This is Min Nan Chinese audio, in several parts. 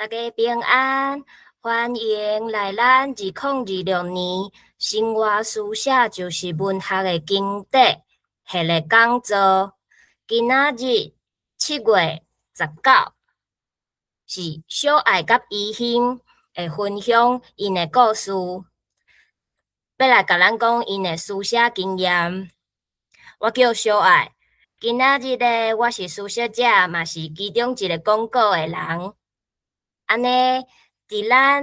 大家平安，歡迎來咱2026年生活書寫就是文學的經典系列講座。今仔日7月19，是小愛佮怡興會分享𪜶的故事，欲來共咱講𪜶的書寫經驗。我叫小愛，今仔日咧，我是書寫者，嘛是其中一個講稿的人。按呢，佇咱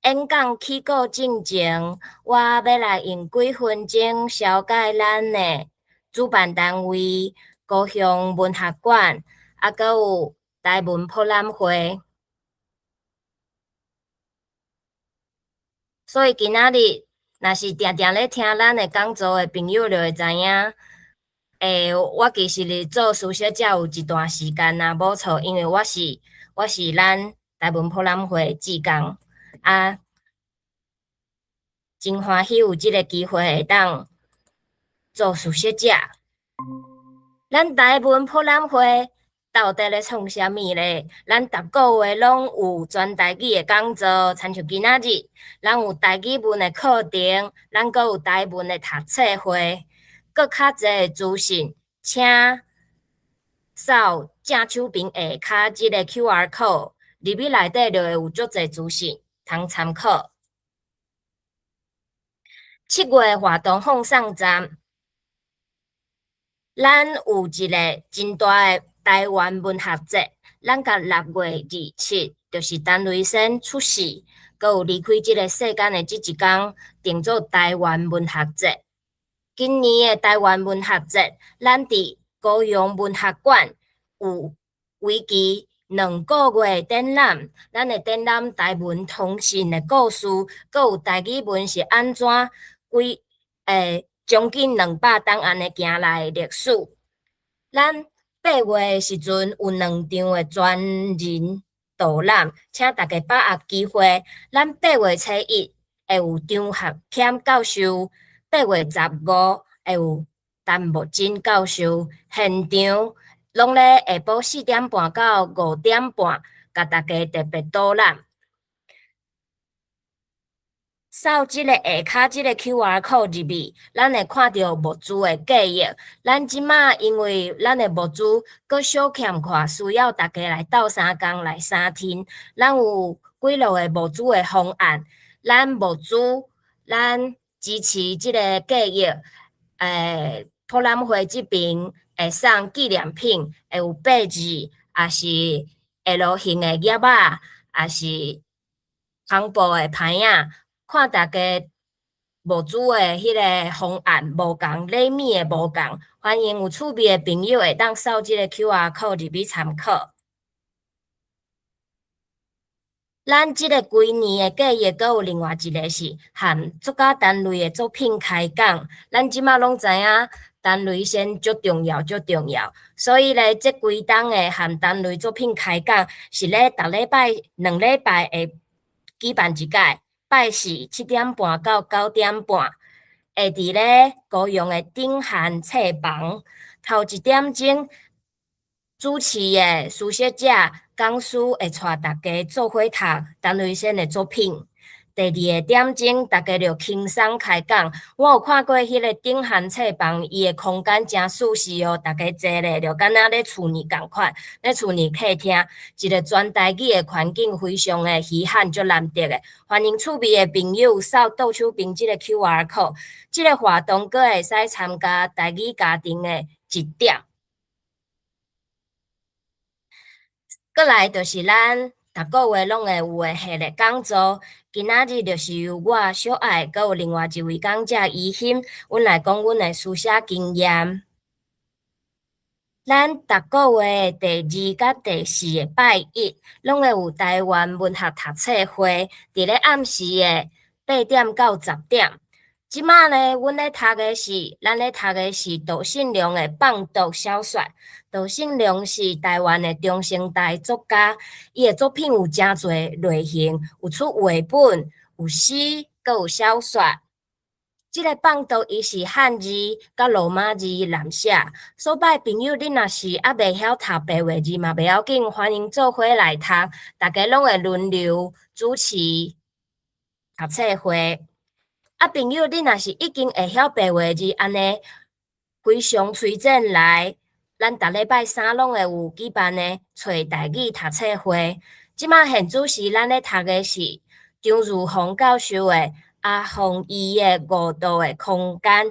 演講起稿進前，我欲來用幾分鐘紹介咱的主辦單位高雄文學館，啊，閣有台文博覽會。所以今仔日，若是定定咧聽咱的講座的朋友，就會知影，我其實咧做書寫者有一段時間啊，無錯，因為我是咱台文博覽會志工啊，真歡喜有這个機會會當做書寫者。咱台文博覽會到底咧創啥物咧？咱逐个月攏有全台語的講座，親像今仔日，咱有台語文的課程，咱閣有台文的讀冊會，閣較濟資訊，請掃正手邊下跤這个 QR code。入去內底就會有足濟資訊通參考。7月活動放送站，咱有一个真大的台灣文學節，咱共6月27，就是陳雷先出世，閣有離開這个世間的這一工，定做台灣文學節。今年的台灣文學節，咱佇高雄文學館有為期2個月展覽，咱會展覽台文通信的故事，閣有台語文是按怎幾將近200冬按呢行來的歷史。咱8月的時陣有兩場的專人導覽，請大家把握機會。咱8月初1會有張學謙教授，8月15會有陳木真教授，現場攏咧下晡4點半到5點半，共大家特別導覽。掃這个下跤這个 QR code 入去，咱會看著募資的計劃。咱這馬因為咱的募資閣小欠款，需要大家來鬥相共來相挺。咱有幾落个募資的方案，咱募資，咱支持這个計劃。博覽會這邊會送紀念品，會有白紙，抑是 L 型的夾仔，抑是帆布的牌仔。看大家募資的彼个方案無仝，禮物的無仝，歡迎有趣味的朋友會當掃這个 QR code 入去參考。咱這个規年的計劃，閣有另外一个是和作家單位的作品開講。咱這馬攏知影陳雷先足重要，足重要，所以咧，這幾冬的和陳雷作品開講是咧逐禮拜2禮拜會舉辦一擺。拜四7點半到9點半，會佇咧高雄的頂漢冊房。頭一點鐘主持的書寫者講師會帶大家做伙讀陳雷先的作品。第二个點鐘，大家就輕鬆開講。我有看過彼个頂漢冊房，伊的空間誠舒適哦，大家坐咧就敢若咧厝內仝款，咧厝內客廳，一个全台語的環境，非常的稀罕，足難得的。歡迎趣味的朋友掃倒手邊這个 QR code，這个活動閣會使參加台語家庭的一點。過來就是咱逐个月攏會有的系列講座，今仔日就是由我小愛，閣有另外一位講者怡欣，阮來講阮的書寫經驗。咱逐个月第二佮第四个拜一，攏會有台灣文學讀冊會，佇咧暗時的8點到10點。這馬呢，阮咧讀的是，咱咧讀的是杜信良的放毒小說。杜信良是台灣的中生代作家，伊的作品有誠濟類型，有出繪本、有詩，閣有小說。這个放讀伊是漢字佮羅馬字濫寫，所以朋友你若是猶袂曉讀白話字嘛袂要緊，歡迎做伙來讀，大家攏會輪流主持讀冊會。啊，朋友你若是已經會曉白話字，按呢非常推薦來，咱逐禮拜三攏會有舉辦的揣台語讀冊會。這馬現此時咱咧讀的是張如芳教授的《阿鳳伊的五度的空間》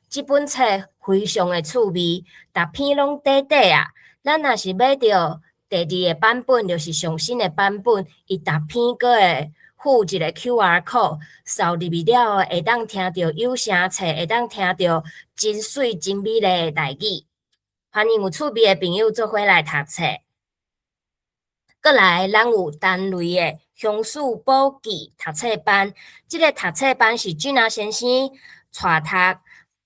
這本冊非常的趣味，逐篇攏短短仔。咱若是買著第二个版本，就是上新的版本，伊逐篇閣會附一个 QR code，掃入去了後，會當聽著有聲冊，會當聽著真媠真美麗的台語。歡迎有趣味的朋友做伙來讀冊。閣來，咱有單類的鄉事簿記讀冊班，這个讀冊班是俊阿先生帶讀，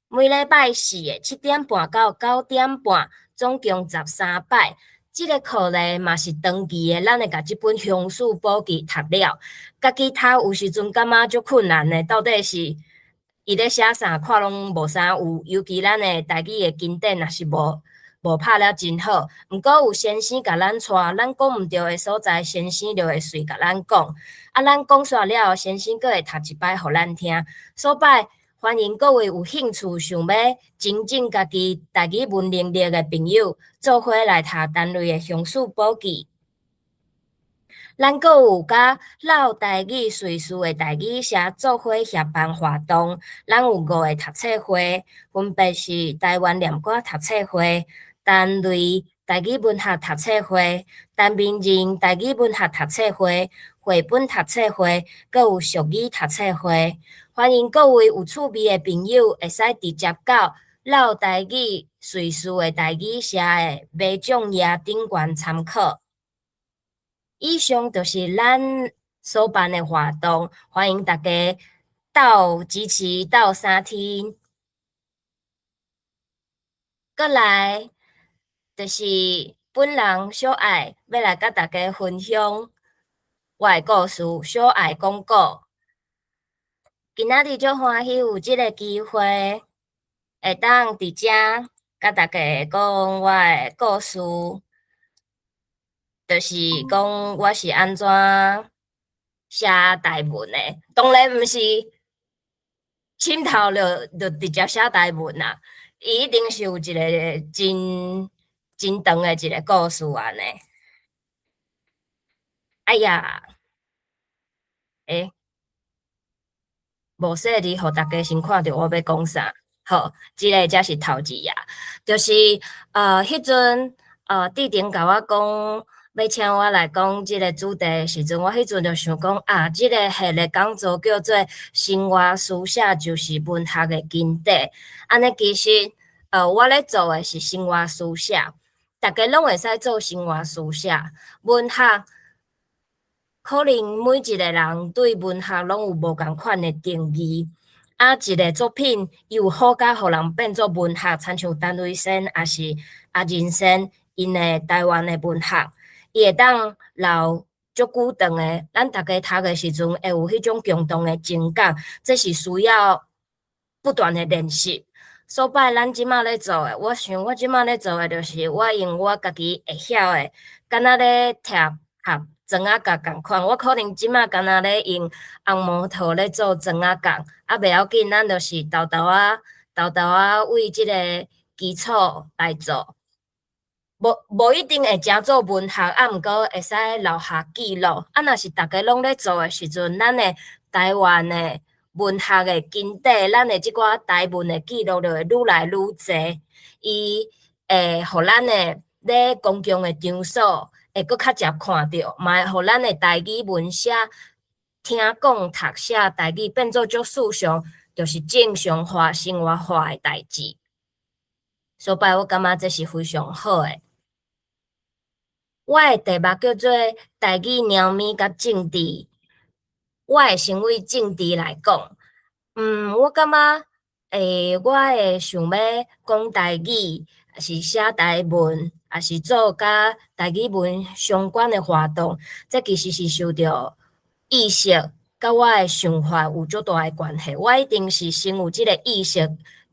每禮拜四的7點半到9點半，總共13擺。這个課呢嘛是長期的，咱會共這本鄉事簿記讀了。家己讀有時陣感覺足困難的，到底是伊咧寫啥，看攏無啥有。尤其咱的台語的經典若是無拍了真好，毋過有先生共咱帶，咱講毋著的所在，先生就會隨共咱講。啊，咱講煞了後，先生閣會讀一擺予咱聽。所以歡迎各位有興趣想欲精進家己台語文能力的朋友，做伙來讀單類的鄉事簿記。咱閣有佮老台語瑞士的台語社做伙協辦活動，咱有五个讀冊會，分別是台灣念歌讀冊會、單類台語文學讀冊會、陳明仁台語文學讀冊會、繪本讀冊會，閣有俗語讀冊會。歡迎各位有趣味的朋友，會使直接到老台語瑞士的台語社的馬掌頁頂懸參考。以上就是咱所辦的活動，歡迎大家鬥支持、鬥相挺。閣來，就是本人小愛欲來佮大家分享我的故事，小愛講古。今仔日足歡喜有這个機會，會當佇遮佮大家講我的故事，就是講我是按怎寫台文的。當然毋是凊頭就直接寫台文啦，伊一定是有一个真真長的一个故事按呢。哎呀，欸，無細膩，予大家先看著我欲講啥。好，這个才是頭一頁，就是彼陣志玲共我講欲請我來講這个主題的時陣，我彼陣就想講啊，這个系列講座叫做生活書寫就是文學的根底。按呢其實我咧做的是生活書寫，逐家攏會使做生活書寫。文學可能每一个人對文學攏有無仝款的定義。啊，一个作品伊有好甲予人變做文學，親像陳雷仙抑是阿仁仙𪜶的台灣的文學，伊會當留足久長的，咱逐家讀的時陣會有彼種共同的情感，這是需要不斷的練習。所以咱這馬咧做的，我想我這馬咧做的就是我用我家己會曉的，敢若咧貼合磚仔角仝款，我可能這馬敢若咧用紅毛塗咧做磚仔角，啊袂要緊，咱就是沓沓仔、沓沓仔為這个基礎來做。無一定會誠做文學，啊，毋過會使留下記錄。啊，若是逐家攏咧做的時陣，咱的台灣的文學的根底，咱的這寡台文的記錄就會愈來愈濟。伊會予咱的咧公共的場所會閣較捷看著，嘛會予咱的台語文寫、聽講、讀寫台語變做足時常，就是正常化、生活化的代誌。所以我感覺這是非常好的。我的題目叫做台語貓咪佮政治。我會先為政治來講。我感覺，我會想欲講台語，抑是寫台文，抑是做佮台語文相關的活動，這其實是受著意識佮佮我的想法有足大的關係。我一定是先有這個意識，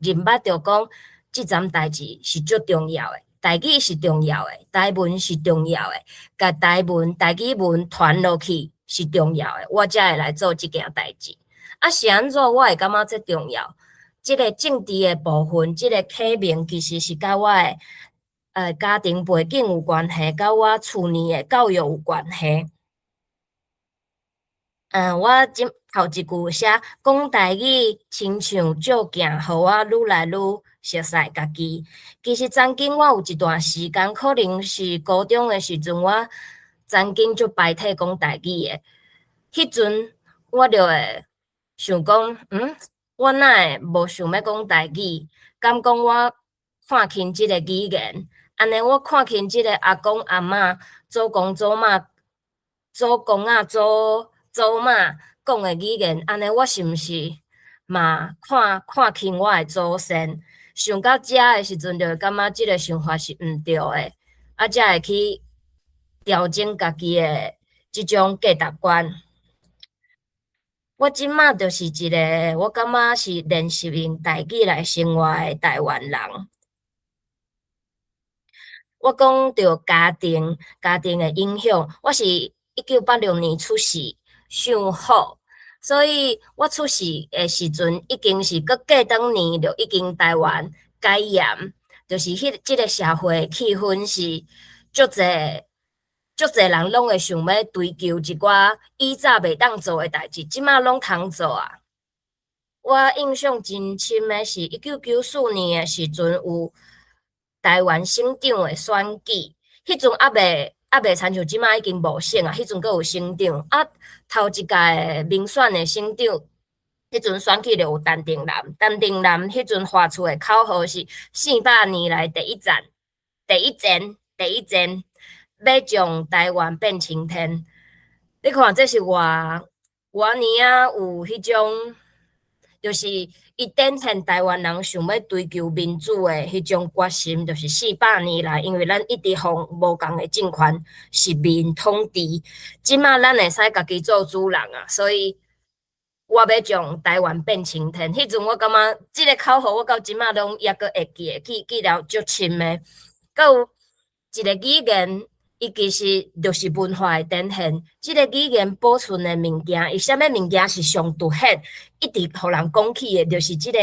認捌著講，這欉代誌是足重要的，台語是重要的，台文是重要的，共台文、台語文傳落去是重要的，我才會來做這件代誌。啊，是按怎我會感覺這重要？這個政治的部分，這個啟蒙其實是佮我的家庭背景有關係，佮我厝內的教育有關係。我這頭一句寫講台語，親像照鏡，予我愈來愈熟似家己。其實曾經我有一段時間，可能是高中的時陣，我曾經足排斥講台語的。彼陣我就會想講，我哪會無想欲講台語？敢講我看輕這個語言？按呢我看輕這個阿公阿嬤、祖公祖媽、祖公仔、祖祖媽講的語言，按呢我是毋是嘛看看輕我的祖先？想到遮的時陣，就會感覺這個想法是毋對的，啊，才會去調整家己的這種價值觀。我這馬就是一個，我感覺是練習用台語來生活的台灣人。我講著家庭，家庭的影響，我是1986年出世，屬虎，所以我出世的時陣已經是閣過轉年就已經台灣解嚴，就是這個社會氣氛是足濟足濟人攏會想欲追求一寡以早袂當做的代誌，這馬攏通做啊。我印象真深的是1994年的時陣有台灣省長的選舉，彼陣猶未親像這馬已經無省啊，彼陣閣有省長。啊，頭一屆民選的省長，彼陣選舉就有陳定南，陳定南彼陣發出的口號是400年來第一戰，第一戰，第一戰，欲將台灣變青天。你看這是偌偌爾仔有彼種，就是伊展現台灣人想欲追求民主的彼種決心，就是四百年來，因為咱一直予無仝的政權殖民統治，這馬咱會使家己做主人啊，所以我欲將台灣變青天。彼陣我感覺這個口號，我到這馬攏猶閣會記得，記記了足深的。閣有一個語言，伊其實就是文化的展現。這個語言保存的物件，伊啥物物件是上凸顯，一直予人講起的，就是這個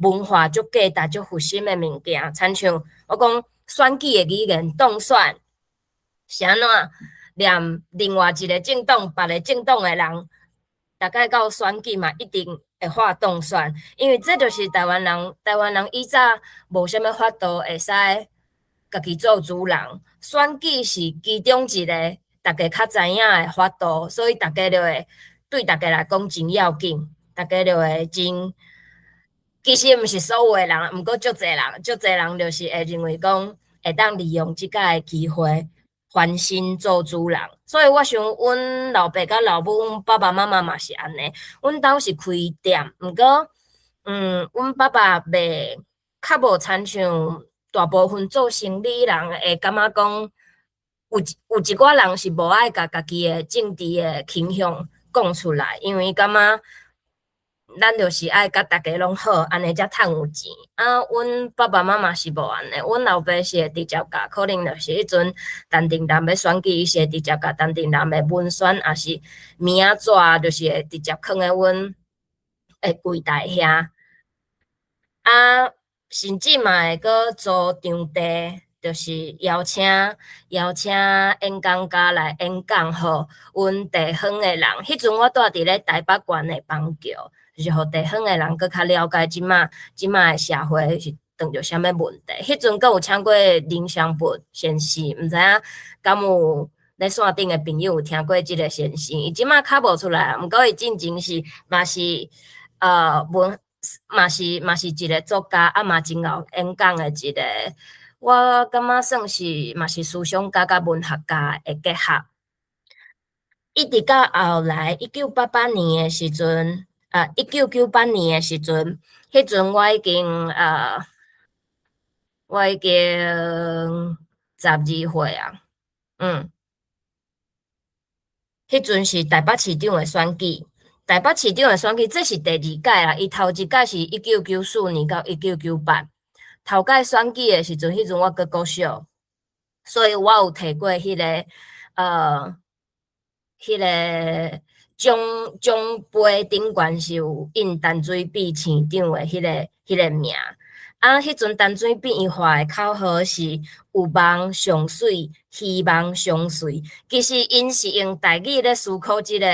文化足價值、足核心的物件。親像我講選舉的語言，當選是按怎？連另外一個政黨、別个政黨的人，逐擺到選舉嘛，一定會喊當選，因為這就是台灣人。台灣人以早無啥物法度會使家己做主人，選舉是其中一個逐家較知影的法度，所以逐家就會對逐家來講真要緊，逐家就會真。其實毋是所有的人，毋過足濟人，足濟人就是會認為講會當利用這擺的機會翻身做主人。所以我想，阮老爸佮老母，阮爸爸媽媽嘛是按呢。阮兜是開店，毋過，阮爸爸袂較無親像大部分做生理人會感覺講，有一寡人是無愛共家己的政治的傾向講出來，因為感覺咱就是愛佮逐家攏好，按呢才趁有錢。啊，阮爸爸媽媽是無按呢，阮老爸是會直接共，可能就是彼陣陳定南欲選舉，伊是會直接共陳定南的文宣，抑是名紙，就是會直接囥佇阮的櫃台遐。啊，甚至嘛會閣租場地，就是邀請演講家來演講，予阮地方的人。彼陣我住佇咧台北縣的板橋，就是予地方的人閣較了解這馬的社會是遇著啥物問題。彼陣閣有請過林祥佛先生，毋知影敢有咧線頂的朋友有聽過這个先生？伊這馬較無出來，毋過伊進前是嘛是文嘛是一个作家，啊嘛真𠢕演講的一个，我感覺算是嘛是思想家佮文學家的結合。一直到後來1988年的時陣，啊，1998年的時陣，彼陣我已經12歲啊，彼陣是台北市長的選舉，台北市長的選舉，這是第二屆啦。伊頭一屆是1994年到1998，頭屆選舉的時陣，彼陣我閣國小，所以我有提過彼個獎杯頂懸是有印陳水扁市長的彼個名。啊，彼陣陳水扁伊喊的口號是有夢上媠，希望上媠。其實𪜶是用台語咧思考這個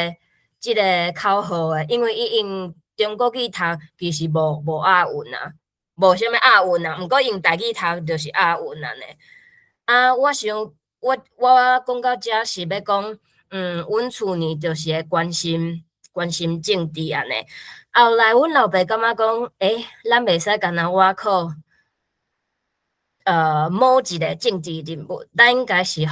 口號的，因為伊用中國語讀其實無押韻啊，無啥物押韻啊。毋過用台語讀就是押韻按呢。啊，我想我講到遮是欲講，阮厝呢就是會關心政治按呢。後來阮老爸感覺講，欸，咱袂使干焦倚靠某一個政治人物，咱應該是予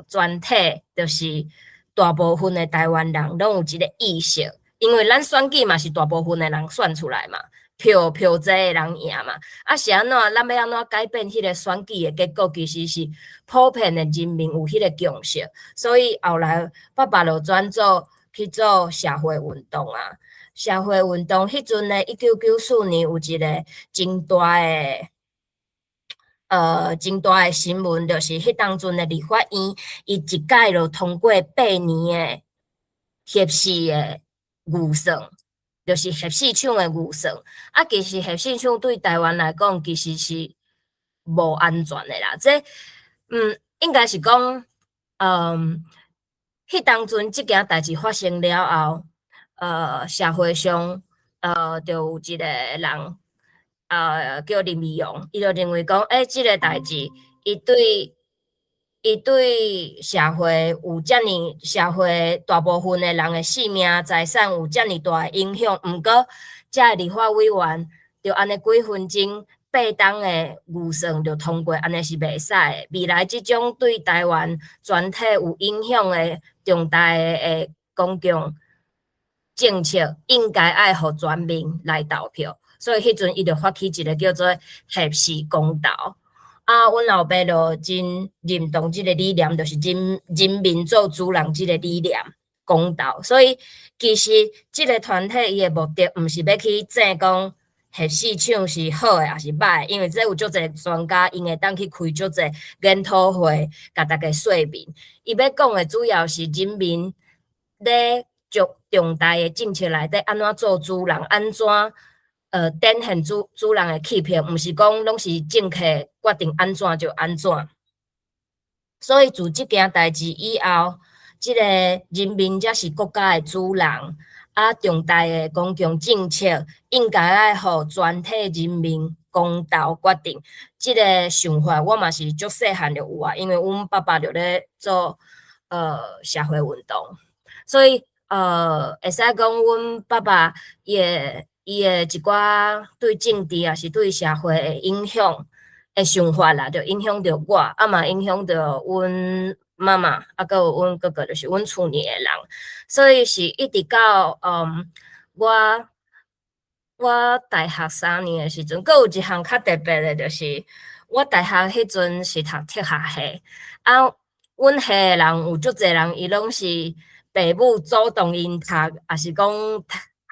全體，就是大部分的台灣人攏有這個意識，因為咱選舉嘛是大部分的人選出來嘛，票濟的人贏嘛。啊是按怎？咱欲按怎改變彼個選舉的結果？其實是普遍的人民有彼個共識，所以後來爸爸就轉做去做社會運動啊。社會運動彼陣呢，1994年有一個真大的新聞，就是彼當陣的立法院，伊一屆就通過8年的核四的預算，就是核四廠的預算。啊，其實核四廠對台灣來講，其實是無安全的啦。這應該是講，彼當陣這件代誌發生了後，社會上，就有一個人，叫林義雄，伊就認為講，欸，這個代誌，伊對社會有遮爾社會大部分的人的性命財產有遮爾大的影響，毋過，遮的立法委員就按呢幾分鐘8冬的預算就通過，按呢是袂使的。未來這種對台灣全體有影響的重大的公共政策，應該愛予全民來投票。所以彼陣伊就發起一個叫做核四公投。啊，阮老爸就真認同這個理念，就是人民做主人這個理念公投。所以其實這個團體伊的目的，毋是欲去爭講核四廠是好的抑是䆀的，因為這有足濟專家，𪜶會當去開足濟研討會，共大家說明。伊欲講的主要是人民咧重大的政策內底按怎做主人，按怎展現主人的氣魄，毋是講攏是政客決定按怎就按怎。所以自這件代誌以後，這個人民才是國家的主人，啊，重大的公共政策應該愛予全體人民公投決定。這個想法我嘛是足細漢就有啊，因為阮爸爸就咧做社會運動，所以會使講阮爸爸伊的一寡對政治抑是對社會的影響的想法啦，就影響著我，啊嘛影響著阮媽媽，啊閣有阮哥哥，就是阮厝裡的人，所以是一直到我大學3年的時陣，閣有一項較特別的，就是我大學彼陣是讀哲學系，啊，阮系的人有足濟人，伊攏是爸母主動𪜶讀，抑是講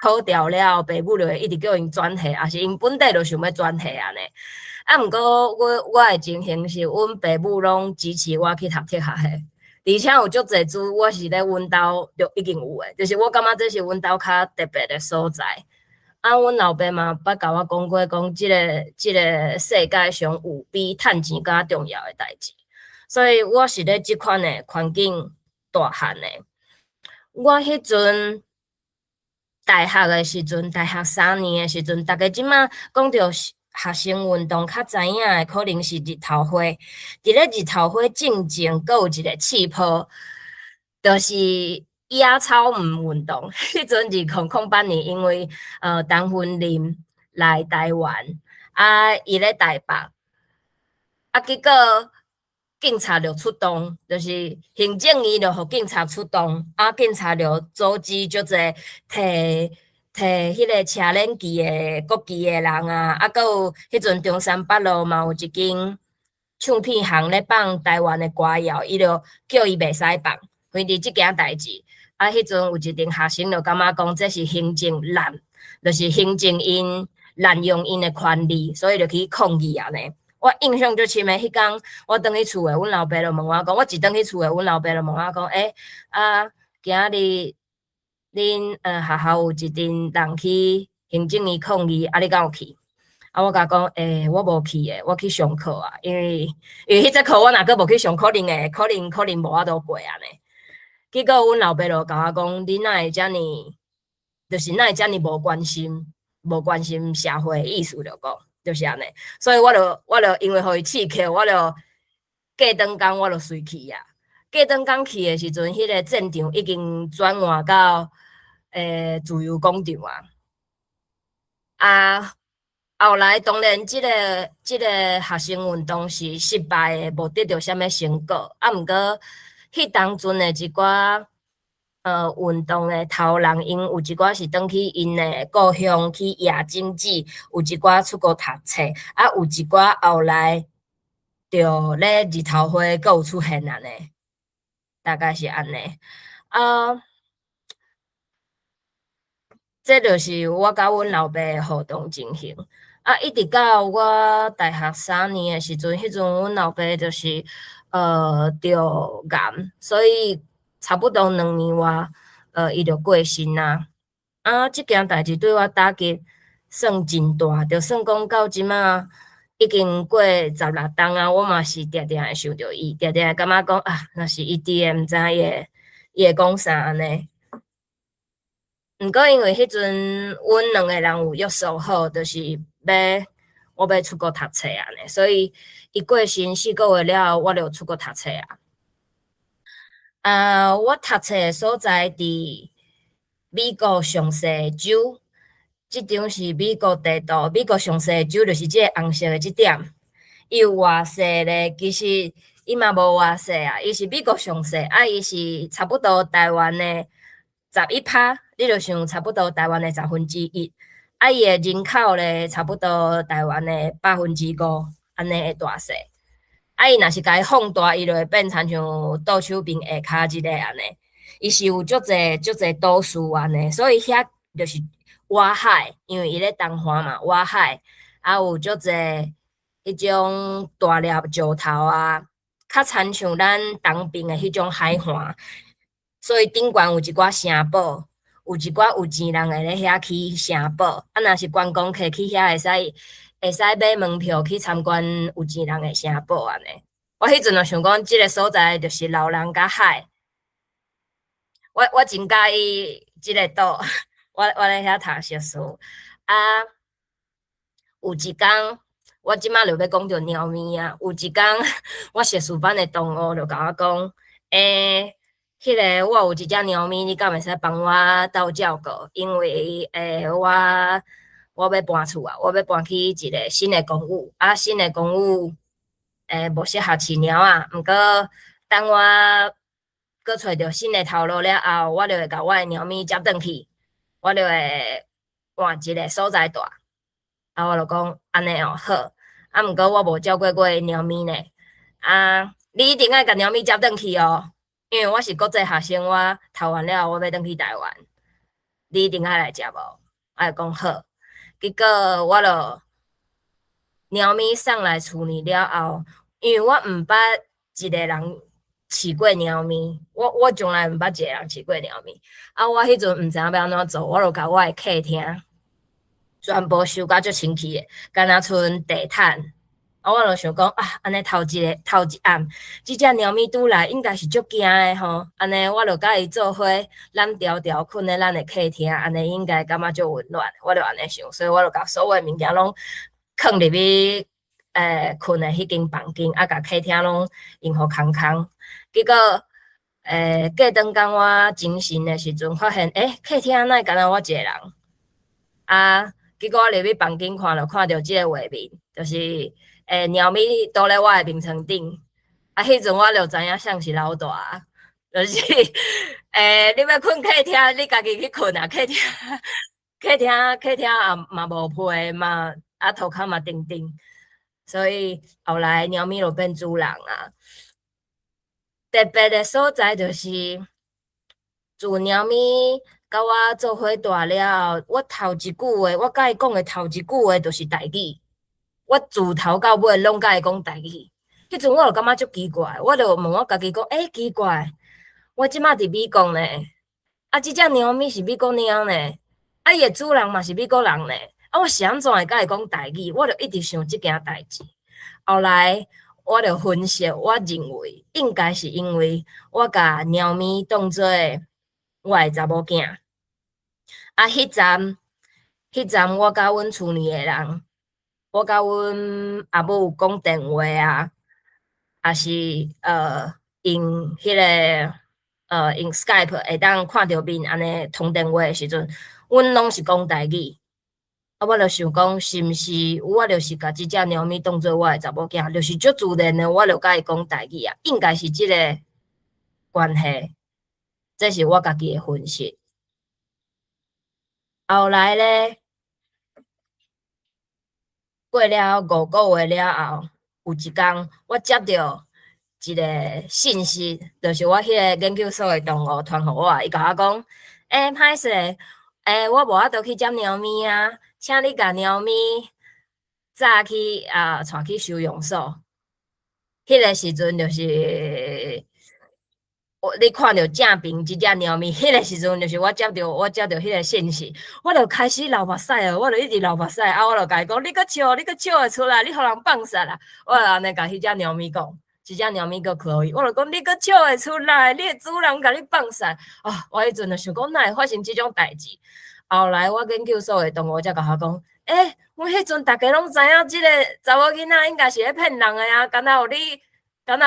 考著了後，爸母就會一直叫𪜶轉系，抑是𪜶本底就想欲轉系按呢。啊，毋過我的情形是，阮爸母攏支持我去讀哲學系，而且有足濟書我是咧阮兜就已經有的，就是我感覺這是阮兜較特別的所在。啊，阮老爸嘛捌共我講過，講這個世界上有比趁錢閣較重要的代誌，所以我是咧這款的環境大漢的。我彼陣大學的時陣，大學3年的時陣，逐家這馬講著學生運動較知影的，可能是日頭花。佇咧日頭花進前，閣有一個氣泡，就是野草毋運動。彼陣2008年，因為陳雲林來台灣，啊，伊咧台北，啊，結果警察就出動，就是行政院就予警察出動，啊，警察就組織足濟提彼個車輪旗的國旗的人啊，啊，閣有彼陣中山北路嘛有一間唱片行咧放台灣的歌謠，伊就叫伊袂使放，因為這件代誌，啊，彼陣有一陣學生就感覺講這是行政濫，就是行政𪜶濫用𪜶的權力，所以就去抗議按呢。我印象足深的，彼工我轉去厝的，阮老爸就問我講，我一轉去厝的，阮老爸就問我講，欸，啊，今仔日恁學校有一陣人去行政院抗議，啊，你敢有去？啊，我共講，欸，我無去欸，我去上課啊，因為彼節課我若閣無去上，可能無法度過按呢。結果阮老爸就共我講，你哪會遮爾，就是哪會遮爾無關心社會的意思就講，就是按呢。所以我就因為予伊刺激，我就過轉工我就隨去啊。過轉工去的時陣，彼個戰場已經轉換到自由廣場啊。啊，後來當然這個學生運動是失敗的，無得著啥物成果。啊，毋過彼當陣的一寡運動的頭人，𪜶有一寡是轉去𪜶的故鄉去野種子，有一寡出國讀冊，啊，有一寡後來就咧日頭花閣有出現按呢，大概是按呢。啊，這就是我佮阮老爸的互動情形。啊，一直到我大學3年的時陣，彼陣阮老爸就是著癌，所以差不多2年外，伊就過身啊。啊，這件代誌對我打擊算真大，就算講到這馬已經過16冬啊，我嘛是定定會想著伊，定定會感覺講啊，若是伊佇的，毋知影伊會講啥按呢。毋過因為彼陣阮兩个人有約束好，就是欲我欲出國讀冊按呢，所以伊過身4個月了後，我就出國讀冊啊。啊，我讀冊的所在佇美國上細的州，這張是美國地圖，美國上細的州就是這個紅色的這點。伊有偌細咧？其實伊嘛無偌細啊，伊是美國上細，啊，伊是差不多台灣的11趴，你就想差不多台灣的1/10。啊，伊的人口咧，差不多台灣的5%，按呢的大細。啊，伊若是共伊放大，伊就會變親像倒手邊下跤這个按呢。伊是有足濟足濟島嶼按呢，所以遐就是倚海，因為伊咧東岸嘛，倚海，啊有足濟彼種大粒石頭啊，較親像咱東邊的彼種海岸。所以頂懸有一寡城堡，有一寡有錢人會咧遐起城堡。啊，若是觀光客去遐會使買門票去參觀有錢人的城堡按呢。我彼陣就想講，這个所在就是老人佮海。我真佮意這个島，我咧遐讀碩士。啊，有一工，我這馬就欲講著貓咪啊。有一工，我碩士班的同學就共我講，欸，彼个我有一隻貓咪，你敢會使幫我鬥照顧？因為我欲搬厝啊，我欲搬去一个新的公寓，啊，新的公寓無適合飼貓仔。毋過等我閣揣著新的頭路了後，我就會共我的貓咪接轉去，我就會換一个所在蹛。啊，我就講按呢哦，好。啊，毋過我無照顧過貓咪呢。啊，你一定愛共貓咪接轉去哦，因為我是國際學生，我讀完了後我欲轉去台灣，你一定愛來接哦。我就講好。結果我就貓咪送來厝裡了後，因為我毋捌一個人飼過貓咪，我從來毋捌一個人飼過貓咪。啊，我彼陣毋知影欲按怎做，我就共我的客廳全部收甲足清氣的，敢若賰地毯。啊，我就想講啊，按呢頭一个頭一暗，這隻貓咪拄來應該是足驚的吼。按呢我就共伊做伙，咱牢牢睏咧咱的客廳，按呢應該感覺足溫暖。我就按呢想，所以我就共所有的物件攏囥入去睏的彼間房間，啊，共客廳攏用予空空。結果，過轉工我精神的時陣，發現欸，客廳哪會干焦我一个人？啊，結果我入去房間看，就看著這个畫面，就是貓咪倒咧我的眠床頂。啊，彼陣我就知影啥是老大，就是你欲睏客廳，你家己去睏啊，客廳也嘛無被嘛，啊塗跤嘛滇滇，所以後來貓咪就變主人啊。特別的所在就是，自貓咪佮我做伙大了後，我頭一句話，我佮伊講的頭一句話就是台語。我自頭到尾攏佮伊講台語。彼陣我就感覺足奇怪，我就問我家己講：欸，奇怪，我這馬佇美國呢，啊，這隻貓咪是美國貓呢，啊，伊的主人嘛是美國人呢，啊，我是按怎會佮伊講台語？我就一直想這件代誌。後來我就分析，我認為應該是因為我共貓咪當做我的查某囝。啊，彼陣我佮阮厝裡的人，我佮阮阿母講電話啊，抑是用彼个用 Skype 會當看著面按呢通電話的時陣，阮攏是講台語。啊，我就想講，是毋是我就是共這隻貓咪當做我的查某囝，就是足自然的，我就佮伊講台語啊，應該是這个關係，這是我家己的分析。後來咧，過了5個月了後，有一工我接著一個信息，就是我彼个研究所的同學傳予我，伊共我講：欸，歹勢，欸，我無法度去接貓咪啊，請你共貓咪載去啊，帶去收容所。彼个時陣就是我你看著正爿這隻貓咪，彼个時陣就是我接著彼个信息，我就開始流目屎哦，我就一直流目屎，啊，我就共伊講：你閣笑，你閣笑會出來，你予人放殺啦！我就按呢共彼隻貓咪講，這隻貓咪叫 Chloe，我就講你閣笑會出來，你的主人共你放殺啊！我彼陣就想講，哪會發生這種代誌？後來我研究所的同學才共我講：欸，阮彼陣逐家攏知影，這個查某囡仔應該是咧騙人的啊，敢若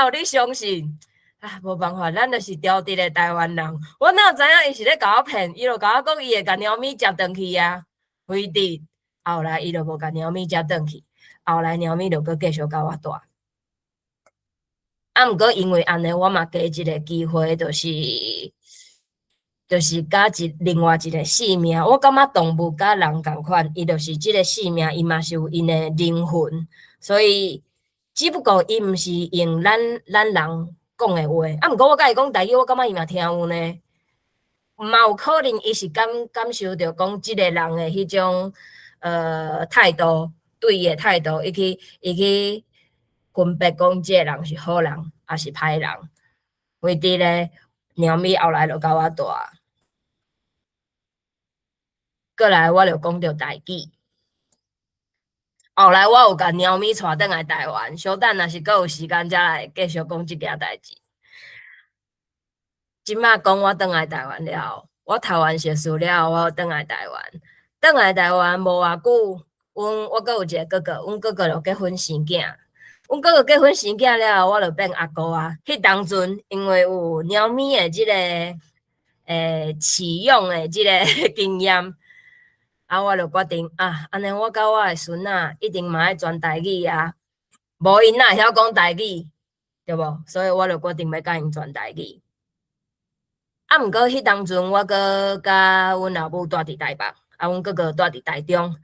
有你相信？啊，無辦法，咱就是牢直的台灣人。我哪有知影伊是咧共我騙？伊就共我講，伊會共貓咪接轉去啊，非得。後來伊就無共貓咪接轉去，後來貓咪就閣繼續佮我蹛。啊，毋過因為按呢，我嘛加一個機會，就是佮另外一個生命。我感覺動物佮人仝款，伊就是這個生命，伊嘛是有𪜶的靈魂，所以只不過伊毋是用咱人講的話。啊，毋過我佮伊講台語，我感覺伊嘛聽有呢。嘛有可能伊是感受著講這個人的彼種態度，對伊的態度，伊去分別講這個人是好人抑是歹人。為佇咧，貓咪後來就佮我蹛。過來我就講著台語。後來我有共貓咪帶轉來台灣，小等若是閣有時間，才來繼續講這件代誌。這馬講我轉來台灣了後，我讀完碩士了後，我轉來台灣。轉來台灣無偌久，我閣有一個哥哥，阮哥哥就結婚生囝。阮哥哥結婚生囝了後，我就變阿姑啊。彼當陣因為有貓咪的這個飼養的這個經驗，啊，我就決定啊，按呢我佮我的孫仔一定嘛愛傳台語啊，無𪜶哪會曉講台語，對無？所以我就決定欲佮𪜶傳台語。啊，毋過彼當陣我閣佮阮老母蹛佇台北，啊，阮哥哥蹛佇台中，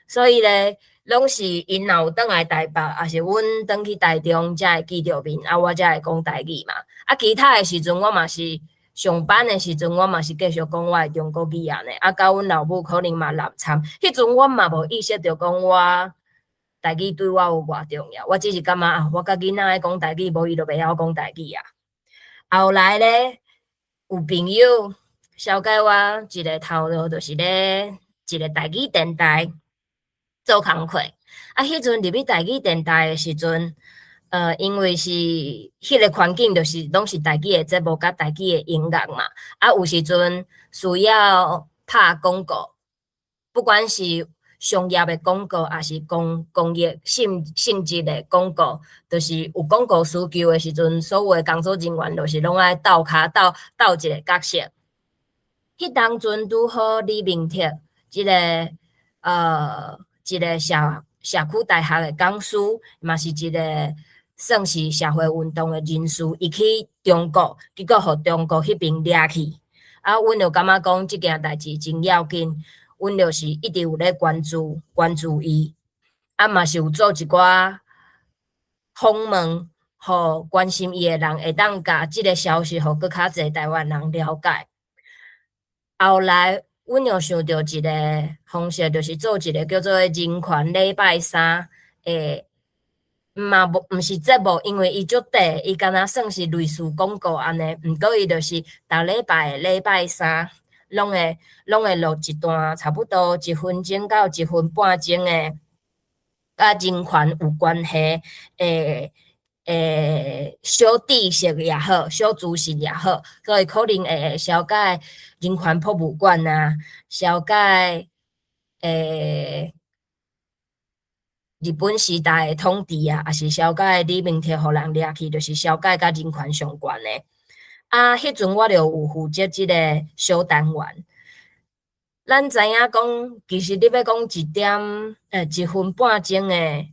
所以咧，攏是𪜶若有轉來台北，抑是阮轉去台中，才會見著面，啊，我才會講台語嘛。啊，其他的時陣我嘛是上班的時陣，我嘛是繼續講我的中國語按呢。啊，佮阮老母可能嘛濫參，彼陣我嘛無意識著講我台語對我有偌重要，我只是感覺啊，我佮囡仔愛講台語，無伊就袂曉講台語啊。後來咧，有朋友紹介我一個頭路，就是咧一個台語電台做工課。啊，彼陣入去台語電台的時陣，因為是彼個環境，就是攏是台語的節目佮台語的音樂嘛。啊，有時陣需要拍廣告，不管是商業的廣告，抑是公益性質的廣告，就是有廣告需求的時陣，所有的工作人員就是攏愛鬥跤鬥鬥一個角色。彼當陣拄好李明哲這個一個社區大學的講師，嘛是一個算是社會運動的人士，伊去中國，結果予中國彼爿掠去。啊，阮就感覺講這件代誌真要緊，阮就是一直有咧關注伊，啊嘛是有做一寡訪問，予關心伊的人會當共這個消息，予閣較濟台灣人了解。後來，阮又想著一个方式，就是做一个叫做人權禮拜三的，嘛無毋是節目，因為伊足短，伊敢若算是類似廣告按呢。毋過伊就是逐禮拜的禮拜三，攏會錄一段差不多一分鐘到一分半鐘的，佮人權有關係的小知識也好，小資訊也好，所以可能會紹介人權博物館啊，紹介日本時代的統治啊，抑是紹介李明哲予人掠去，就是紹介佮人權相關的。啊，彼陣我就有負責這个小單元。咱知影講，其實你欲講一點一分半鐘的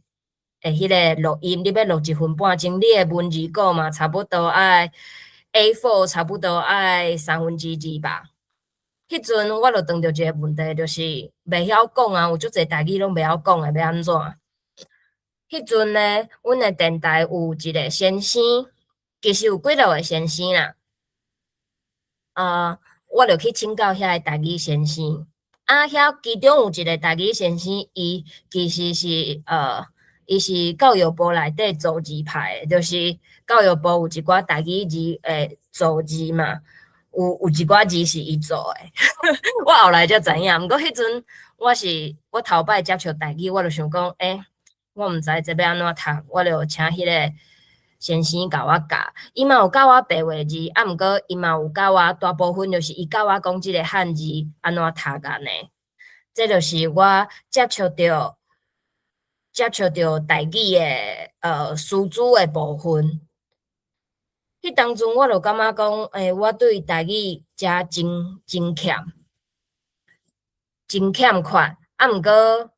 彼个錄音，你欲錄一分半鐘，你的文字稿嘛，差不多愛 A4，差不多愛二三吧。彼陣我就拄著一个問題，就是袂曉講啊，有足濟台語攏袂曉講的，欲按怎？彼陣呢，阮的電台有一个先生，其實有幾落個先生啦。啊，我就去請教遐個台語先生。啊，遐其中有一个台語先生，伊其實是伊是教育部內底造字派的，就是教育部有一寡台語字會造字嘛，有一寡字是伊做的。我後來才知影，毋過彼陣我是我頭擺接觸台語，我就想講，欸，我毋知這欲按怎讀，我就請彼个先生共我教。伊嘛有教我白話字，啊，毋過伊嘛有教我大部分就是伊教我講這个漢字按怎讀按呢。這就是我接觸著台語的師資的部分。彼當陣我就感覺講，欸，我對台語遮真真欠，真欠缺。啊，毋過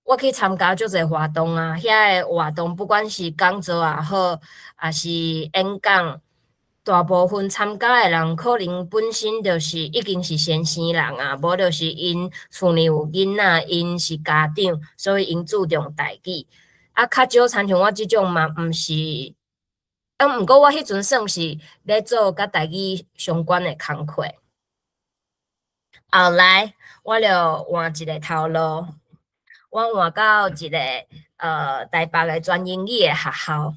我去參加足濟活動啊，遐个活動不管是講座也好，抑是演講，大部分參加的人可能本身就是已經是先生人啊，無就是𪜶厝裡有囡仔，𪜶是家長，所以𪜶注重台語。啊，較少親像我這種嘛，毋是，啊，毋過我彼陣算是咧做佮台語相關的工課。後來我就換一個頭路，我換到一個台北的全英語的學校。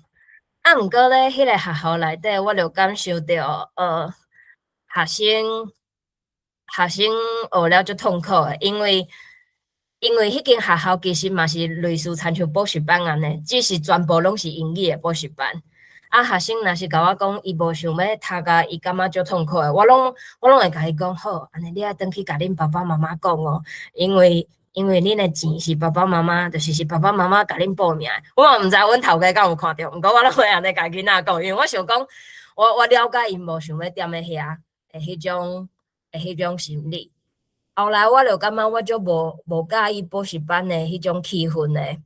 啊，毋過咧，彼个學校內底，我就感受著，學生學了足痛苦的，因為彼間學校其實嘛是類似親像補習班按呢，只是全部攏是英語的補習班。啊，學生若是共我講伊無想欲讀啊，伊感覺足痛苦的，我攏會共伊講好，按呢你愛轉去共恁爸爸媽媽講哦，因為恁的錢是爸爸媽媽，就是爸爸媽媽共恁報名的。我嘛毋知阮頭家敢有看著，毋過我攏會按呢共囡仔講，因為我想講，我了解𪜶無想欲踮咧遐的彼種心理。後來我就感覺我足無佮意補習班的彼種氣氛的。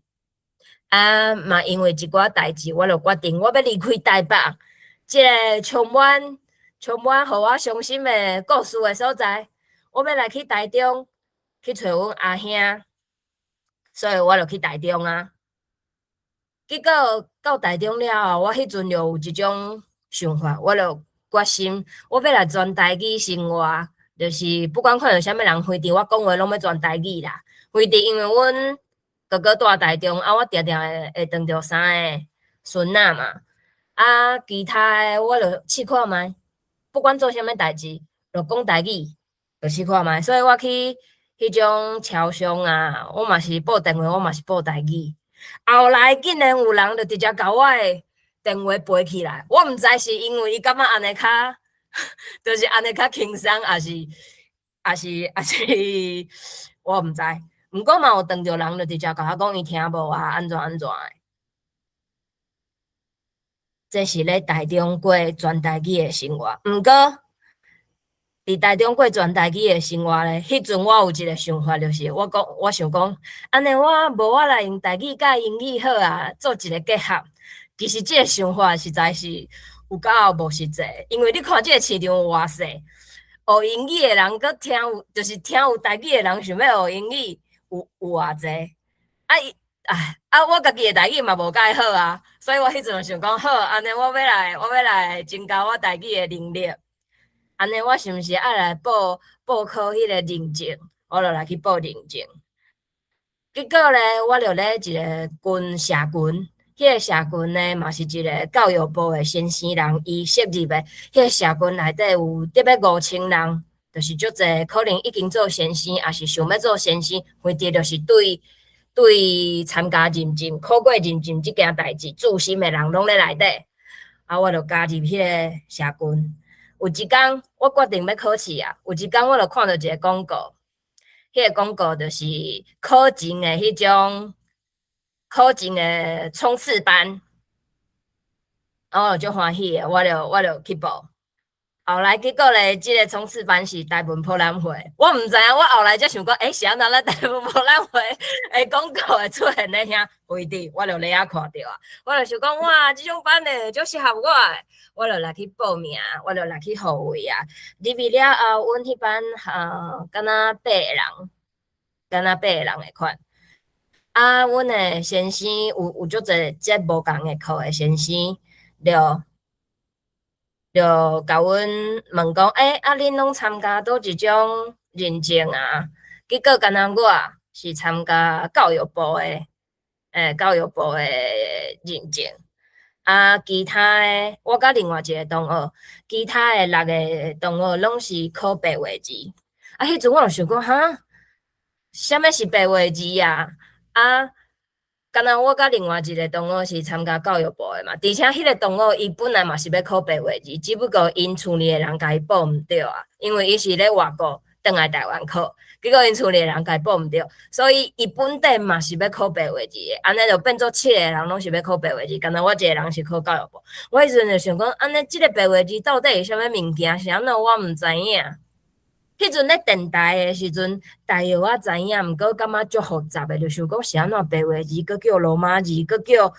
啊，嘛因為一寡代誌，我就決定我欲離開台北，這个充滿予我傷心的故事的所在，我欲來去台中去揣阮阿兄，所以我就去台中啊。結果到台中了後，我彼陣就有一種想法，我就決心我欲來全台語生活，就是不管看著啥物人，非得我講話攏欲全台語啦。非得因為阮哥哥蹛台中，啊，我定定會拄著三个孫仔嘛。啊，其他的我就試看覓，不管做啥物代誌，就講台語，就試看覓。所以我去彼種超商啊，我嘛是報電話，我嘛是報台語。後來竟然有人就直接共我的電話撥起來，我毋知是因為伊感覺按呢較，就是按呢較輕鬆，抑是我毋知。毋過嘛有拄著人就直接共我講伊聽無啊，按怎按怎的。這是咧台中過全台語的生活，毋過佇台中過全台語的生活咧，彼陣我有一個想法，就是我講，我想講，按呢我無我來用台語佮英語好啊，做一個結合。其實這個想法實在是有夠無實際，因為你看這個市場有偌細，學英語的人閣聽有，就是聽有台語的人想欲學英語，有偌濟？啊伊，唉，啊我家己的台語嘛無蓋好啊，所以我彼陣就想講好，按呢我欲來增加我台語的能力。按呢我是毋是愛來報報考彼個認證？我就來去報認證。結果咧，我就咧一個群社群，彼個社群呢嘛是一個教育部的先生人伊設立的，彼個社群內底有得欲5000人，就是足濟可能已經做先生，抑是想欲做先生，反正就是對對參加認證、考過認證這件代誌，資深的人攏咧內底。啊，我就加入彼個社群。有一工，我決定欲考試啊！有一工，我就看著一個廣告，彼個廣告就是考前的彼種考前的衝刺班，我就足歡喜的，我就去報。後來結果咧，這個衝刺班是台文博覽會，我毋知影，我後來才想講，欸，是按怎咱台文博覽會的廣告會出現咧遐位置，我就咧遐看著啊，我就想講，哇，這種班呢足適合我的，我就來去報名，我就來去予位啊。入去了後，阮彼班敢若八個人，敢若八個人的款。啊，阮的先生有足濟這無仝的課的先生，就共阮問講，欸，啊，恁攏參加佗一種認證啊？結果敢若我是參加教育部的，欸，教育部的認證。啊，其他的我佮另外一個同學，其他的六個同學攏是考白話字。啊，彼陣我就想講，哈，啥物是白話字啊？啊，敢若我佮另外一個同學是參加教育部的嘛，而且彼個同學伊本來嘛是欲考白話字，只不過𪜶厝裡的人共伊報毋著啊，因為伊是咧外國轉來台灣考，結果𪜶厝裡的人共伊報毋著，所以伊本底嘛是欲考白話字的，按呢就變做七個人攏是欲考白話字，干焦我一個人是考教育部。我彼陣就想講，按呢這個白話字到底是啥物物件？是按怎我毋知影。彼陣咧電台的時陣，大約我知影，毋過感覺足複雜的，就想講是按怎白話字，閣叫羅馬字，閣叫，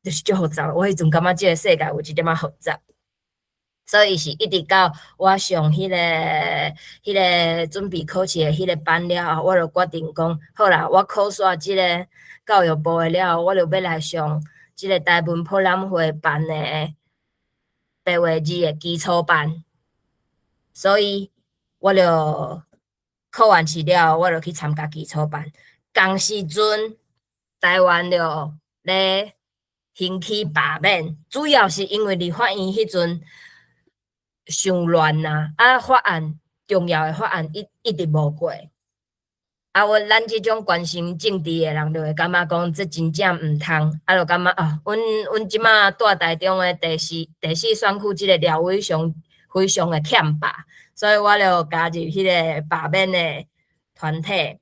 就是足複雜。我彼陣感覺這個世界有一點仔複雜，所以是一直到我上彼個準備考試的彼個班了後，我就決定講，好啦，我考煞這個教育部的了後，我就欲來上這個台文博覽會辦的白話字的基礎班，所以我就考完試了後，我就去參加基礎班。仝時陣，台灣就咧興起罷免，主要是因為立法院彼陣傷亂啊，啊法案重要的法案一直無過。啊，咱這種關心政治的人，就會感覺講這真正毋通，啊，就感覺啊，阮這馬住台中的第四選區這個廖偉雄非常的欠罷。所以我就加入彼個罷免的團體，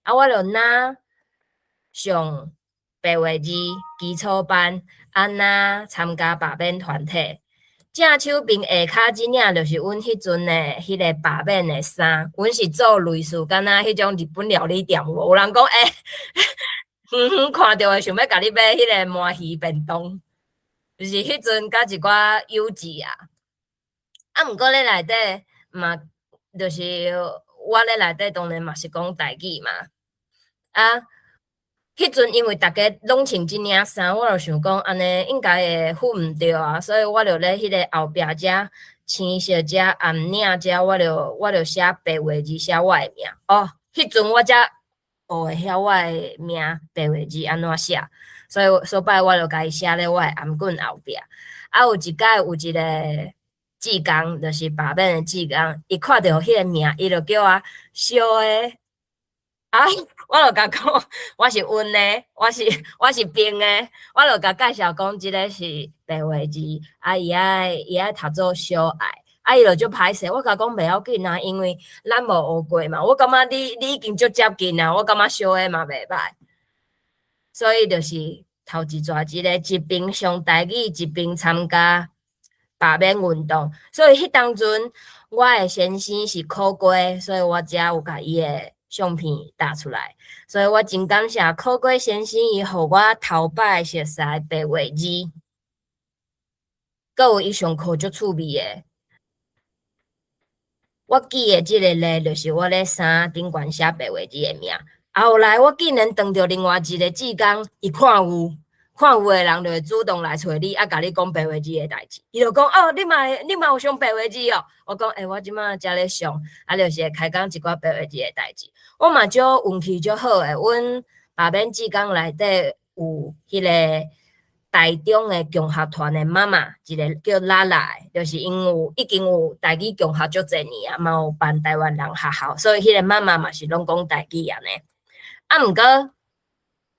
啊，我就若上白話字基礎班，啊，若參加罷免團體。正手邊下跤這領就是阮彼陣的彼個罷免的衫，阮是做類似敢若彼種日本料理店有無？有人講欸，遠遠看著會想欲共你買彼個鰻魚便當，就是彼陣佮一寡友誼啊。啊，毋過咧內底嘛，就是我咧內底當然嘛是講台語嘛。啊，彼陣因為逐家攏穿這領衫，我就想講按呢應該會混毋著啊，所以我就咧彼個後壁遮青色遮暗領遮，我就寫白話字寫我的名。哦，彼陣我才學會曉我的名白話字按怎寫，所以所擺我就共伊寫咧我的頷頸後壁。啊，有一擺有一個志工，就是罷免的志工，伊看著彼個名，伊就叫我小的。啊，我就共講，我是溫的，我是冰的，我就共介紹講，這个是白話字，啊，伊愛讀做小愛，啊，伊就足歹勢，我共講袂要緊啊，因為咱無學過嘛，我感覺你已經足接近啊，我感覺小的嘛袂歹，所以就是頭一逝這个一邊上台語，一邊參加罷免運動，所以彼當陣我的先生是考過，所以我才有共伊的相片貼出來，所以我真感謝考過先生，伊予我頭擺熟似白話字，閣有伊上課足趣味的。我記的這個例，就是我咧衫頂懸寫白話字的名。後來我竟然撞著另外一個志工，伊看有，看有的人就會主動來揣你，啊，共你講白話字的代誌。伊就講哦，你嘛有上白話字哦？我講欸，我這馬才咧上，啊，就是會開講一寡白話字的代誌。我嘛足運氣足好的，阮罷免志工內底有彼個台中的共學團的媽媽，一個叫拉拉的，就是𪜶有已經有台語共學足濟年啊，嘛有辦台灣人學校，所以彼個媽媽嘛是攏講台語按呢。啊，毋過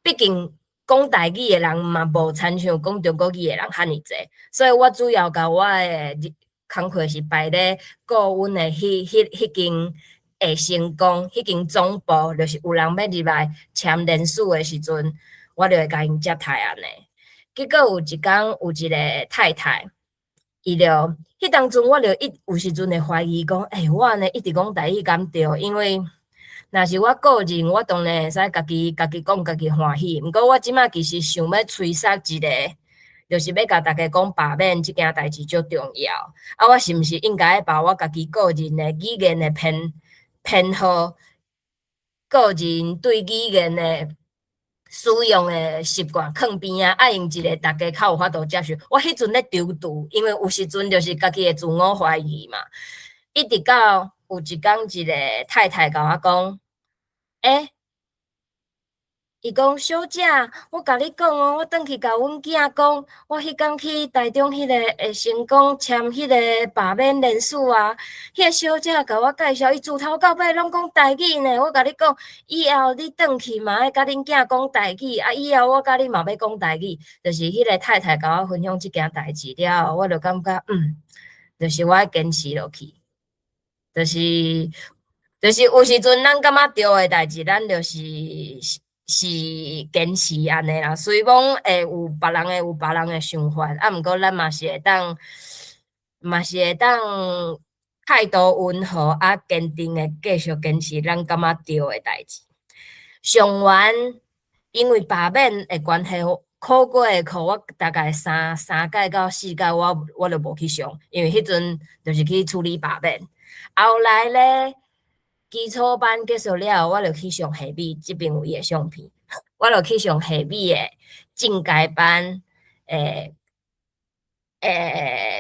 畢竟講台語的人嘛無親像講中國語的人遐爾濟，所以我主要共我的工課是排咧顧阮的彼間衛生宮，彼間總部，就是有人欲入來簽聯署的時陣，我就會共𪜶接待按呢。結果有一工有一個太太，伊就彼當陣我就一有時陣會懷疑講，欸，我按呢一直講台語敢對？因為若是我個人，我當然會使家己講家己歡喜。毋過我這馬其實想欲催促一個，就是欲共大家講罷免這件代誌足重要。啊，我是毋是應該把我家己個人的語言的偏好，個人對語言的使用的習慣囥邊仔，愛用一個大家較有法度接受。我彼陣咧躊躇，因為有時陣就是家己會自我懷疑嘛。一直到有一工，一個太太共我講，欸，伊講小姐，我共你講哦，我轉去共阮囝講，我彼工去台中彼個衛生宮簽彼個罷免聯署啊，彼個小姐共我介紹，伊自頭到尾攏講台語呢。我共你講，以後你轉去嘛愛佮恁囝講台語，啊，以後我佮你嘛欲講台語。就是彼個太太共我分享這件代誌了後，我就感覺，就是我愛堅持落去，就是有時陣咱感覺對的代誌，咱就是堅持按呢啦。雖罔會有別人的有別人的想法，啊，毋過咱嘛是會當態度溫和啊，堅定的繼續堅持咱感覺對的代誌。上完因為罷免的關係，考過的課我大概三屆到四屆，我就無去上，因為彼陣就是去處理罷免。後來咧，基礎班結束了後，我就去上下美，這邊有伊的相片，我就去上下美的進階班，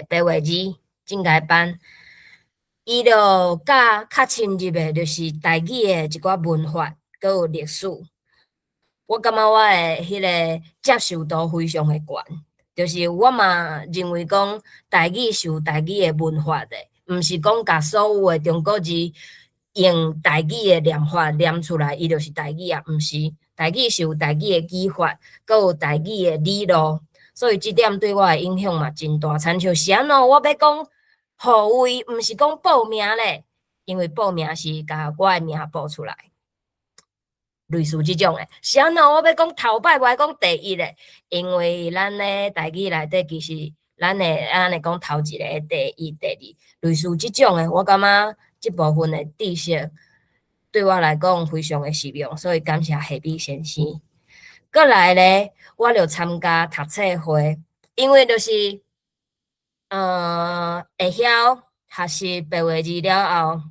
白話字進階班，伊就教較深入的，就是台語的一寡文法，閣有歷史。我感覺我的彼個接受度非常的懸，就是我嘛認為講台語是有台語的文法的，毋是講共所有的中國字用台語的念法念出來，伊就是台語啊，毋是。台語是有台語的語法，閣有台語的理路，所以這點對我的影響嘛真大。親像是按怎我欲講號位，毋是講報名咧，因為報名是共我的名報出來。類似這種的，是按怎我欲講頭擺，無愛講第一咧，因為咱咧台語內底其實咱會按呢講頭一个、第一、第二，類似這種的，我感覺這部分的知識對我來講非常的實用，所以感謝夏美先生。閣來咧，我就參加讀冊會，因為就是，會曉學習白話字了後，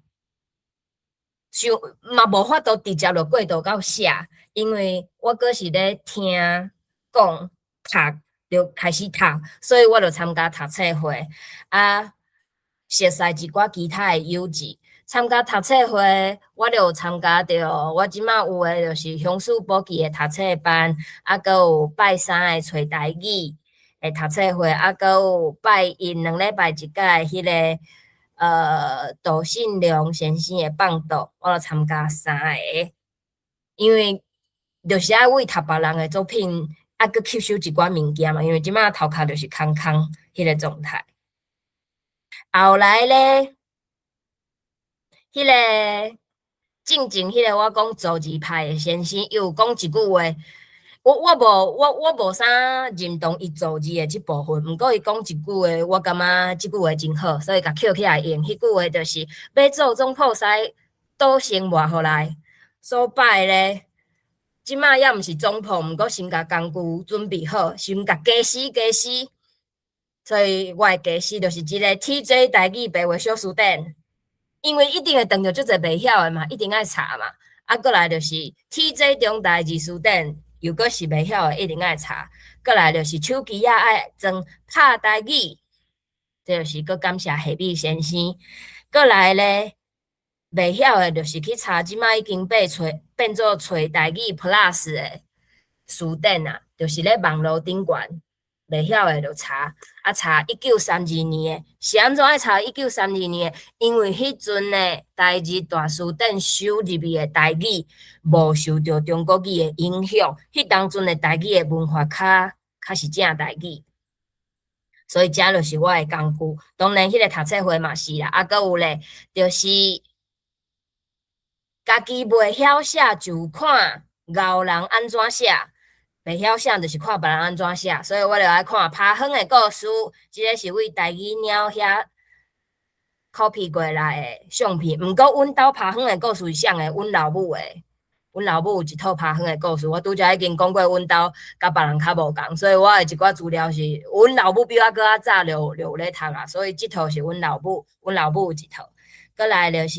想嘛無法度直接就過渡到寫，因為我閣是咧聽講讀，就開始讀，所以我就參加讀冊會，啊，熟似一寡其他的幼稚。參加讀冊會，我就有參加著。我這馬有的就是鄉事簿記的讀冊班，啊，閣有拜三的揣台語的讀冊會，啊，閣有拜一2禮拜一屆彼個杜信良先生的放讀，我就參加三個。因為就是愛為讀別人的作品，啊，閣吸收一寡物件嘛。因為這馬頭殼就是空空彼個狀態。後來咧，彼個進前彼個我講造字派的先生，伊有講一句話，我無啥認同伊造字的這部分，毋過伊講一句話，我感覺這句話真好，所以共抾起來用。彼句話就是：欲做總鋪師，倒先活予來。所擺咧，這馬猶毋是總鋪，毋過先共工具準備好，先共家私家私。所以我的家私就是這個 TJ 台語白話小辭典。因為一定會碰著足濟袂曉的嘛，一定愛查嘛。啊，閣來就是 TJ 中大字詞典，又閣是袂曉的，一定愛查。閣來就是手機仔愛裝拍台語，這就是閣感謝夏米先生。閣來咧，袂曉的，就是去查，這擺已經變揣變做揣台語 Plus 的辭典啊，就是咧網路頂懸，袂曉的就查，啊查1932年的，是按怎愛查一九三二年的？因為彼陣的台日大辭典收入去的台語，無受著中國語的影響，彼當陣的台語的文法較較是正台語。所以這就是我的工具。當然，彼個讀冊會嘛是啦，啊，閣有咧，就是家己袂曉寫就看𠢕人按怎寫，袂曉寫就是看別人按怎寫，所以我就愛看拍風的故事，這个是對台語鳥遐 copy 過來的相片。毋過阮兜拍風的故事是啥的？阮老母的。阮老母有一套拍風的故事，我拄才已經講過，阮兜佮別人較無仝，所以我的一寡資料是阮老母比我閣較早就有咧讀啊，所以這套是阮老母，阮老母有一套。閣來就是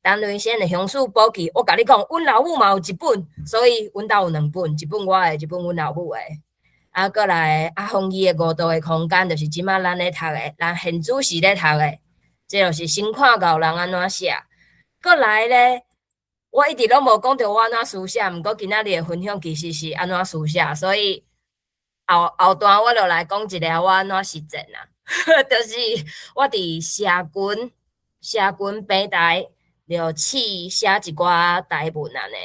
陳雷先的鄉事簿記，我共你講，阮老母嘛有一本，所以阮兜有兩本，一本我的，一本阮老母的。啊，閣來阿鳳伊的五度的空間，就是這擺咱咧讀的，咱現主時咧讀的，這就是先看𠢕人按怎寫。閣來咧，我一直攏無講著我按怎書寫，毋過今仔日的分享其實是按怎書寫，所以後後段我就來講一下我按怎實踐啦。就是我佇社群社群平台就試寫一寡台文按呢。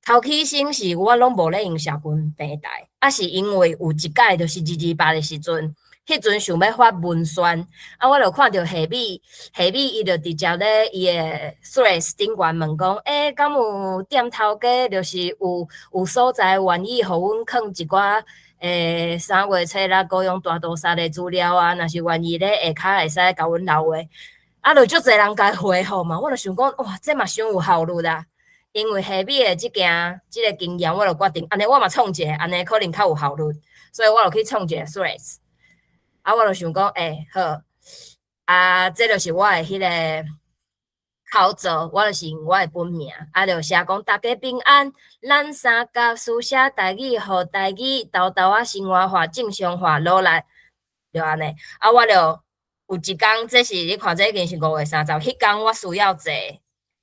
頭起先是我攏無咧用社群平台，啊是因為有一擺就是228的時陣，彼陣想欲發文宣，啊我就看著夏米，夏米伊就直接咧伊的 Threads 頂懸問講，欸，敢有店頭家就是有有所在願意予阮囥一寡3月初六高雄大屠殺的資料啊，若是願意咧下跤會使共阮留話，啊，就足濟人共回覆嘛，我就想講，哇，這嘛傷有效率啦。因為夏米的這件這个經驗，我就決定，按呢我嘛創一个，按呢可能較有效率，所以我就去創一個 Threads。啊，我就想講，欸，好，啊，這就是我的彼个口座，我就是用我的本名，啊，就寫講大家平安，咱三甲書寫台語，予台語沓沓仔生活化、正常化落來，就按呢。啊，我就有一工，這是你看，這已經是5月30，彼工我需要坐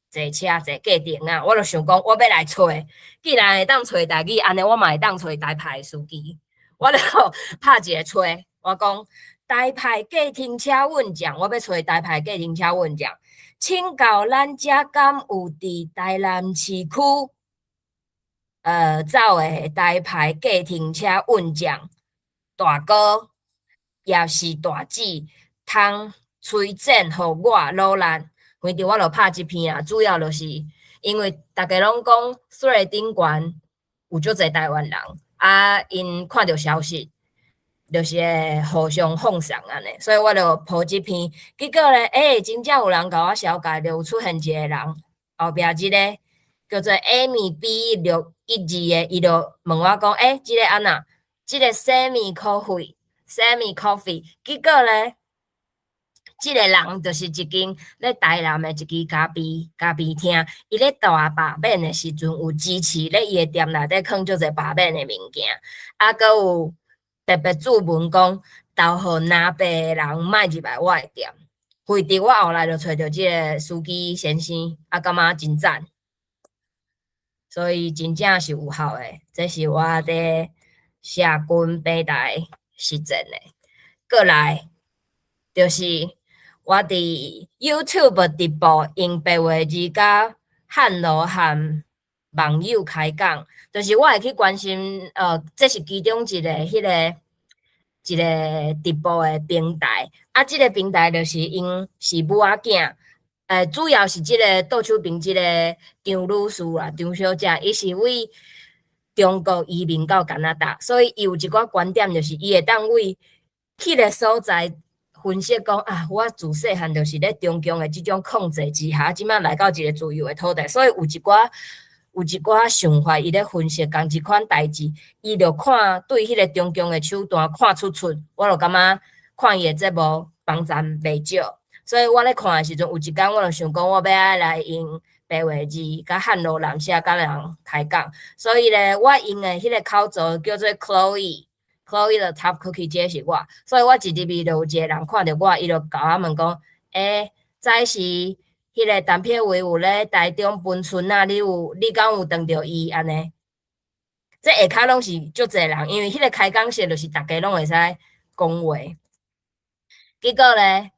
坐車坐計程仔，我就想講，我欲來揣，既然會當揣台語，按呢我嘛會當揣台派司機，我就拍一个揣，我講台派計程車運將，我欲揣台派計程車運將，請教咱遮敢有佇台南市區，走的台派計程車運將大哥，抑是大姊，通推薦予我努力。反正我就拍這篇啊，主要就是因為逐家攏講 Threads 頂懸有足濟台灣人，啊，𪜶看著消息，就是會互相放送按呢，所以我就 po 這篇，結果咧，欸，真正有人共我紹介，就有出現一個人，後壁這个叫做 Amy B 612的，伊就問我講，欸，這个按怎？這个 Semi Coffee，Semi Coffee，結果咧，這个人就是一間咧台南的一支咖啡咖啡廳，伊咧大罷免的時陣，有支持咧伊的店內底囥足濟罷免的物件，啊，閣有特別注文講，投予藍白的人莫入來我的店。反正我後來就揣著這个司機先生，啊，感覺真讚，所以真正是有效的。這是我佇社群平台實踐的。過來就是我佇 YouTube 直播用白話字佮漢羅和網友開講，就是我會去關心，這是其中一个彼个一个直播的平台。啊，這个平台就是𪜶是母仔囝，主要是這个倒手邊這个張女士啦，張小姐，伊是對中國移民到加拿大，所以伊有一寡觀點，就是伊會當對彼个所在分析講啊，我自細漢就是咧中共的這種控制之下，這擺來到一个自由的土地，所以有一寡想法，伊咧分析仝一款代誌，伊就看對彼个中共的手段看出出，我就感覺看伊的節目幫贊袂少，所以我咧看的時陣，有一工我就想講，我欲愛來用白話字，佮漢羅南寫佮人開講，所以咧，我用的彼個口座叫做 Chloe，Chloe the Top Cookie，這是我，所以我一入去就有一個人看著我，伊就共我問講，欸，早時彼個陳撇位有咧台中分村仔，你敢有當著伊按呢？這下跤攏是足濟人，因為彼個開講室就是逐家攏會使講話。結果咧，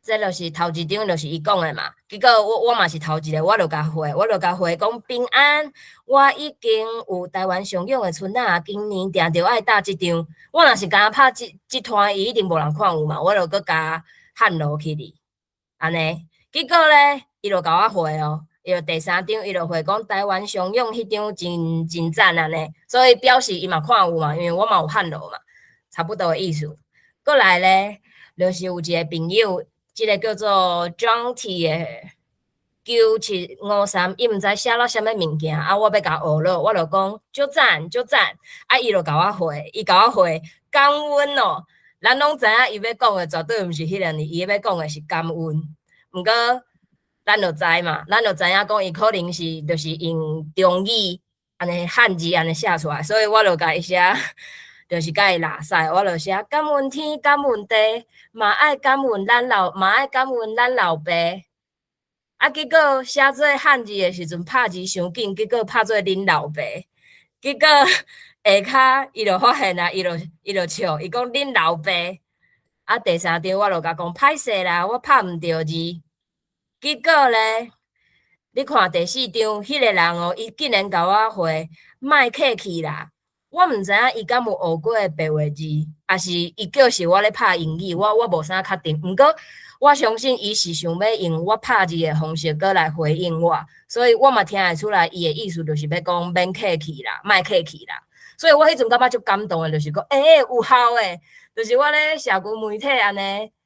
這就是頭一張，就是伊講的嘛。結果我嘛是頭一個，我就共回，我就共回講平安，我已經有台灣上勇的村仔，今年定著愛打這張。我若是敢若拍這攤，伊一定無人看有嘛，我就閣加漢羅起哩，按呢。結果咧，伊就共我回哦，伊就第三張，伊就回講台灣上勇彼張真真讚按呢，所以表示伊嘛看有嘛，因為我嘛有漢羅嘛，差不多的意思。過來咧，就是有一個朋友，這個叫做 John T 的9753，伊毋知寫了啥物物件，啊，我欲共學落，我就講足讚足讚，啊，伊就共我回，伊共我回感恩哦，咱攏知影伊欲講的絕對毋是彼兩字，伊欲講的是感恩，毋過咱就知嘛，咱就知影講伊可能是就是用中語按呢漢字按呢寫出來，所以我就共伊寫。就是共伊拉屎，我就寫感恩天感恩地，嘛愛感恩咱老，嘛愛感恩咱老爸。啊，結果寫做漢字的時陣拍字傷緊，結果拍做恁老爸。結果下跤伊就發現啊，伊就笑，伊講恁老爸。啊，第三張我就共講歹勢啦，我拍毋著字。結果咧，你看第四張，彼個人哦，伊竟然共我回莫客氣啦。我毋知影伊敢有學過白話字，抑是伊叫是我咧拍英語，我無啥確定。毋過我相信伊是想欲用我拍字的方式閣來回應我，所以我嘛聽會出來伊的意思就是欲講免客氣啦，莫客氣啦。所以我彼陣感覺足感動的，就是講，欸，有效的，就是我咧社群媒體按呢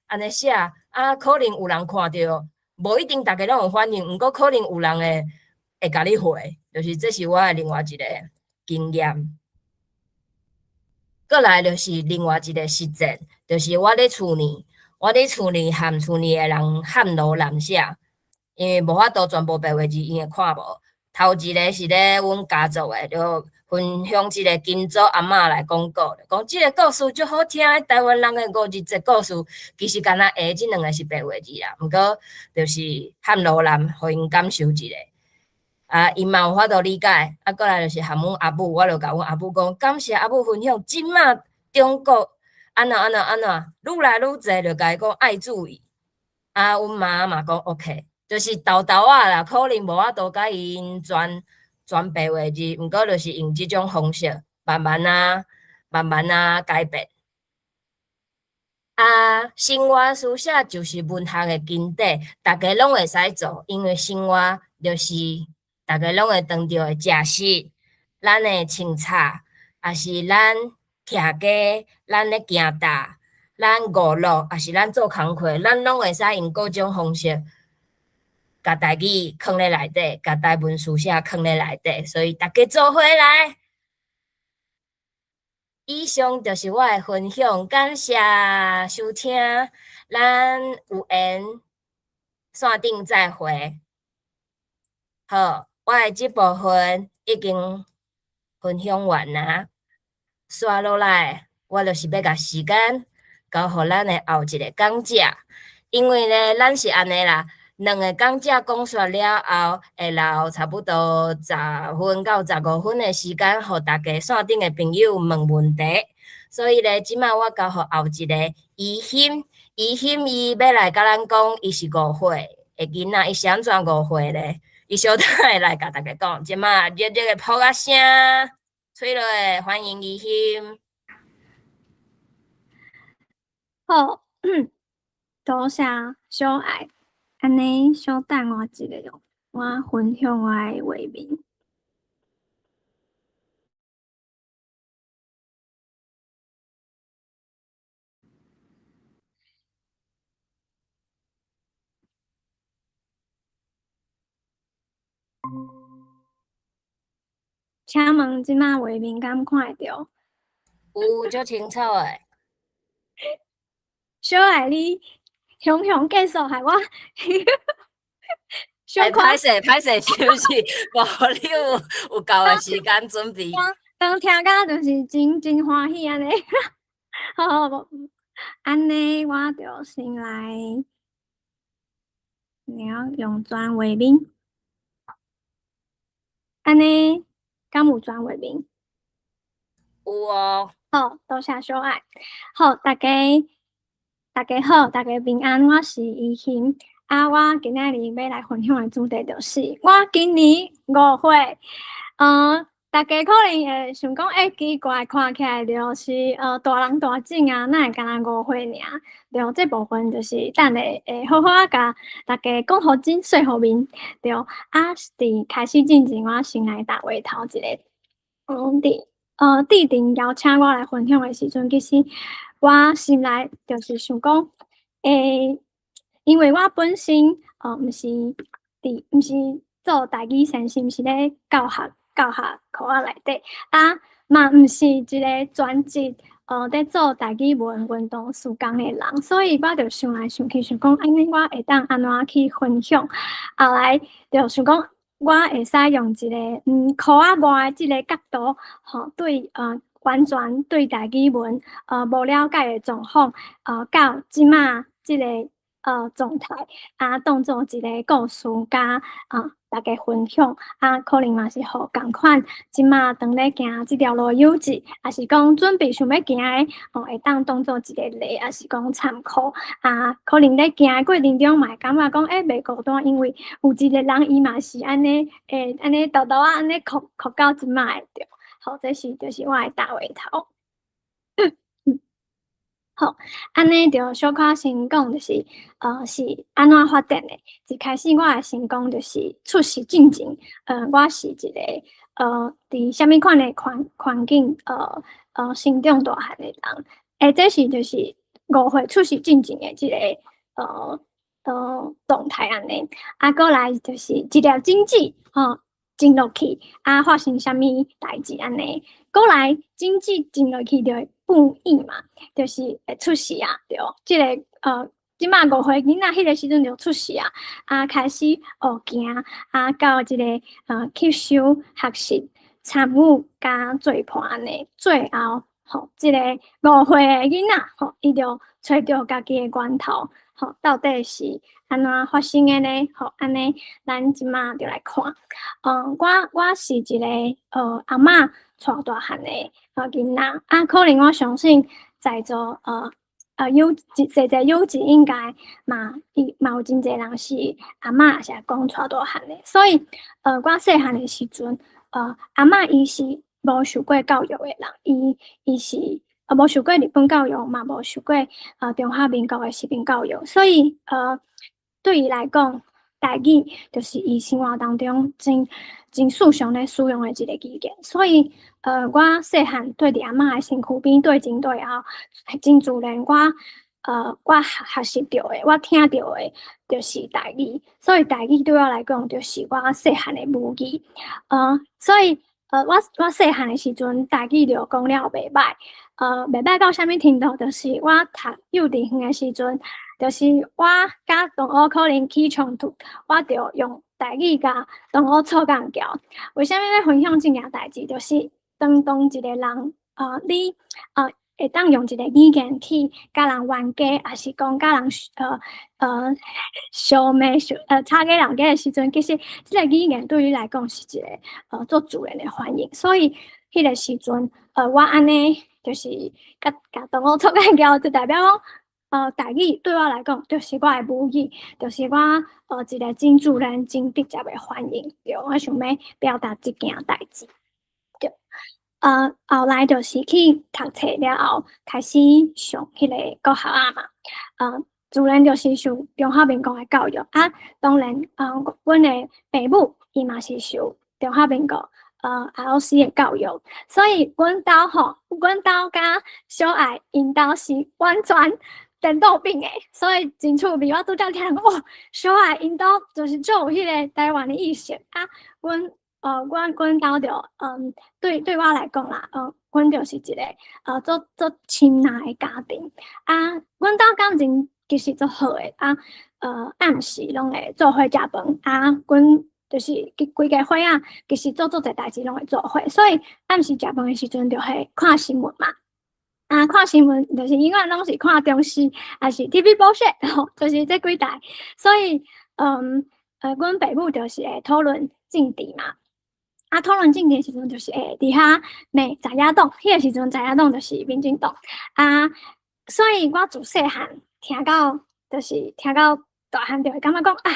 按呢寫，啊，可能有人看著，無一定逐家攏有反應，毋過可能有人會共你回，就是這是我的另外一個經驗。過來就是另外一個實踐，就是我佇厝裡，我佇厝裡和厝裡的人漢羅南寫，因為無法度全部白話字，𪜶會看無。頭一個是咧阮家族的，就分享這個金祖阿嬤來講故，講這個故事足好聽，台灣人的五日節故事，其實敢若下這兩個是白話字啦，毋過就是漢羅南，予𪜶感受一下。啊，𪜶嘛有法度理解，啊，過來就是含阮阿母，我就共阮阿母講，感謝阿母分享，這馬中國按怎按怎按怎，愈來愈濟，就共伊講愛注意。啊，阮媽嘛講 OK，就是沓沓仔啦，可能無法度共𪜶全全白話字，毋過就是用這種方式，慢慢仔、慢慢仔改變。啊，生活書寫就是文學的根底，逐家攏會使做，因為生活就是逐家攏會當著的食食，咱的穿插，抑是咱徛街，咱咧行搭，咱娛樂，抑是咱做工課，咱攏會使用各種方式，共台語囥咧內底，共台文書寫囥咧內底，所以逐家做伙來。以上就是我的分享，感謝收聽，咱有緣線頂再會。好，我的這部分已經分享完啊，紲落來，我就是欲共時間交予咱的後一個講者，因為咧，咱是按呢啦，兩個講者講煞了後，會留差不多10分到15分的時間，予大家線頂的朋友問問題。所以咧，這馬我交予後一個怡欣，怡欣伊欲來共咱講，伊是5歲的囡仔，伊是按怎5歲咧？伊小等會來共大家講。這馬熱熱的噗仔聲，吹落，歡迎怡欣。好，多謝小愛。按呢，小等我一下，我分享我的畫面。請問這馬畫面敢看會著？有，足清楚的。小愛你雄雄結束，害我欸，歹勢歹勢，是毋是？無你有夠的時間準備。當聽甲就是真真歡喜按呢。好好無，按呢我就先來，了用轉畫面。按呢，敢有轉畫面？有哦。好，多謝小愛。好，大家大家好，大家平安，我是怡欣。啊，我今仔日欲來分享的主題就是，我今年5歲。大家可能會想講，欸，奇怪，看起來就是大人大種啊，哪會敢若五歲爾？對，這部分就是等下會好好仔共大家講予真，說予明。對，啊，佇開始進前，我先來搭話頭一下。佇弟弟邀請我來分享的時陣，其實我心內就是想講，欸，因為我本身毋是做台語先生，毋是咧教學科仔內底，啊嘛毋是一個專職佇做台語文運動事工的人，所以我就想來想去，想講按呢我會當按怎去分享，後來就想講我會使用一個科仔外的這個角度，吼，對完全對台語文無了解的狀況，到這馬這個狀態，啊，當做一個故事佮大家分享，啊，可能嘛是予仝款，這馬當咧行這條路幼稚，抑是講準備想欲行的，哦，會當當做一個例，抑是講參考。啊，可能咧行的過程中嘛會感覺講，欸，袂孤單，因為有一個人伊嘛是按呢，會按呢沓沓仔按呢哭哭到這馬的對。好，這是就是我的搭話頭。好，按呢就小可先講，就是是按怎發展的。一開始我會先講，就是出世進前，我是一個佇啥物款的環境成長大漢的人。欸，這是就是5歲出世進前的這個狀態按呢。啊，過來就是一粒種子，吼，種落去，啊，發生啥物代誌按呢？過來種子種落去就會孵育嘛，就是會出世啊，對。這個這馬5歲囡仔彼個時陣就出世啊，啊，開始學行，啊，到這個吸收、學習、參與佮做伴按呢，最後吼，這個五歲的囡仔吼，伊就揣著家己的源頭，吼，到底是按怎發生的呢？吼，按呢，咱這馬就來看。我是一個阿嬤帶大漢的囡仔，啊，可能我相信在座有濟濟有志應該嘛伊嘛有真濟人是阿嬤抑是阿公帶大漢的，所以我細漢的時陣，阿嬤伊是無受過教育的人，伊是無受過日本教育，嘛無受過中華民國的食品教育，所以對伊來講，台語就是伊生活當中真真時常咧使用的一個語言，所以我細漢綴佇阿嬤的身軀邊，對前對後，真自然我學習著的，我聽著的，就是台語，所以台語對我來講，就是我細漢的母語。所以我細漢的時陣，台語就講了袂䆀，袂䆀到啥物程度？就是我讀幼稚園的時陣，就是我佮同學可能起衝突，我就用台語共同學吵干譙。為啥物欲分享這件代誌？就是當一個人，你會當用一個語言去佮人冤家，抑是講佮人相罵、吵架鬧架的時陣，其實這個語言對你來講是一個足自然的反應。所以彼個時陣，我按呢就是共同學吵干譙，就代表講，台語對我來講就是我的母語，就是我一個真自然、真直接的反應。對，我想欲表達這件代誌。對，後來就是去讀冊了後，開始上彼個國校仔嘛。自然就是受中華民國的教育。啊，當然，阮的爸母伊嘛是受中華民國ROC 的教育，所以阮兜吼，阮兜佮小愛𪜶兜是完全顛倒反的，所以真趣味。我拄才聽人講，哦，小愛𪜶兜就是足有彼個台灣的意識啊。阮兜就，對我來講啦，阮就是一個足足親昵的家庭。啊，阮兜感情其實足好的啊。暗時攏會做伙食飯啊，阮就是規家伙仔，其實做足濟代誌攏會做伙，所以暗時食飯的時陣就會看新聞嘛。啊，看新聞就是永遠攏是看中視，抑是 TVBS 吼，就是這幾台。所以，阮爸母就是會討論政治嘛。啊，討論政治的時陣，就是會佇遐罵在野黨，彼個時陣在野黨就是民進黨。啊，所以我自細漢聽到，就是聽到大漢就會感覺講啊，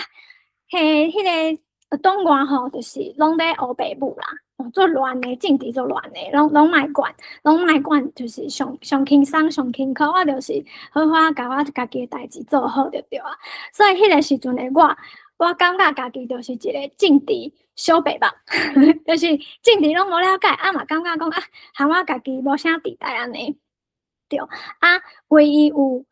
彼個黨外吼，就是攏咧烏白舞啦，足亂的，政治足亂的，攏莫管，攏莫管，就是上上輕鬆上輕巧，我就是好好共我家己的代誌做好就對啊。所以彼個時陣的我，我感覺家己就是一個政治小白目，就是政治攏無了解，啊嘛感覺講啊，含我家己無啥佇內按呢。對，啊，唯一有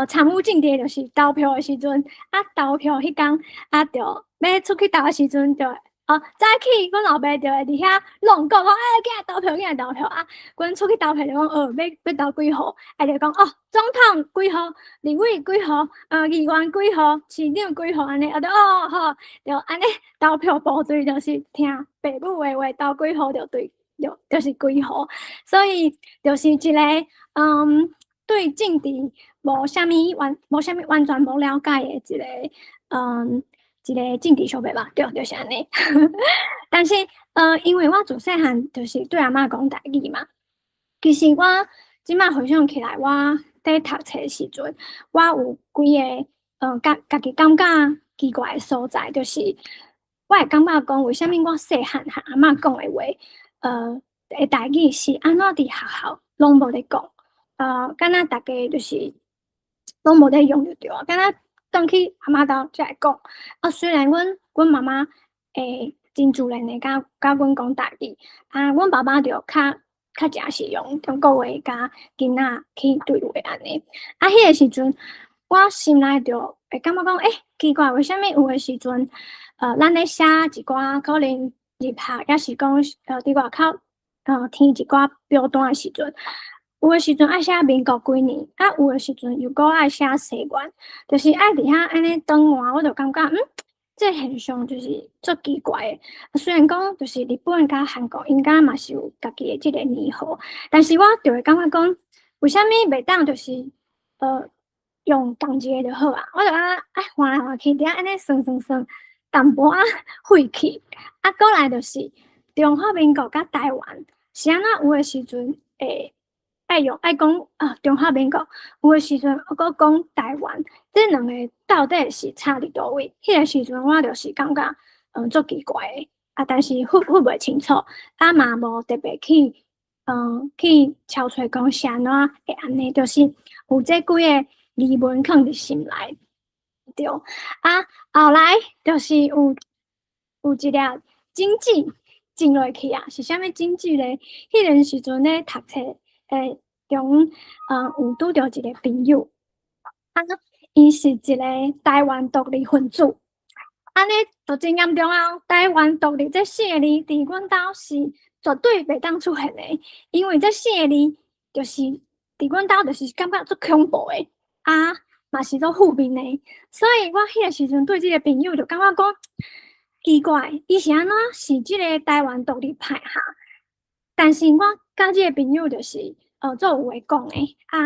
參與政治的就是投票的時陣，啊，投票彼工啊，著欲出去投的時陣，就哦，早起阮老爸就會佇遐挵講講，欸，緊來投票，緊來投票啊！阮出去投票就講，哦，欲投幾號？啊，就講哦，總統幾號，立委幾號，議員幾號，市長幾號按呢，啊，就哦好，就按呢投票步驟就是聽爸母的話，投幾號就對，就是幾號，所以就是一個對政治無啥物完全無了解的一個政治小白吧，對，就是按呢。但是，因為我自細漢就是對阿嬤講台語嘛，其實我這擺回想起來，我佇讀冊的時陣，我有幾个家己感覺奇怪的所在，就是我會感覺講，為啥物我細漢和阿嬤講的話，的台語是按怎佇學校攏無咧講，敢若逐家就是攏無咧用就對啊，敢若轉去阿嬤兜才會講。啊，雖然阮媽媽會真自然的佮阮講台語，啊，阮爸爸就較誠是用中國話佮囡仔去對話按呢。啊，彼個時陣，我心內就會感覺講，欸，奇怪，為啥物有的時陣，咱咧寫一寡可能入學，抑是講佇外口，填一寡表單的時陣，有的時陣愛寫民國幾年，啊，有的時陣又閣愛寫西元，就是愛佇遐按呢轉換，我就感覺，這個現象就是足奇怪的。雖然講就是日本佮韓國𪜶敢嘛是有家己的這個年號，但是我就會感覺講，為啥物袂當就是用仝一个就好啊？我就感覺愛換來換去，佇遐按呢算算算，淡薄仔費氣。啊，閣來就是中華民國佮台灣是按怎有的時陣會愛用愛講啊中華民國，有的時陣閣講台灣，這兩个到底是差佇佗位？彼個時陣我就是感覺足奇怪的，啊，但是分袂清楚，啊嘛無特別去搜揣講是按怎會按呢，就是有這幾個疑問囥佇心內。對，啊，後來就是有一粒種子種落去啊，是啥物種子咧？彼陣時陣咧讀冊中，有拄著一個朋友，啊，伊是一個台灣獨立分子，按呢就真嚴重啊！台灣獨立這四個字，佇阮兜是絕對袂當出現的，因為這四個字就是佇阮兜就是感覺足恐怖的，啊，嘛是足負面的，所以我彼個時陣對這個朋友就感覺講奇怪，伊是按怎是這个台灣獨立派哈？但是我佮這個朋友就是足有話講的，啊，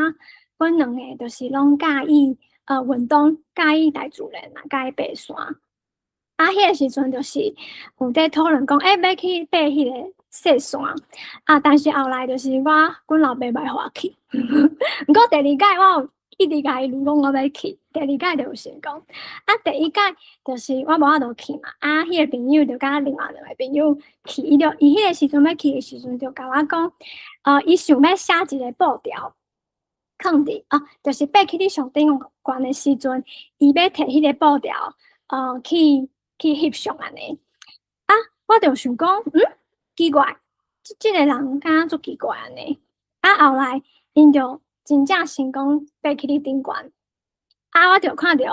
阮兩个就是攏佮意運動，佮意大自然嘛，佮意爬山。啊，彼個時陣就是有佇討論講，欸，欲去爬彼个雪山。啊，但是後來就是我阮老爸袂予我去。毋過第二擺我有一直共伊講我欲去，第二擺就有成功。啊，第一擺就是我無法度去嘛，啊，彼个朋友就佮另外兩个朋友去，伊就伊彼个時陣欲去的時陣就共我講，伊想欲寫一个布條，囥佇啊，就是爬去你上頂懸的時陣，伊欲提彼个布條，去翕相按呢。啊，我就想講，奇怪，這個人敢若足奇怪按呢。啊，後來𪜶就真正成功爬去你頂懸。啊，我就看著，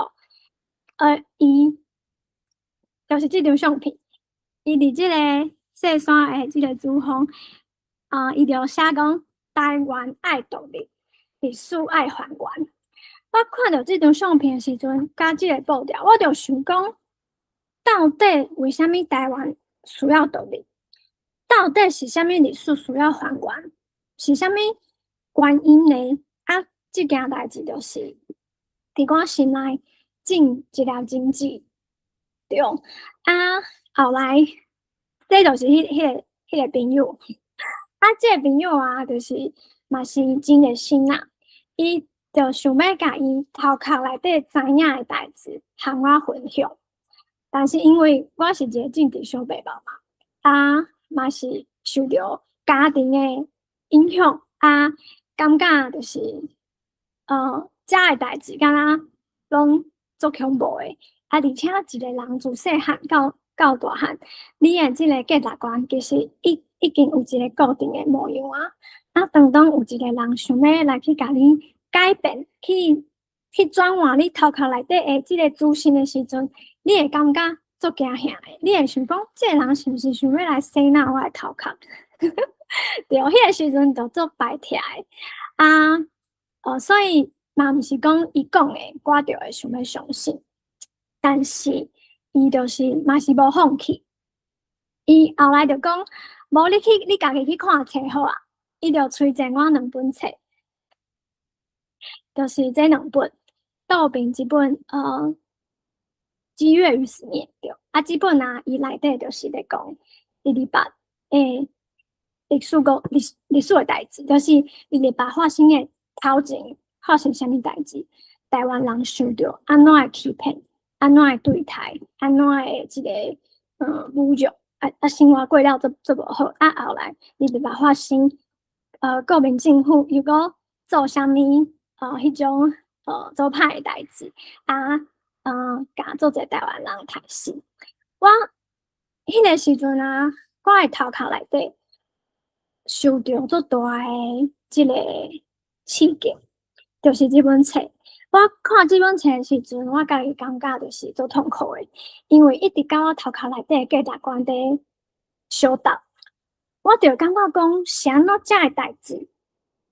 伊就是這張相片，伊佇這个雪山的這个主峰，啊，伊就寫講台灣愛獨立，歷史愛還原。我看著這張相片的時陣，佮這个步調，我就想講，到底為啥物台灣需要獨立？到底是啥物歷史需要還原？是啥物原因呢？啊，這件代誌就是佇我心內種一粒種子，對。啊，後來這就是彼個朋友，啊，這個朋友啊，就是嘛是真熱心啦，伊就想欲共伊頭殼內底知影的代誌和我分享，但是因為我是一個政治小白目嘛，啊，嘛是受著家庭的影響，啊，感覺就是，遮的代誌敢若攏足恐怖的，啊，而且一個人自細漢到大漢，你的這個價值觀其實已經有一個固定的模樣啊，啊，當有一個人想欲來去共你改變，去轉換你頭殼內底的這個資訊的時陣，你會感覺足驚嚇的，你會想講，這個人是毋是想欲來洗腦我的頭殼？對，彼個時陣就足排斥的，啊，所以嘛毋是講伊講的，我就會想欲相信，但是伊就是嘛是無放棄，伊後來就講，無你去你家己去看冊好啊，伊就推薦我兩本冊，就是這兩本，倒邊這本《激越與死滅》對，啊，這本啊，伊內底就是咧講二二八的歷史個歷史的代誌，就是二二八發生的頭前發生啥物代誌，台灣人受著按怎的欺騙，按怎的對待，按怎的這个侮辱，啊生活過了足無好，啊後來二二八發生，國民政府又閣做啥物彼種做歹的代誌，啊，共足濟台灣人刣死。我彼个時陣啊，我的頭殼內底受著足大的這個刺激，就是這本冊。我看這本冊的時陣，我家己感覺就是足痛苦的，因為一直佮我頭殼內底的價值觀佇相鬥。我就感覺講，是按怎遮的代誌，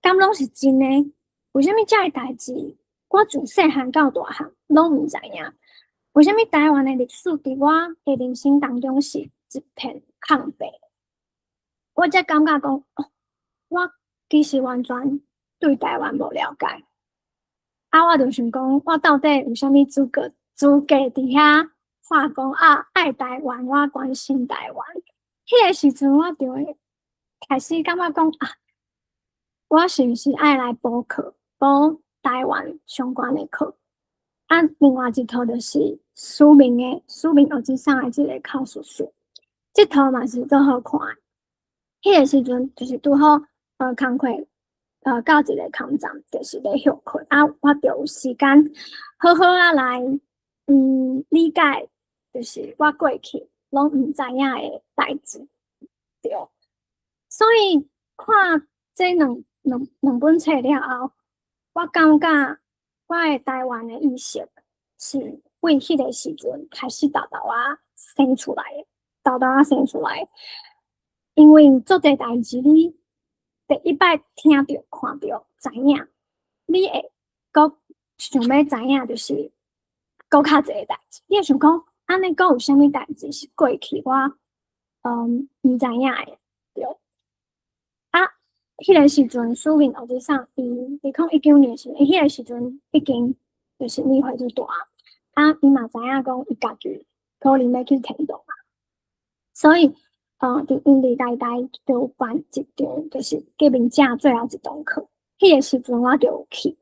敢攏是真的？為啥物遮的代誌，我自細漢到大漢攏毋知影？為啥物台灣的歷史佇我的人生當中是一片空白？我才感覺講，哦，我其實完全對台灣無了解。啊，我就想講，我到底有啥物資格佇遐話講啊？愛台灣，我關心台灣。彼個時陣，我就會開始感覺講啊，我是毋是愛來補課，補台灣相關的課？啊，另外一套就是署名的，署名學之送的這个口述史，這套嘛是足好看的。彼個時陣就是拄好，工課到一个空站，就是咧歇睏，啊，我就有時間好好仔來，理解，就是我過去攏毋知影的代誌，對。所以看這兩本冊了後，我感覺我的台灣的意識是為彼個時陣開始沓沓仔生出來的，沓沓仔生出來。因為足濟代誌，你第一擺聽著、看著、知影，你會閣想欲知影，就是閣較濟代誌。你會想講，按呢閣有啥物代誌是過去我毋知影的，對。啊，彼個時陣，署名學生伊2019年時，伊彼個時陣已經就是年歲足大，啊，伊嘛知影講伊家己可能欲去天堂啊，所以，佇𪜶佇台大就有辦一場，就是革命者最後一堂課。彼個時陣我就有去，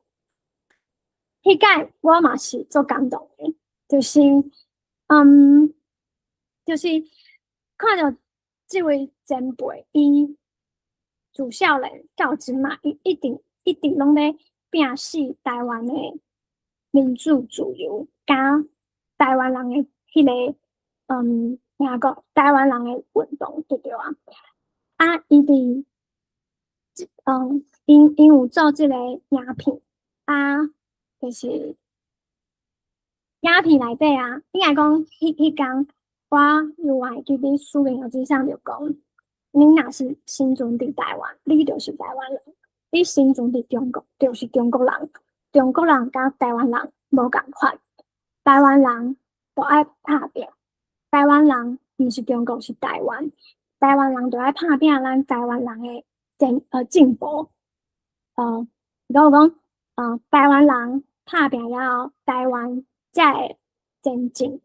彼擺我嘛是足感動的，就是看著這位前輩，伊自少年到這馬，伊一直一直攏咧拼死台灣的民主自由，佮台灣人的彼个，聽講台灣人的運動對著啊，啊，伊佇，𪜶有做這个影片，啊，就是影片內底啊，應該講彼工我猶會記得署名學生就講，你若是生存佇台灣，你就是台灣人；你生存佇中國，就是中國人。中國人佮台灣人無仝款，台灣人都愛拍拚，台灣人毋是中國，是台灣，台灣人就愛拍拚咱台灣人的進步。如果講，台灣人拍拚了後，台灣才會前進，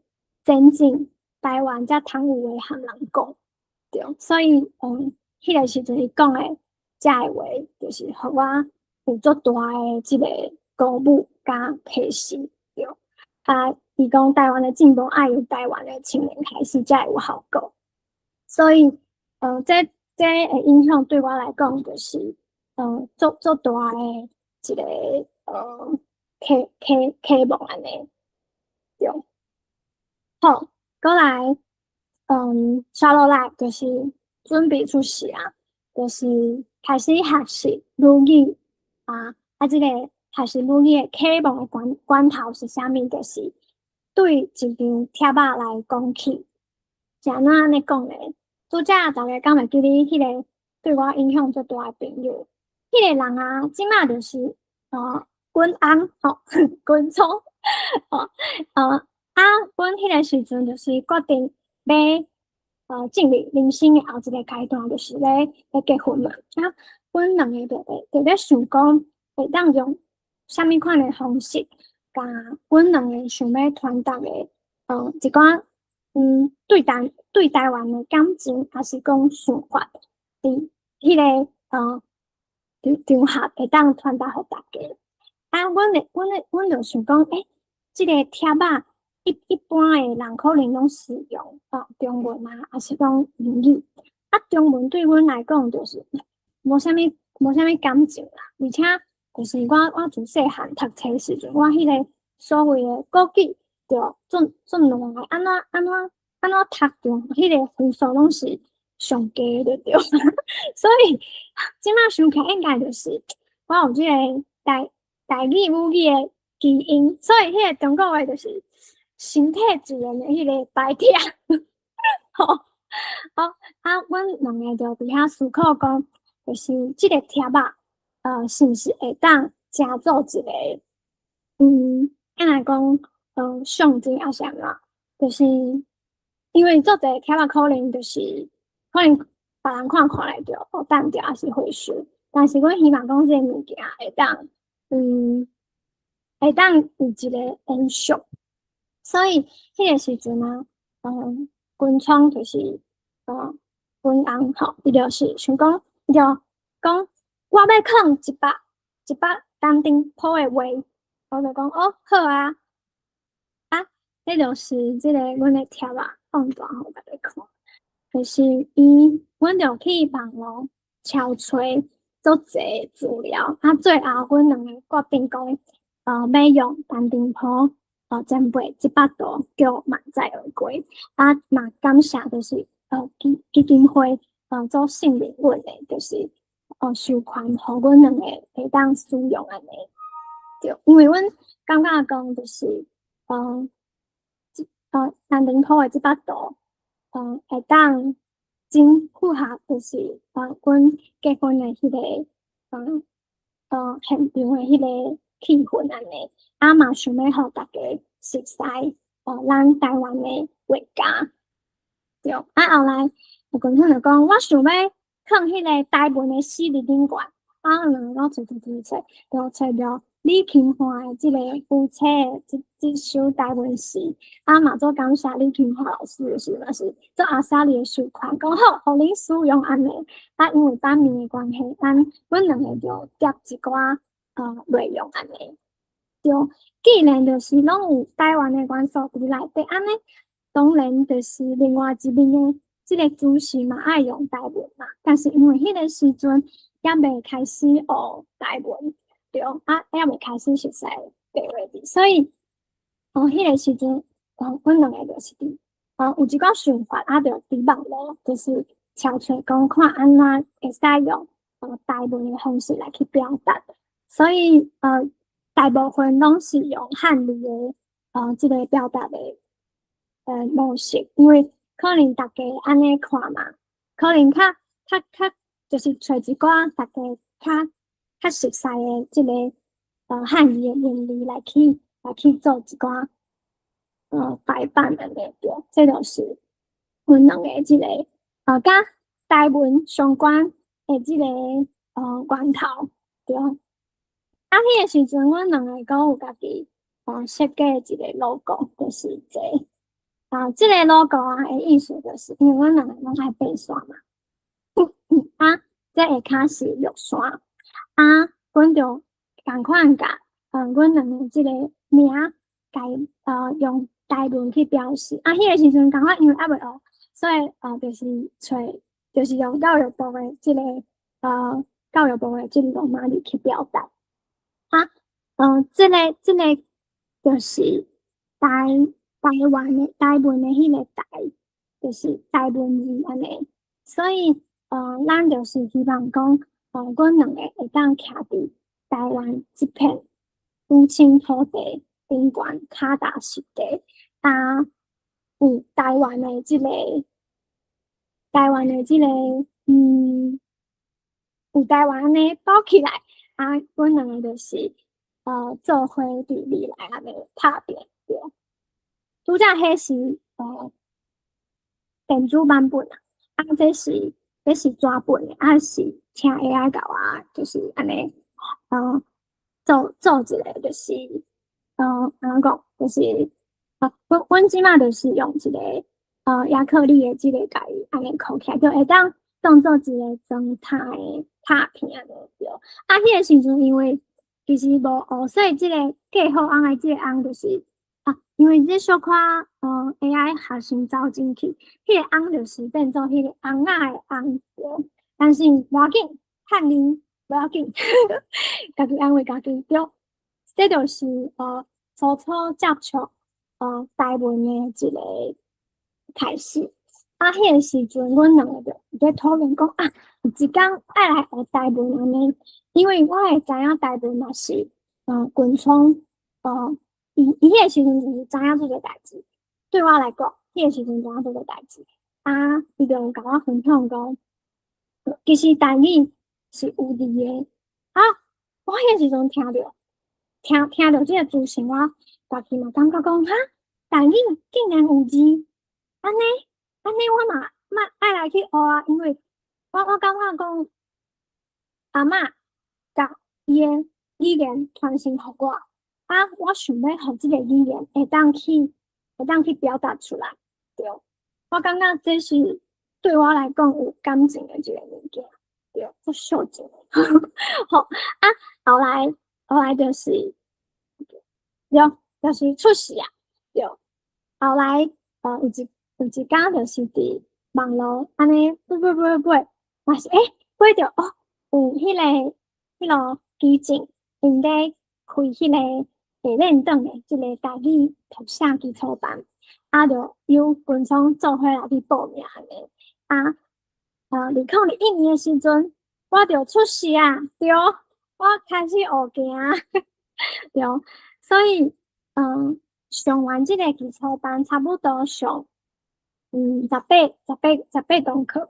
前進，台灣才通有話和人講，對，所以，彼个時陣伊講的這个話，就是予我有足大的這个鼓舞佮啟示，對。啊，伊講台灣的進步愛由台灣的青年開始才會有效果，所以，這會影響對我來講，就是，足足大的一个啟蒙按呢，對。好，閣來，紲落來就是準備出席啊，就是開始學習母語啊，啊，這個學習母語的啟蒙的關頭是啥物？就是對一張帖仔來講起，是按怎按呢講咧？拄才大家敢會記得彼个對我影響最大的朋友，彼个人啊，這馬就是阮翁吼，軍聰吼，啊，阮彼个時陣就是決定欲進入人生的後一个階段，就是欲結婚嘛。啊，阮兩个就咧想講，會當用啥物款的方式，共阮兩个想欲傳達的，一寡對台灣的感情，抑是講想法，佇彼个場合會當傳達予大家。啊，阮就想講，欸，這个帖仔一般的人可能攏使用中文啊，抑是講英語。啊，中文對阮來講就是無啥物感情啦，而且就是我自細漢讀冊時陣，我彼个所謂的國語就足足爛的，按怎讀著彼个分數攏是上低的對。所以這馬想起來應該就是我有這个台語母語的基因，所以彼个中國話就是身體自然的彼个排斥。吼，好，啊，阮兩个就佇遐思考講，就是這个帖仔，是毋是會當成做一个，按來講，象徵抑是按怎？就是因為做一个帖仔可能就是可能別人看看來就淡掉，抑是回收，但是阮希望講這个物件會當有一个延續。所以彼个時陣啊，軍聰就是阮翁吼，伊就是想講，伊就講我欲囥100單丁鋪的畫，我就講哦好啊，啊，這就是這个阮的帖仔放大予大家看，就是伊，阮就去網路搜揣足濟資料，啊，最後阮兩个決定講，欲用陳澄波前輩這幅圖叫滿載而歸，啊，嘛感謝就是基金會做信任阮的，就是授權予阮兩個會當使用按呢。對，因為阮感覺講就是，陳澄波的這幅圖，會當真符合就是阮結婚的彼个，現場的彼个氣氛按呢，啊嘛想欲予大家熟悉，咱台灣的畫家。對，啊後來有軍聰就講，我想欲囥彼个台文的詩佇頂懸，啊，兩个揣揣揣揣，就揣著李琴華的這個夫妻的這首台文詩，啊嘛足感謝李琴華老師，就是嘛是足阿莎力的授權，講好，予恁使用按呢。啊，因為版面的關係，阮兩个就疊一寡內容按呢。對，既然就是攏有台灣的元素佇內底，按呢，當然就是另外一面的這个主題嘛愛用台文嘛。但是因為彼个時陣猶未開始學台文，對，啊，猶未開始熟悉白話字，所以，彼个時陣，阮兩個就是佇，有一寡想法，啊，就佇網路就是搜揣講看按怎會使用台文的方式來去表達。所以，大部分攏是用漢語的，這个表達的模式，因為可能大家按呢看嘛，可能較就是揣一寡大家較熟悉的這个漢字的原理來去做一寡排版按呢對，這就是阮兩个這個佮台文相關的這個源頭對。啊，彼个時陣，阮兩個閣有家己設計一個 logo，就是這個。啊，這個 logo 啊的意思就是，因為阮兩個攏愛爬山嘛。啊，這下跤是玉山，啊，阮就仝款共阮兩个這個名，共用台文去表示。啊，彼个時陣仝款因為猶未學，所以就是揣，就是用教育部的這個教育部的這個羅馬字去表達。啊，這個就是台灣的台文的彼個台，就是台文字按呢。所以，咱就是希望講，阮兩个會當徛佇台灣這片古青土地頂懸，跤踏實地，啊，有台灣的這個，有台灣的包起來，啊，阮兩个就是做伙佇未來按呢拍拚對。拄則彼是電子版本啊，啊，這是紙本的，啊是請 AI 共我，就是按呢，做一個就是，按怎講，就是啊，阮這馬就是用一個亞克力的這個共伊按呢箍起來，就會當當做一個裝塔的塔片按呢對。啊，彼个時陣因為其實無學，所以這個計好尪的這个尪就是啊，因為這小可AI 學生走進去，彼个尪就是變做彼个尪仔的尪對。但是無要緊，漢字無要緊，家己安慰家己對。這就是初初接觸台文的一個開始。啊，彼个時陣，阮兩个就佇討論講啊，有一工愛來學台文按呢，因為我會知影台文嘛是軍聰伊彼个時陣就是知影這个代誌。對我來講，彼个時陣知影這个代誌。啊，伊就共我分享講，其實台語是有字的。啊，我彼个時陣聽著這个資訊，我家己嘛感覺講，哈，台語竟然有字，按呢？按呢我嘛愛來去學啊，因為我感覺講，阿嬤共伊的語言傳承予我，啊，我想欲予這个語言會當去表達出來，對。我感覺這是對我來講有感情的一个物件，對，足小情的。好，啊，後來就是，對，就是出世啊，對。後來，有一工就是佇網路按呢爬爬爬爬，嘛是爬著哦，有彼个基進𪜶咧開彼个下免轉的這个台語讀寫基礎班，啊，就由軍聰做伙來去報名按呢。啊，2021年的時陣，我就出世啊，對，我開始學行，對，所以，上完這个基礎班，差不多上18堂課，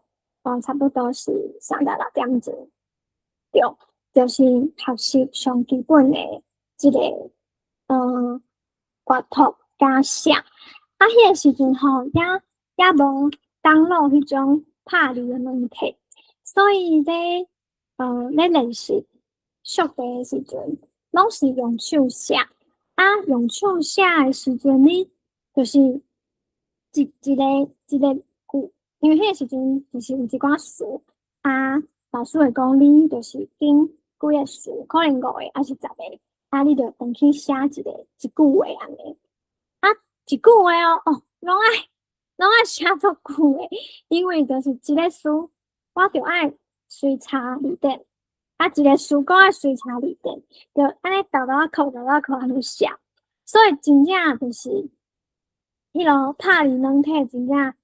差不多是36點鐘，對，就是學習上基本的這个閱讀佮寫。啊，彼个時陣吼，也無登錄彼種拍字的軟體，所以咧練習速寫的時陣，攏是用手寫。啊，用手寫的時陣，你就是一個句，因為彼個時陣就是有一寡詞，啊，老師會講你就是揀幾个詞，可能五個抑是10個，啊，你就轉去寫一句話按呢。啊，一句話哦，哦，攏愛寫足久的，因為就是一个詞，我著愛隨查字典，啊，一个詞閣愛隨查字典，就按呢沓沓仔扣沓沓仔扣按呢寫，所以真正就是彼落拍字軟體真正加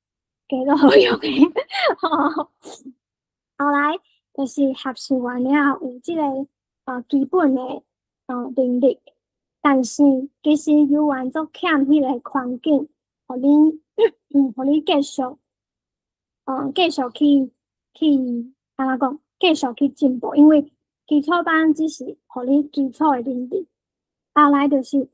足好用的。吼，後來就是學習完了後，有這个基本的能力，但是其實猶原足欠彼个環境，予你繼續去按怎講，繼續去進步，因為基礎班只是予你基礎的能力，後來就是有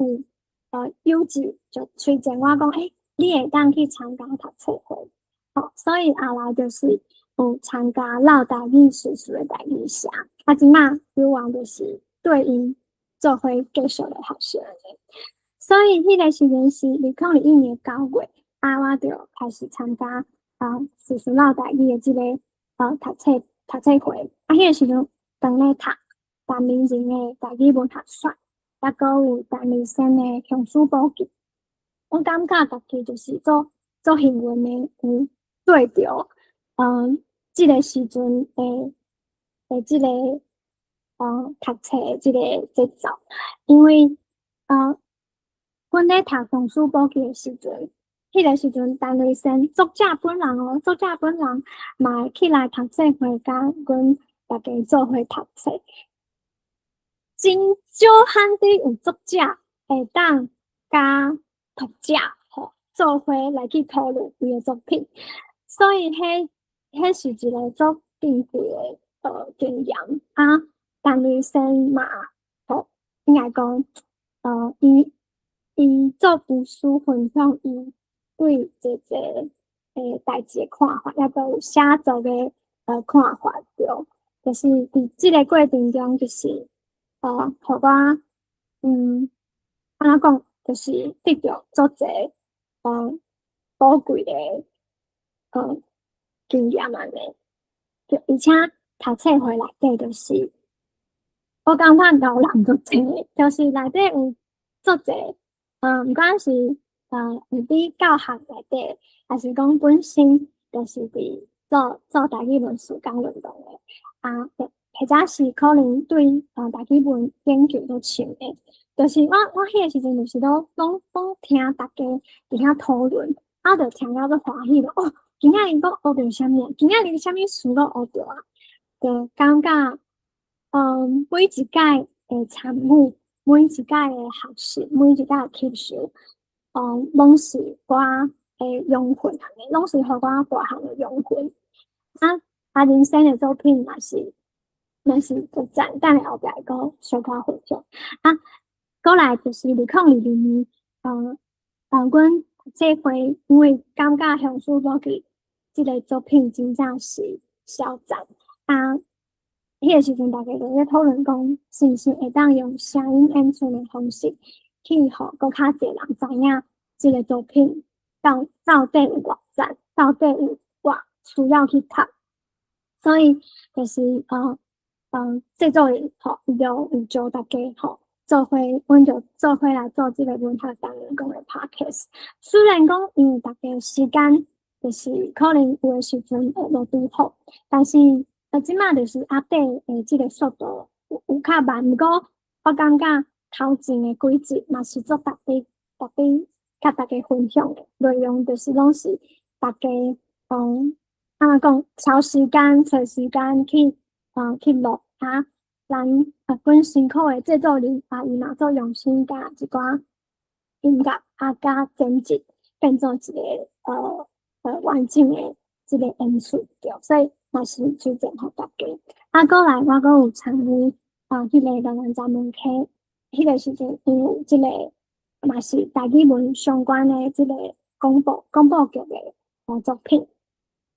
友志就推薦我講，欸，你會當去參加讀冊會，吼，所以後來就是有參加落台語敘事的台語社，啊，這馬有望就是對𪜶做伙繼續來學習按呢。所以彼個時陣是2021年9月，啊，我就開始參加敘事落台語的這個讀冊會，啊，彼個時陣當咧讀陳明仁的台語文學選，抑閣有陳麗仙的《鄉思簿記》，我感覺家己就是足足幸運的，有對著這個時陣的這個讀冊的這個節奏，因為阮咧讀《鄉思簿記》的時陣，彼個時陣陳麗仙作者本人哦，作者本人嘛會起來讀冊會佮阮大家做伙讀冊。真少罕佇有作者會當佮讀者吼做伙來去討論伊的作品，所以彼是一個足珍貴的經驗啊。陳麗仙嘛吼，應該講伊做文書分享伊對這個代誌的看法，抑閣有寫作的看法對，就是佇這個過程中，就是予我按怎講，就是得著足濟寶貴的經驗按呢。對，而且讀冊會內底就是，我感覺老人足濟，就是內底有足濟，毋管是有佇教學內底，抑是講本身就是佇做台語文事工運動的，啊，或者是可能對台語文研究足深的，就是我彼個時陣就是攏聽大家佇遐討論，啊，就聽了足歡喜咯。哦，今仔日閣學著啥物？今仔日啥物詞閣學著啊？就感覺，每一屆的參與，每一屆的學習，每一屆的吸收，攏是我的養分按呢，攏是予我大漢的養分。啊，人生的作品嘛是足讚，等下後壁會閣小可分享。啊，過來就是2022年，阮這回因為感覺《鄉思簿記》這個作品真正是超讚，啊，彼個時陣大家就咧討論講，是毋是會當用聲音演出的方式，去予閣較濟人知影這個作品到底有偌讚，到底有偌需要去讀。所以就是製作人吼，伊就有招大家吼，做伙，阮就做伙來做這個文學單元講的 podcast。雖然講因為大家時間就是可能有的時陣會無拄好，但是這馬就是 update 的這個速度有較慢，毋過我感覺頭前的幾集嘛是足值得佮大家分享的內容，就是攏是大家按怎講，抽時間、揣時間去錄啊，咱阮辛苦的製作人啊，伊嘛足用心共一寡音樂啊，佮剪輯變做一個完整的這個演出對，所以嘛是推薦予大家。啊，過來我閣有參與彼個台灣閘門溪，彼個時陣因有這個嘛是台語文相關的這個廣播劇的作品，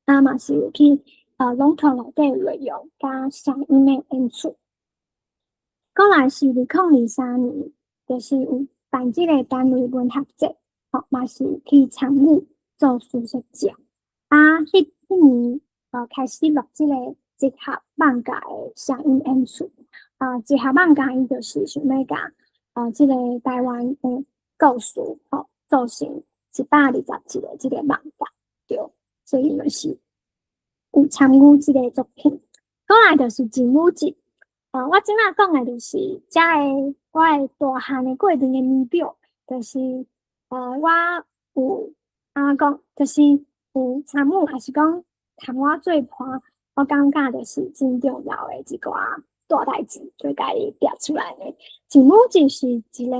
啊嘛是有去朗讀內底內容佮聲音的演出。過來是2023年，就是有辦這個單位文學節，吼嘛是去參與做書說者。啊，彼年開始錄這個集合艋舺的聲音演出。啊，集合艋舺伊就是想欲共這個台灣的故事吼做成121集的這個艋舺，對，所以就是有參與這個作品。過來就是靜舞節，我這馬講的就是遮的我的大漢的過程的年表，就是我有按怎講，就是有參與，抑是講共我做伴，我感覺就是真重要的一寡大代誌，就共伊列出來的。靜舞節是一個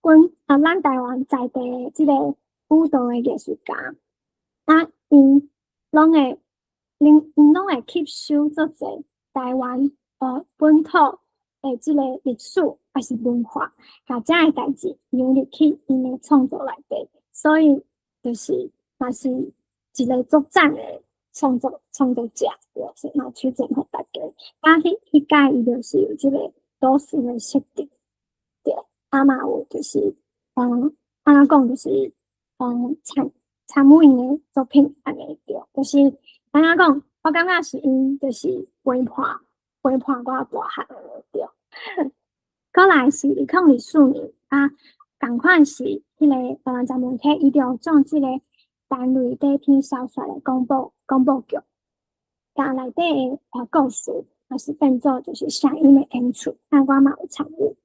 阮咱台灣在地的這個舞蹈的藝術家，啊，𪜶攏會吸收足濟台灣本土的這個歷史抑是文化，共遮的代誌融入去𪜶的創作內底，所以就是嘛是一個足讚的創作者，對，嘛推薦予大家。啊，彼屆伊就是有這個都市的設定，對，啊嘛有就是，按怎講就是，參與𪜶的作品按呢對，就是按怎講，我感覺是𪜶就是陪伴我大漢的對。閣來是2024年啊，仝款是彼個台灣雜文體，伊就將這個單類短篇小說的廣播劇，共內底的故事，也是變做就是聲音的演出，啊，我嘛有參與。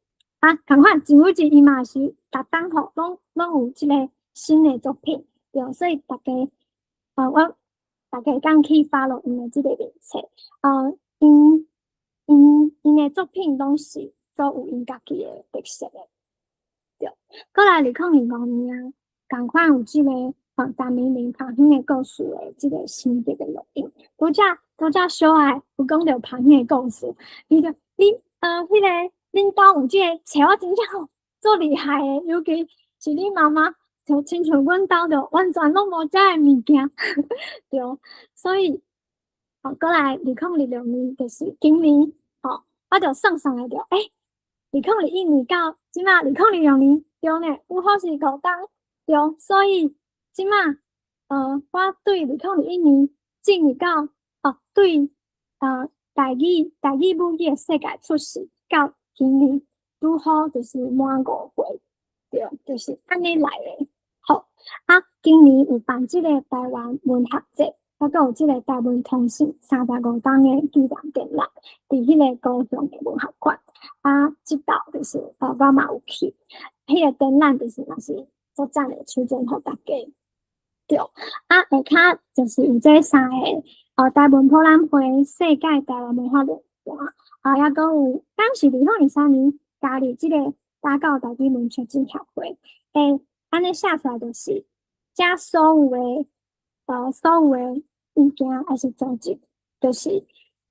啊，仝款真有一伊嘛是逐冬吼，攏有這個新的作品，對，所以大家，我大家會當去 follow 𪜶的這個面冊，𪜶的作品攏是都有𪜶家己的特色的，對。閣來2025年啊，仝款有這個陳明玲旁聽的故事的這個心得的錄音，拄才小愛有講著旁聽的故事，伊就你彼個恁兜有這個冊，我真正吼足厲害的，尤其是你媽媽，就親像阮兜就完全攏無遮的物件，對，所以，好，閣來2026年就是今年，吼，我就算算來著，2021年到這馬2026年，對呢，拄好是5冬，對，所以這馬，我對2021年進入到，哦，對，台語母語的世界出世到今年，拄好就是滿5歲，對，就是按呢來的。好，啊，今年有辦這個台灣文學節，抑閣有這個台文通信35冬的紀念展覽，佇彼個高雄的文學館。啊，這道就是我嘛有去，彼個展覽就是嘛是足讚的，推薦予大家。對，啊，下跤就是有這三個，台文博覽會、世界台灣文化論壇，啊，抑閣有當時2023年加入這個打狗台語文學協會，按呢寫出來就是，遮所有的物件抑是組織，就是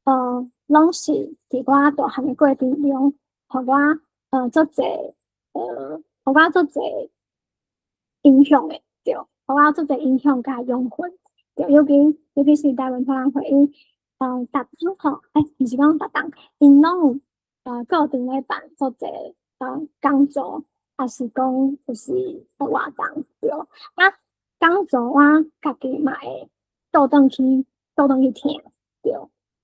攏是佇我大漢的過程中，予我足濟影響的，對，予我足濟影響佮養分，對，尤其是台灣博覽會，伊逐冬吼，毋是講逐冬，𪜶攏有固定咧辦足濟講座，抑是講就是活動，對。啊，講座我家己嘛會倒轉去聽，對，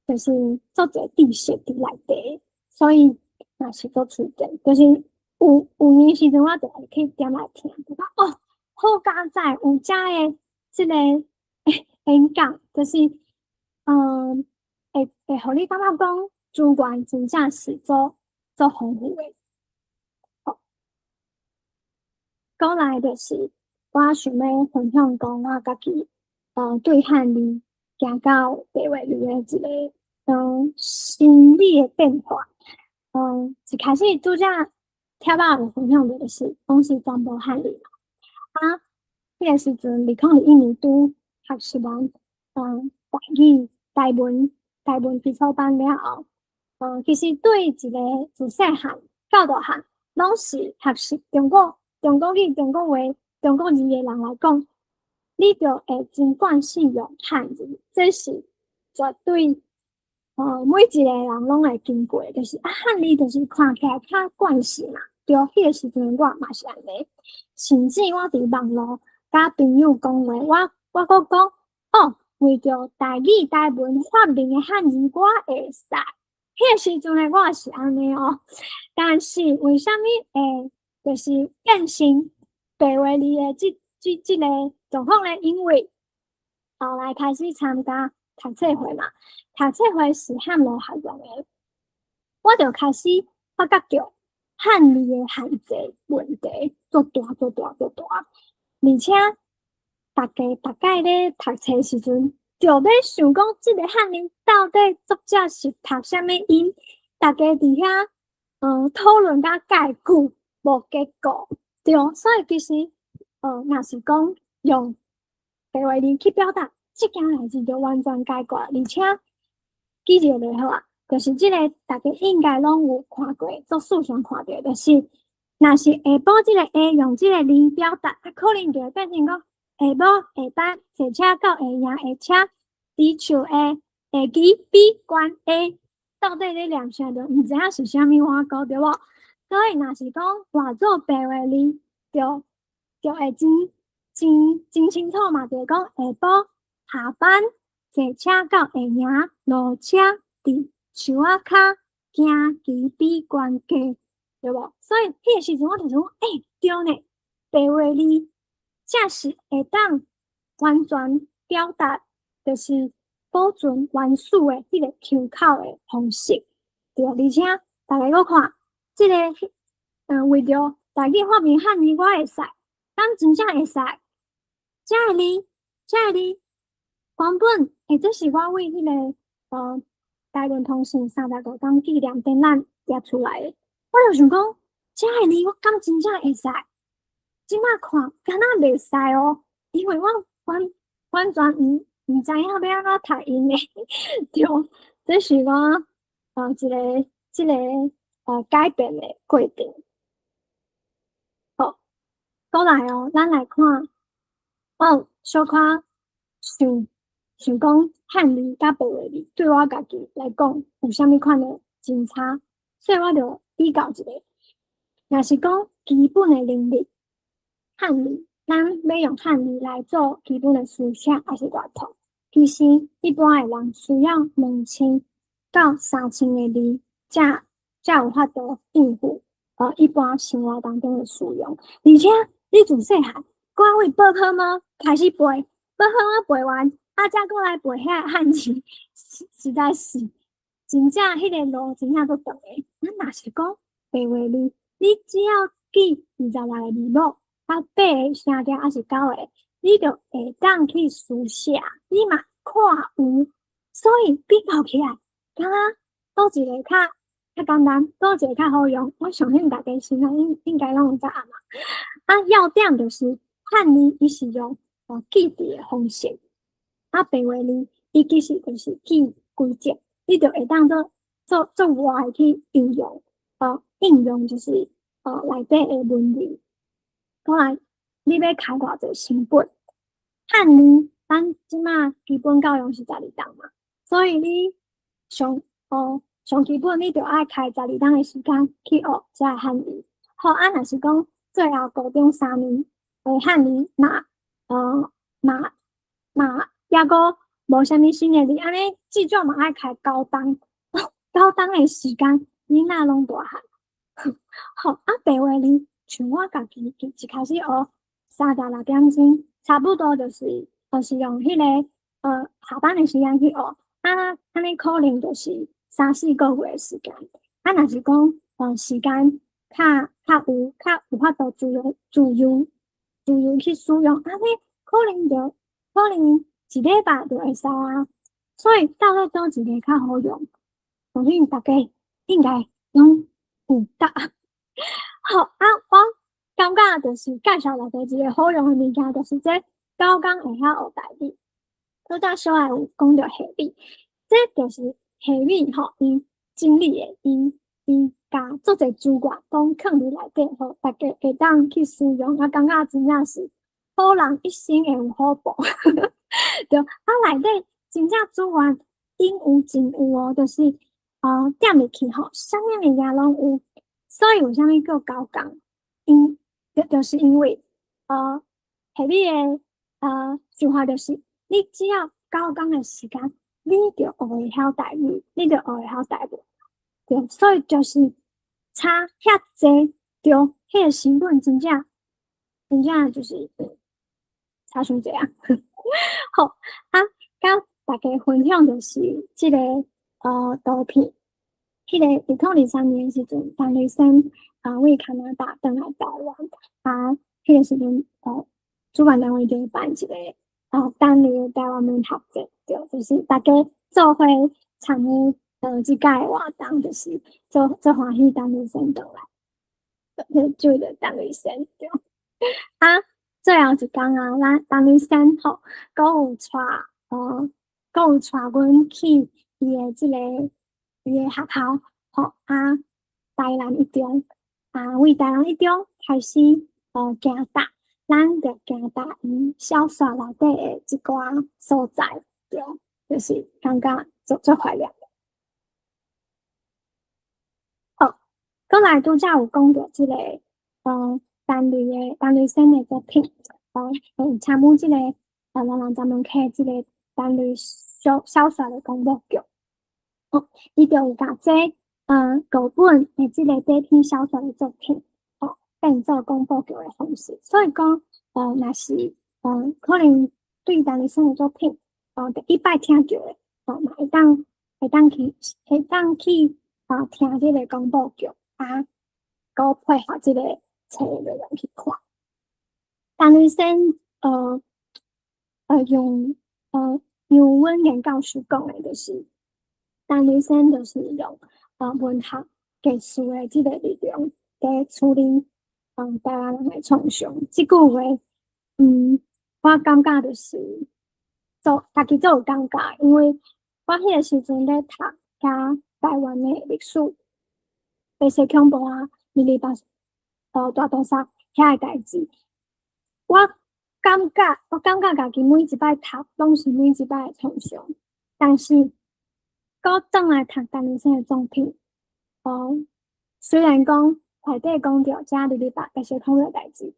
就是足濟知識佇內底，所以嘛是足推薦，就是有閒時陣我就會去點來聽，就講哦，好佳哉有遮的這個演講，就是會予你感覺講資源真正是足豐富的。好，閣來就是我想欲分享講我家己，對漢字行到白話字的一個心理的變化。一開始拄才帖仔有分享著就是，攏是全部漢字嘛。啊，彼個時陣2021年拄學習完，台語、台文基礎班了後，其實對一個自細漢到大漢，攏是學習中國語、中國話、中國字的人來講，你就會真慣勢用漢字，這是絕對，每一個人攏會經過，就是啊，漢字就是看起來較慣勢嘛。對，彼個時陣我嘛是按呢，甚至我佇網路佮朋友講話，我閣講哦，為著台語台文發明的漢字，我會使。彼個時陣的我是按呢哦，但是為啥物會就是變成白話字的這個狀況呢？因為後來開始參加讀冊會嘛，讀冊會是漢羅學院的，我就開始發覺著漢字的限制問題足大足大足大，而且大家逐擺咧讀冊時陣，就咧想講這個漢字到底作者是讀啥物音，大家佇遐討論甲蓋久無結果，對，所以其實若是講用白話字去表達，這件代誌就完全解決，而且記著就好啊。就是這个大家應該攏有看過，做數常看著，就是若是下晡這个下用這个字表達，啊，可能就會變成講下晡下班坐車到下營下車，佇樹下下棋比懸下，到底咧念啥，就毋知影是啥物碗糕，對無？所以若是講換做白話字，就會真真真清楚嘛，就是講下晡下班坐車到下營落車佇樹仔跤行棋比懸低，對無？所以彼个時陣我就想講，欸，對呢，白話字才是會當完全表達，就是保存原始的彼个腔口的方式，對。而且大家閣看，這个，為著台語發明漢字，我會使，敢真正會使？這个字，這个字，原本，欸，這是我為彼个台聯通訊35冬紀念展覽寫出來的。我就想講，這个字我敢真正會使？這馬看敢若袂使哦，因為我完全毋知影欲按怎讀音的，對，這是我一个這个改變的過程。好，過來哦，咱來看，我小可想想講漢字佮白話字對我家己來講有啥物款的真差，所以我就比較一下。若是講基本的能力，漢字，咱欲用漢字來做基本的書寫抑是閱讀，其實一般的人需要2000到3000个字，才有法度應付一般生活當中的使用。而且你自細漢，我為寶可夢開始背，寶可夢背完，啊，才閣來背遐漢字，實在是真正彼个路真正足長的。咱若是講白話字，你只要記26个字母，啊，八个聲調抑是九个，你就會當去書寫，你嘛看有，所以比較起來，敢若佗一个較簡單，佗一个較好用。我相信大家心內應該攏有答案嘛。啊，要點就是漢字伊是用記佇的方式，啊，白話字伊其實就是記規則，你就會當做做做活的去應用，應用就是內底的文字。過來，你欲開偌濟成本？漢字咱這馬基本教育是12冬嘛，所以你上基本你著愛開十二冬的時間去學這个漢字。好，啊，若是講最後高中3年的漢字嘛，嘛抑閣無啥物新的字，按呢至少嘛愛開9冬，9冬的時間，囡仔攏大漢。好，啊，白話字像我家己一開始學36點鐘，差不多就是用彼个下班的時間去學，啊，按呢可能就是三四個月的時間。啊，若是講時間較有法度自由去使用，按呢可能一禮拜就會使啊。所以到底佗一个較好用？相信大家應該攏有答案。好啊，我感覺就是介紹大家一个好用的物件，就是這九工會曉學台語。拄才小愛有講著夏米，這就是夏米吼，伊整理的，伊共足濟資源攏囥佇內底，予大家會當去使用，啊，感覺真正是好人一生會有好報。對，啊，內底真正資源應有盡有哦，就是點入去吼，啥物物件攏有。所以為啥物叫九工？就是因為夏米的想法就是，你只要九工的時間，你就學會曉台語，你就學會曉台語。對，所以就是差遐濟，對，彼个成本真正真正就是差傷濟啊！好，啊，佮大家分享就是這个圖片，彼个2023年的時陣，陳雷生為加拿大轉來台灣，啊，彼个時陣主辦單位就辦一个單日的台灣文學節，對，就是大家做伙參與這屆的活動，就是做做歡喜陳雷生轉來，就為著陳雷生，對。啊，最後一工啊，咱陳雷生吼，閣有帶阮去伊的這个伊的學校，吼啊，台南一中，啊，為台南一中開始行踏，咱就行踏伊小說內底的一寡所在，對，就是感覺足足懷念的。好，閣來拄才有講著這個陳雷生的作品，有參與這個台南閘門溪這個陳雷小說的廣播劇。哦，伊就有共這五本的這個短篇小說的作品，哦，變做廣播劇的方式。所以講，若是可能對陳雷生的作品，第一擺聽著的，哦，嘛會當去聽這個廣播劇，啊，閣配合這個冊內容去看。陳雷生，用阮研教授講的，就是陳雷生就是用文學藝術的這個力量，佇處理台灣人的創傷。這句話，我感覺就是做家己足有感覺，因為我彼個時陣咧讀佮台灣的歷史，白色恐怖啊，228大屠殺遐个代誌，我感覺家己每一擺讀，攏是每一擺的創傷，但是閣轉來讀陳雷生的作品，雖然講內底講著這228白色恐怖的代誌，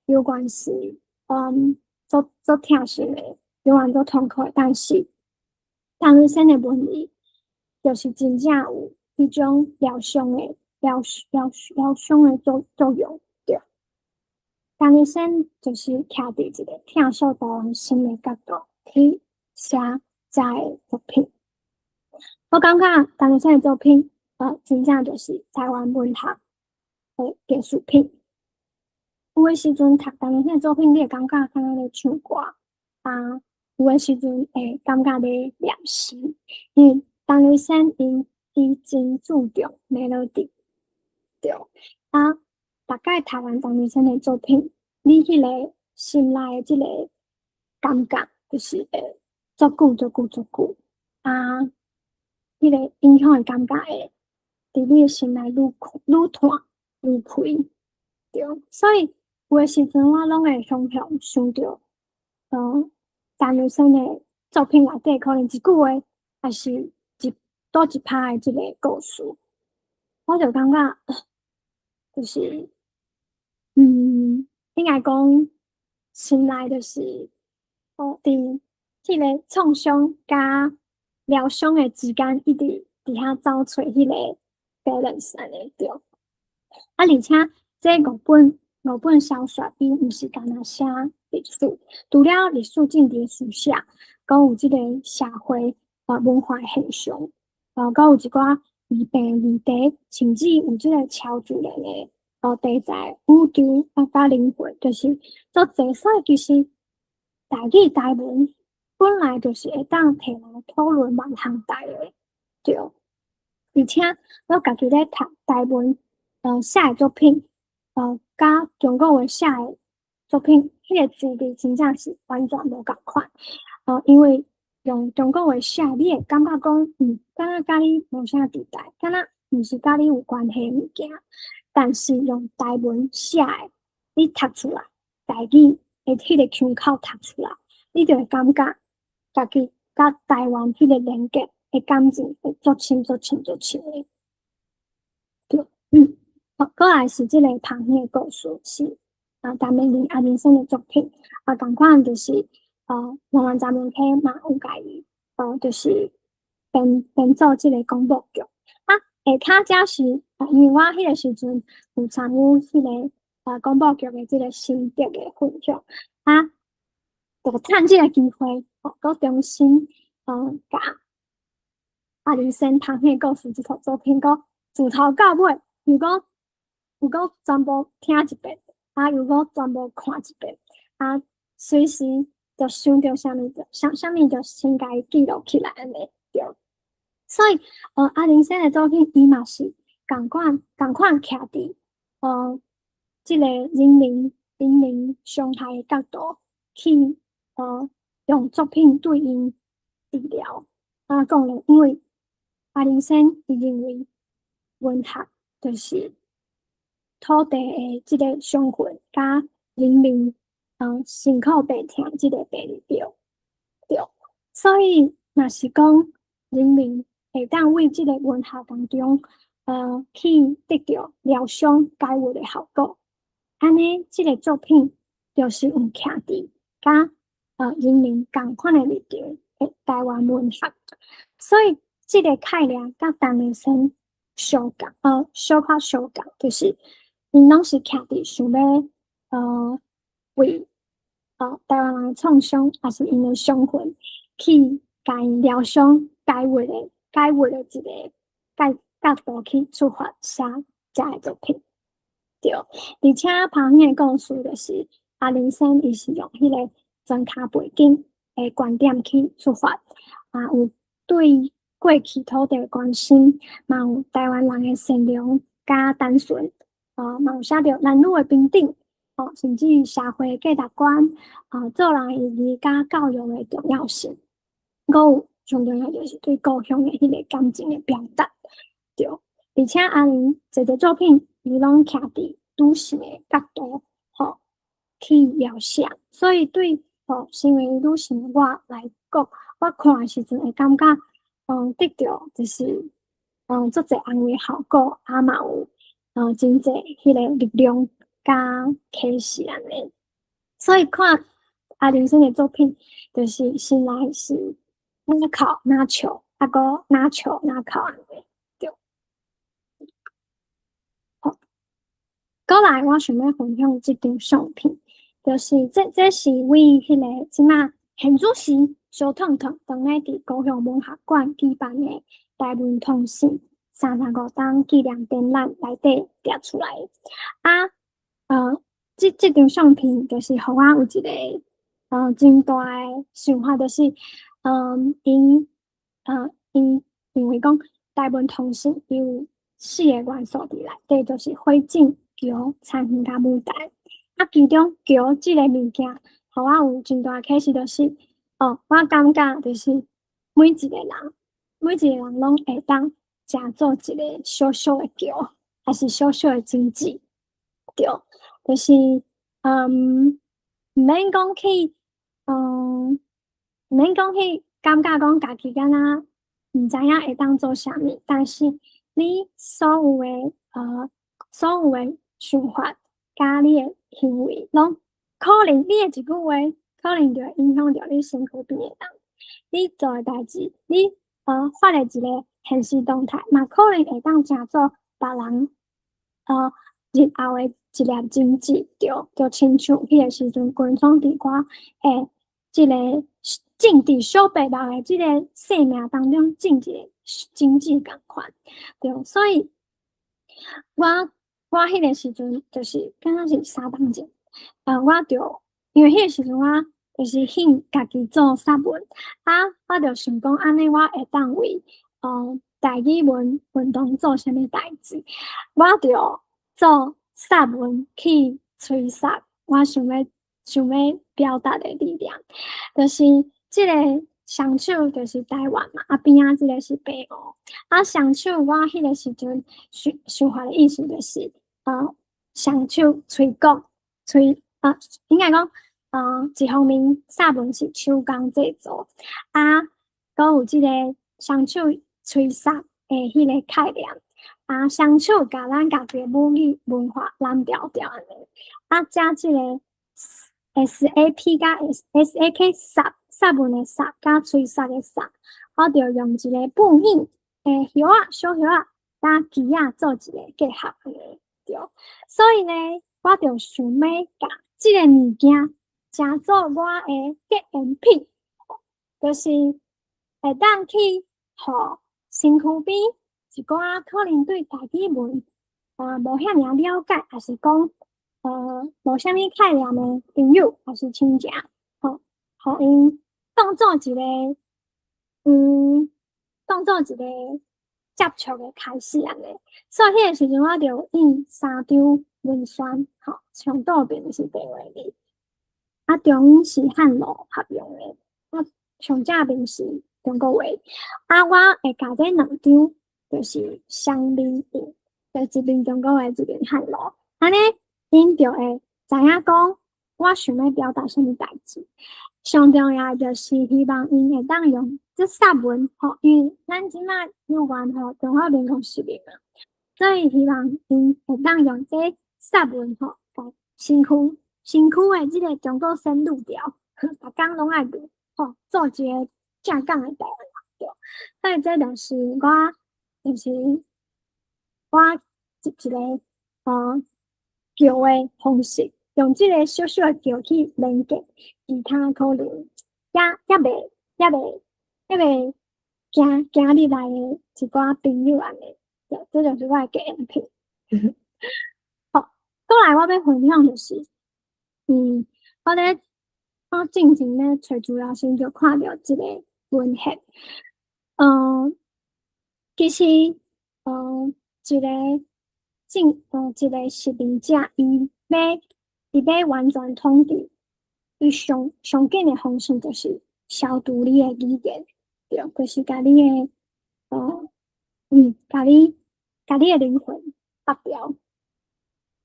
有關是足足疼心的，有關足痛苦的，但是陳雷生的文字，就是真正有彼種療傷的、療傷的作用，對。陳雷生就是徛佇一個疼惜台灣心的角度去寫遮个作品。我感覺陳雷生的作品，真正就是台灣文學的藝術品。有的時陣讀陳雷生的作品，你會感覺敢若咧唱歌，啊，有的時陣會感覺咧念詩，因為陳雷生伊真注重 melody，對，啊，逐擺讀完陳雷生的作品，你彼個心內的這個感覺，就是會足久足久足久，啊，彼個影響的感覺會佇你的心內愈愈痛愈開，對，所以有的時陣我攏會常常想著，陳雷生的作品內底可能一句話，抑是一佗一拍的這個故事，我就感覺，就是，應該講心內就是，佇彼個創傷佮療傷的之間，一直佇遐走揣彼個 balance 按呢對。啊，而且這五本小說，伊毋是干焦寫歷史，除了歷史政治書寫，閣有這個社會文化現象，閣有一寡疑病議題，甚至有這個超自然的題材、宇宙啊，佮靈魂，就是足濟。所以其實台語台文本來就是會當提來討論萬項代的，對。而且我家己咧讀台文寫的作品，佮中國話寫的作品，彼個滋味真正是完全無仝款。因為用中國話寫，你會感覺講，敢若佮你無啥佇代，敢若毋是佮你有關係的物件。但是用台文寫的，你讀出來，台語的彼個腔口讀出來，你就會感覺家己佮台灣彼個連結的感情會足深、足深、足深的。對，好，閣來是這個蜂的故事，是陳美玲阿玲生的作品，啊，仝款就是台灣閘門溪嘛有共伊，就是編做這個廣播劇。啊，下跤遮是，因為我彼個時陣有參與彼個廣播劇的這個心得的分享，啊，就趁這個機會，閣重新共阿玲生蜂的故事這套作品，閣自頭到尾，又閣全部聽一遍，啊，又閣全部看一遍，啊，隨時就想著啥物，就啥啥物就先共伊記錄起來按呢，對。所以，阿玲生的作品，伊嘛是仝款徛佇這個人靈傷害的角度去，用作品對𪜶治療。啊，講咧，因為阿林森伊認為文學就是土地的這个傷痕，佮人民辛苦病痛這个病歷表。對，所以若是講人民會當為這个文學當中，去得著療傷解鬱的效果，按呢，這个作品就是有徛佇佮人民仝款的立場的台灣文學。所以這个概念佮陳雷先相仝，小可相仝，就是𪜶攏是徛佇想欲為台灣人的創傷，抑是𪜶的傷痕，去共𪜶療傷解鬱的一个角度去出發寫遮个作品。對，而且拍片的故事就是阿林森伊是用彼个莊跤背景的觀點去出發，啊有對過去土地的關心，嘛有台灣人的善良佮單純，嘛有寫著男女的平等，甚至社會價值觀，做人的意義佮教育的重要性，閣有上重要就是對故鄉的彼个感情的表達。對，而且阿玲濟濟作品，伊攏徛佇女性的角度，去描寫，所以對身為女性的我來講，我看的時陣會感覺，得著就是足濟安慰效果，啊嘛有真濟彼个力量佮啟示按呢。所以看阿林森的作品，就是心內是若哭若笑，啊閣若笑若哭按呢。對。好，閣來我想欲分享這張相片，就是這是為彼个這馬現主時燒燙燙，當咧佇高雄文學館舉辦的台文通信35冬紀念展覽內底掠出來的。啊，這張相片就是予我有一个真大的想法，就是，𪜶認為講台文通信伊有四个元素佇內底，就是火種、橋、田園佮舞台。啊，其中橋這个物件，予我有真大啟示，就是哦，我感覺就是每一个人攏會當成做一个小小的橋，抑是小小的種子，對，就是毋免講去感覺講家己敢若毋知影會當做啥物，但是你所有的想法佮你的行為，攏可能你的一句話，可能就會影響著你身軀邊的人。你做的代誌，你發的一个現實動態，嘛可能會當成做別人日後的一粒種子，對，就親像彼个時陣軍統佇我的這个種佇小白目的這个生命當中種一个種子仝款，對，所以我彼个時陣就是敢若是3冬前，我就因為彼个時陣我就是興家己做作文，啊，我就想講按呢我會當為台語文運動做啥物代誌，我就做作文去催殺我想欲表達的理念，就是這个雙手就是台灣嘛，啊邊仔這个是白烏，啊雙手我彼个時陣想法的意思就是，雙手催講催啊，應該講，一方面作文是手工製作，啊，閣有這个雙手吹殺的彼个概念，啊，雙手共咱家己的母語文化攬牢牢按呢，啊，遮這个 SAP 佮 SAK 殺作文的殺佮吹殺的殺，我就用一个布藝的葉仔小葉仔佮枝仔做一个結合按呢，對。所以呢，我就想欲共這个物件成做我的結緣品，就是會當去予身軀邊一寡可能對台語文無遐爾了解，抑是講無啥物概念的朋友，抑是親情，吼，予𪜶當做一個接觸的開始按呢。所以彼个時陣我就印三張文宣，吼，上倒邊是白話字，啊中間是漢羅合用的，啊上正面是中國話。啊，我會共這兩張就是雙面印，就一邊中國話，一邊漢羅。按呢，𪜶就會知影講我想欲表達啥物代誌。上重要就是希望𪜶會當用這薩文吼，因為咱這馬用完吼中華民國10年嘛，所以希望𪜶會當用這薩文吼，共身軀身軀的這个中國仙女條，逐工攏愛學吼，做一个正港的台灣人對。所以這就是我，就是我一個橋的方式，用這个小小的橋去連結其他可能猶未行行入來的一寡朋友按呢，對，這就是我的格言片。好，過來我欲分享就是，我進前咧揣資料時就看著這个文獻，其實，一个殖民者，伊欲完全統治，伊上上緊的方式就是消除你的語言，對，就是共你的靈魂拔掉。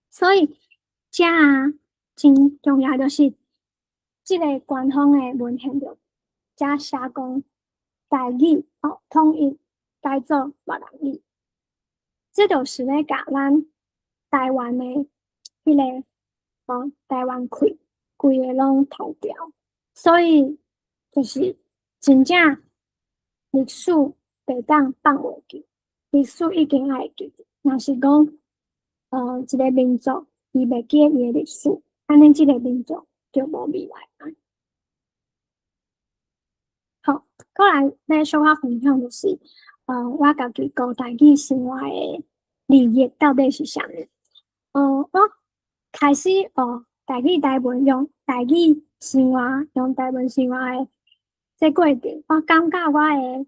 所以，遮啊真重要，就是這个官方的文獻就遮寫講台語吼統一改做越南語，這就是咧共咱台灣的彼个台灣氣規个攏偷掉，所以就是真正歷史袂當放袂記，歷史一定愛記得。若是講，一个民族伊袂記得伊的歷史，按呢這个民族就無未來啊。好，過來欲小可分享就是，我家己顧台語生活的利益到底是啥物？我開始學台語台文，用台語生活，用台文生活的這過程，我感覺我的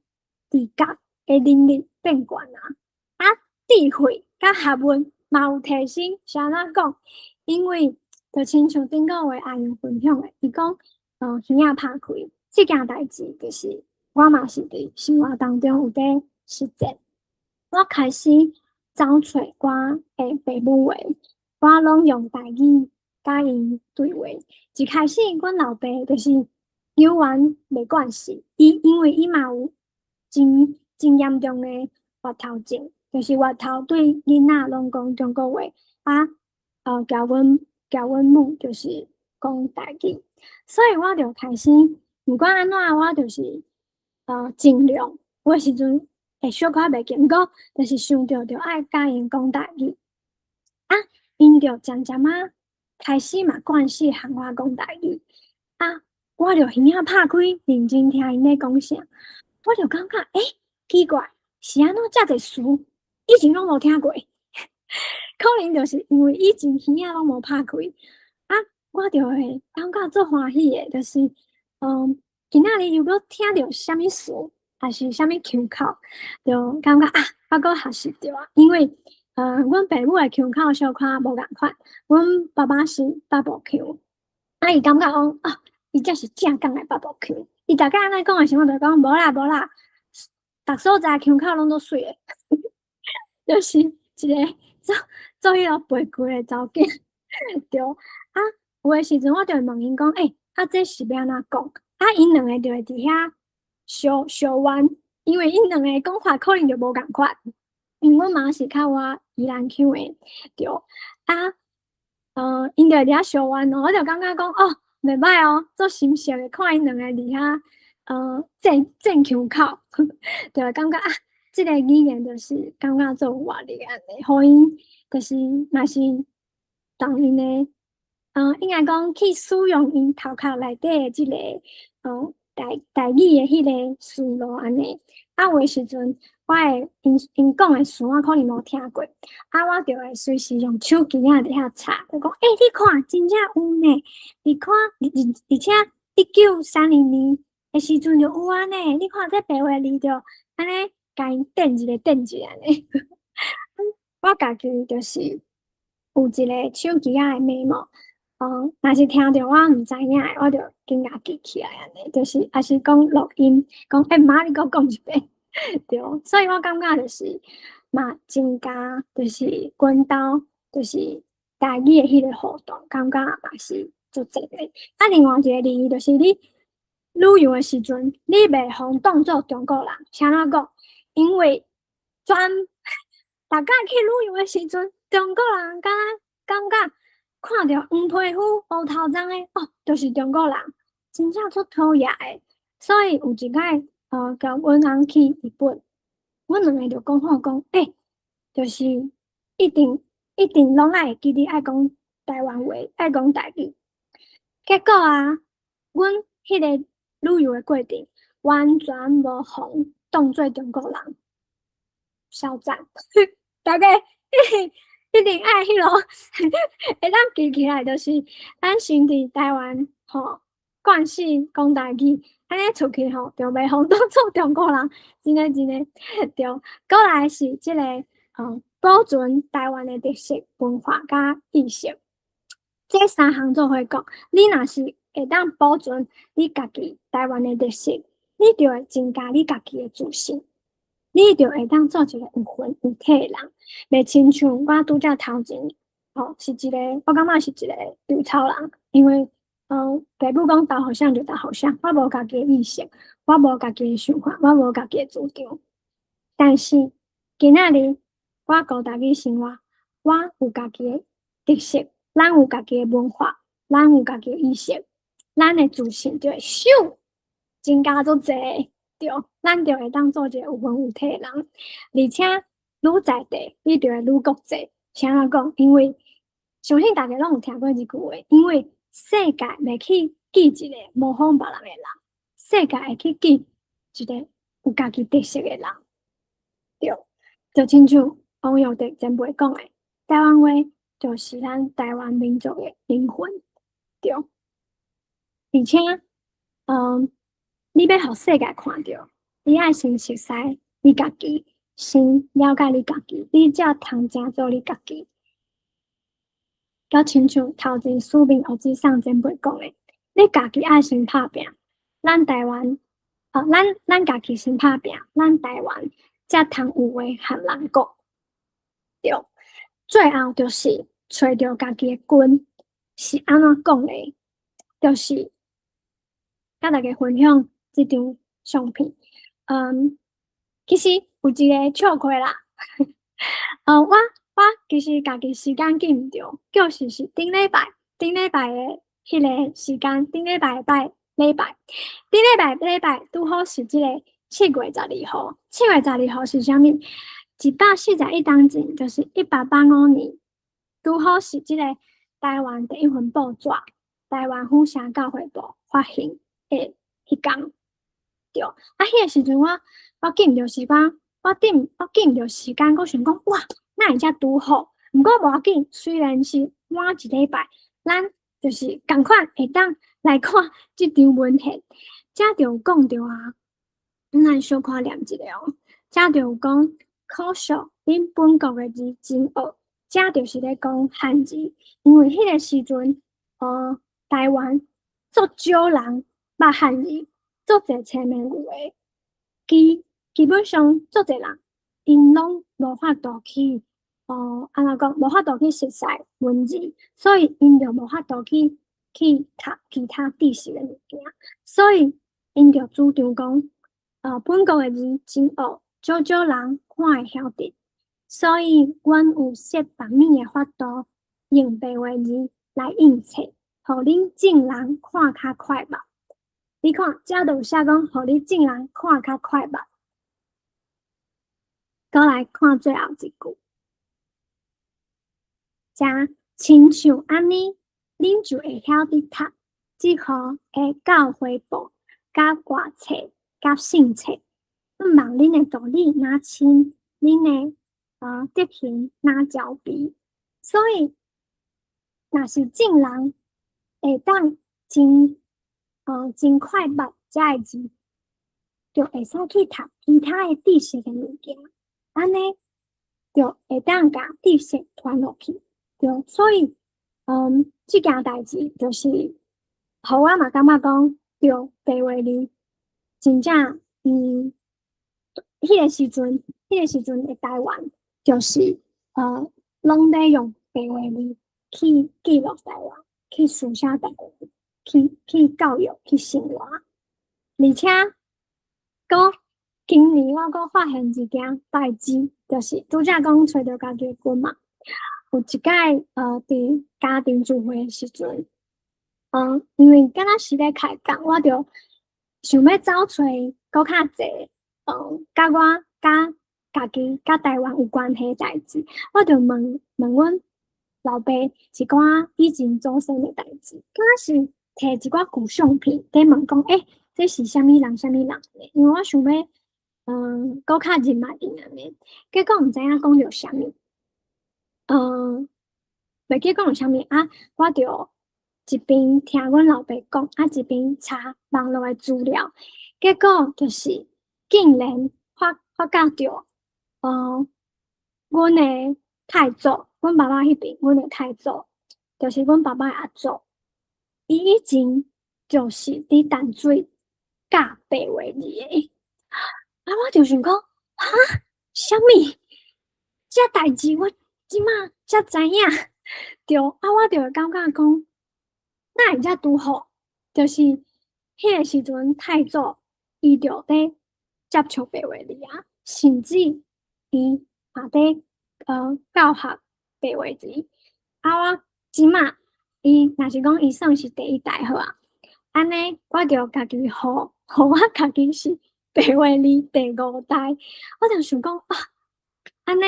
直覺的能力變懸啊！啊，智慧佮學問嘛有提升，是按怎講？因為就親像頂個月阿英分享的，伊講，耳仔拍開，這件代誌就是我嘛是佇生活當中有佇實踐。我開始走揣我的爸母話，我攏用台語佮𪜶對話。一開始，阮老爸就是猶原袂慣勢，伊因為伊嘛有真真嚴重的越頭症，就是越頭對囡仔攏講中國話，啊，共阮母就是講台語，所以我就開始，毋管按怎，我就是盡量，有的時陣會小可袂記，毋過就是想著就愛共𪜶講台語。啊，𪜶就漸漸仔開始嘛慣勢和我講台語，啊，我就耳仔拍開，認真聽𪜶咧講啥，我就感覺，欸，奇怪，是按怎遮濟詞，以前攏無聽過，可能就是因為以前耳仔攏無拍開，啊，我就會感覺足歡喜的，就是，今仔日如果聽著啥物詞，抑是啥物腔口，就感覺啊，我閣學習著啊，因為，阮爸母的腔口小可無仝款，阮爸爸是北部腔，啊，伊感覺講啊，伊才是正港的北部腔，伊逐擺按呢講的時陣，我就講無啦無啦，逐所在腔口攏足媠的，就是一个做做彼个背骨的查某囝，對，啊，有的時陣我就會問𪜶講，欸，啊，這是欲按怎講？啊，𪜶兩個就會佇遐相相冤，因為𪜶兩个講法可能就無仝款。因為阮媽是較倚宜蘭腔的，對，啊，𪜶就會佇遐相冤哦，我就感覺講，哦，袂䆀哦，足心適的，看𪜶兩个佇遐，爭爭腔口，就會感覺啊，這个語言就是感覺足有活力按呢，予𪜶就是若是當𪜶的，應該講去使用𪜶頭殼內底的這个，台台語的彼个思路按呢。啊，有的時陣我會𪜶講的詞我可能無聽過，啊，我就會隨時用手機仔佇遐查，就講，欸，你看，真正有呢，你看，而且1930年的時陣就有啊呢，你看這白話字就按呢，共𪜶電一下電一下按呢。我家己就是有一个手機仔的 memo，若是聽著我毋知影的，我就緊共記起來按呢，就是抑是講錄音，講欸媽你閣講一遍，對，所以我感覺就是嘛增加就是阮兜就是台語的彼個互動，感覺嘛是足濟的。啊，另外一個例就是你旅遊的時陣，你袂予當做中國人，啥怎講？因為全逐擺去旅遊的時陣，中國人敢若感覺看著黃皮膚、烏頭鬃的，哦，就是中國人，真正足討厭的。所以有一擺，共阮翁去日本，阮兩个就講好講，欸，就是一定一定攏愛會記得愛講台灣話，愛講台語。結果啊，阮彼个旅遊的過程完全無予當做中國人，小讚，大家一定愛彼落會當記起來，就是咱先佇台灣吼，慣勢講台語，按呢出去吼，就袂予當做中國人，真的真的對。閣來是這个，保存台灣的特色文化佮意識，這三項做伙講，你若是會當保存你家己台灣的特色，你就會增加你家己的自信，你就會當做一個有魂有體的人，袂親像我拄才頭前，吼，是一個，我感覺是一個稻草人，因為，爸母講投予誰就投予誰，我無家己的意識，我無家己的想法，我無家己的主張。但是今仔日我顧台語生活，我有家己的特色，咱有家己的文化，咱有家己的意識，咱的自信就會咻增加足濟，對，咱就會當做一個有魂有體的人，而且愈在地，你就會愈國際。啥怎講？因為相信大家攏有聽過這句話，因為世界袂去記一個模仿別人的人，世界會去記一個有家己特色的人。對，就親像王育德前輩講的，台灣話就是咱台灣民族的靈魂。對，而且，你欲予世界看著，你愛先熟悉你家己，先了解你家己，你才通成做你家己。佮親像頭前署名胡子桑前輩講的，你家己愛先拍拚，咱台灣，哦，咱家己先拍拚，咱台灣才通有話和人講。對，最後就是揣著家己的根是按怎講的，就是佮大家分享這張相片。其實有一個笑話啦，我其實家己時間記毋著，就是頂禮拜頂禮拜的彼个時間，頂禮拜拜禮拜，頂禮拜禮拜拄好是這個7月12號。七月十二號是啥物？141冬前，就是1885年，拄好是這個台灣第一份報紙《台灣府城教會報》發行的彼工。對，啊，彼个時陣我記毋著時間，我記毋著時間，我想講哇，哪會遮拄好？毋過無要緊，雖然是晚一禮拜，咱就是仝款會當來看這張文獻。遮就有講著啊，咱來小可念一下哦。遮就有講，可惜恁本國的字真惡，遮就是咧講漢字，因為彼個時陣，台灣足少人捌漢字，足濟冊面有的，基本上足濟人，𪜶攏無法度去，按怎講，無法度去熟悉文字，所以𪜶就無法度去讀其他知識的物件，所以𪜶就主張講，本國的字真惡，少少人看會曉得，所以阮有設別物的法度，用白話字來印冊，予恁眾人看較快目。你看，遮就有寫講，予恁眾人看較快目。閣來看最後一句，遮親像按呢，恁就會曉得讀這號的教會報、佮歌冊、佮聖冊。毋望恁的道理若深，恁的德行若焦卑。所以，若是眾人會當真快捌遮个字，就會使去讀其他的知識的物件，按呢就會當共知識傳落去。對，所以，這件代誌就是，予我嘛感覺講，對，白話字真正，彼個時陣的台灣，就是，攏咧用白話字去記錄台灣，去書寫台灣，去教育，去生活。而且，閣今年我閣發現一件代誌，就是拄才講揣著家己的根嘛。有一擺，佇家庭聚會的時陣，因為敢若是咧開講，我就想欲走揣閣較濟，佮我佮家己佮台灣有關係的代誌，我就問問阮老爸一寡以前祖先的代誌，敢若是摕一寡舊相片，佇問講，欸，這是啥物人？啥物人？因為我想欲，閣較認捌𪜶按呢，結果毋知影講著啥物，袂記講著啥物啊，我就一邊聽阮老爸講，啊一邊查網路的資料，結果就是竟然發覺著，阮的太祖，阮爸爸彼邊，阮的太祖，就是阮爸爸的阿祖，伊以前就是佇淡水教白話字的。啊，我就想講，哈，啥物？這代誌我這馬才知影，對，啊，我就會感覺講，哪會遮拄好？就是彼個時陣太祖伊就佇接觸白話字啊，甚至伊嘛佇教學白話字。啊，我這馬伊若是講伊算是第一代好啊，按呢我就家己予我家己是白話字第五代，我就想講啊，按呢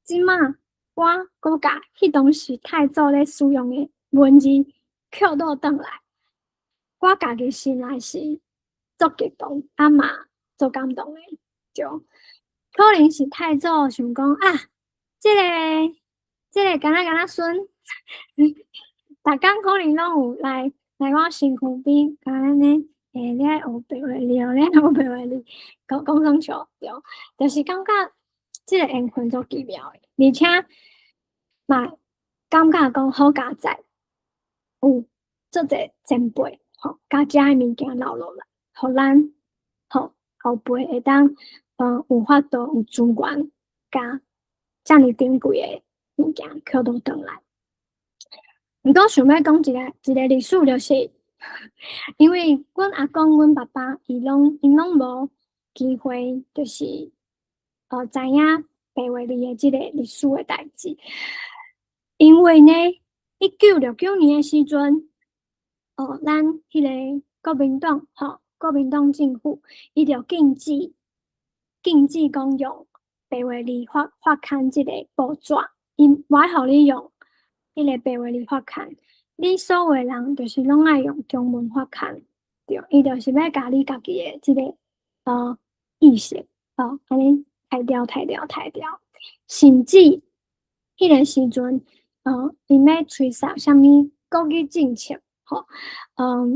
這馬我閣共彼當時太祖咧使用的文字刻倒轉來，我家己心內是足激動，啊嘛足感動的，對。可能是太祖想講啊，這個敢若孫，逐工可能攏有來我身軀邊，共按呢，欸，你愛學白話字哦，你愛學白話字，講講耍笑，對，就是感覺這個緣分足奇妙的，而且嘛感覺講好佳哉，有足濟前輩吼，共遮的物件留落來，予咱吼後輩會當有法度有資源，共遮爾珍貴的物件刻倒轉來。毋過想欲講一個歷史，就是因為阮阿公、阮爸爸𪜶攏無機會，就是知影白話字的這個歷史的代誌。因為呢，1969年的時陣，咱彼個國民黨吼，國民黨政府，伊就禁止講用白話字發刊這個報紙，伊無愛予你用彼個白話字發刊，你所有的人就是攏愛用中文發刊，對，伊就是欲共你家己的這個意識，按呢刣掉、刣掉、刣掉，甚至彼個時陣，𪜶欲催殺啥物國語政策，吼，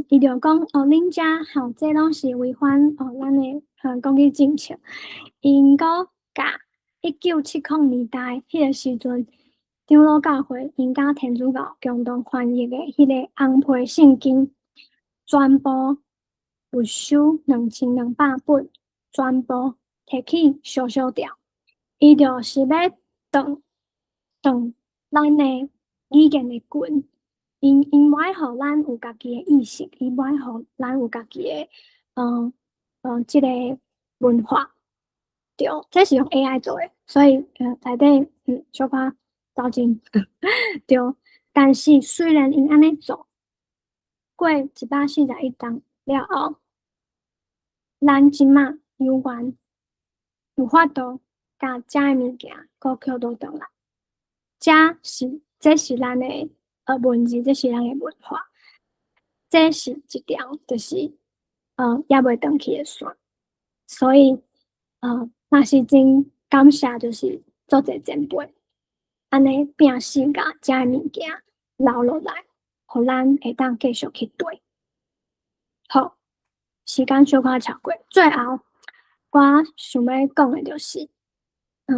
伊就講哦，恁遮吼，這攏是違反哦咱的國語政策，𪜶閣共1970年代彼個時陣，長老教會𪜶佮天主教共同翻譯的彼個紅皮聖經，全部沒收2200本，全部提去燒燒掉。伊就是欲斷斷咱的語言的根，𪜶無愛予咱有家己的意識，伊無愛予咱有家己的，這個文化。對，這是用 AI 做的，所以內底小可走鐘對。但是雖然𪜶按呢做，過141冬了後，咱這馬有緣有法度共遮的物件閣刻倒轉來，這是咱的文字，這是咱的文化，這是一條就是猶未斷去的線，所以嘛是真感謝，就是足濟前輩按呢拼死共遮的物件留落來，予咱會當繼續去對。好，時間小可超過，最後我想欲講的就是，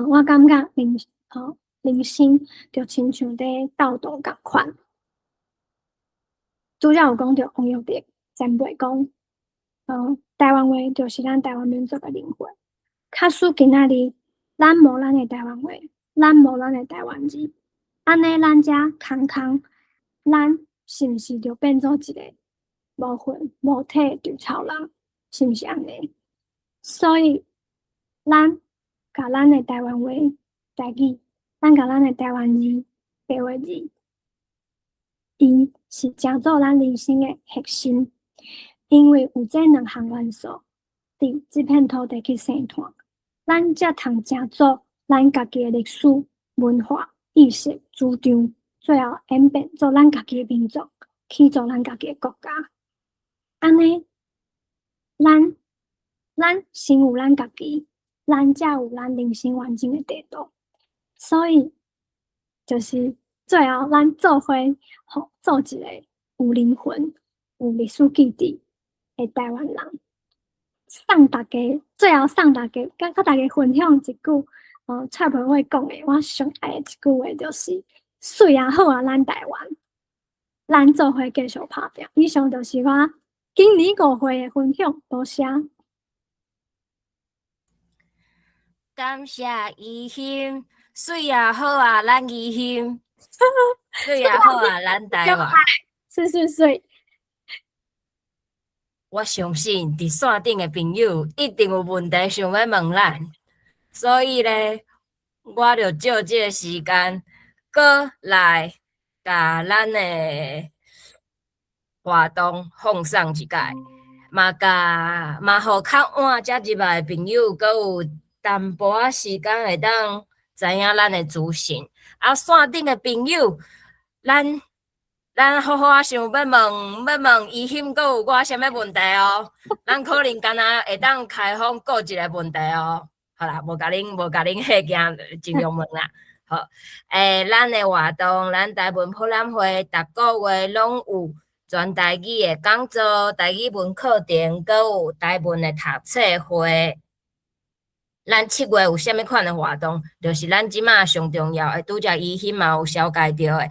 我感覺人生就親像佇鬥圖仝款。拄才有講著王育德前輩講，台灣話就是咱台灣民族的靈魂。假使今仔日咱無咱的台灣話，咱無咱的台灣字，按呢咱遮空空，咱是毋是就變做一個無魂無體的稻草人？是毋是按呢？所以，咱共咱的台灣話、台語，咱共咱的台灣字、白話字，伊是成做咱人生的核心。因為有這兩項元素，佇這片土地去生存，咱才通成做咱家己的歷史、文化、意識、主張，最後演變做咱家己的民族，去做咱家己的國家。按呢，咱先有咱家己，咱才有咱人生完整的地圖。所以，就是最後咱做伙予做一个有靈魂、有歷史記憶的台灣人。送大家，最後送大家，佮大家分享一句，蔡培慧講的，我上愛的一句話就是：媠啊好啊，咱台灣，咱做伙繼續拍拚。以上就是我今年五會的分享，多謝。感謝怡欣，媠啊好啊，咱怡欣，媠啊好啊，咱台灣，媠媠媠。我相信佇線頂的朋友一定有問題想欲問咱，所以咧，我就借這个時間，閣來共咱的活動放送一擺，嘛共嘛予較晚才入來的朋友，閣有淡薄仔時間會當知影咱的資訊。啊，線頂的朋友，咱好好仔想欲問怡欣，閣有我啥物問題哦？咱可能敢若會當開放閣一个問題哦。好啦，無共恁嚇驚，盡量問啦。好，咱的活動，咱台文博覽會，逐个月攏有全台語的講座、台語文課程，閣有台文的讀冊會。咱7月有啥物款的活動？就是咱這馬上重要的，拄才怡欣嘛有紹介著的。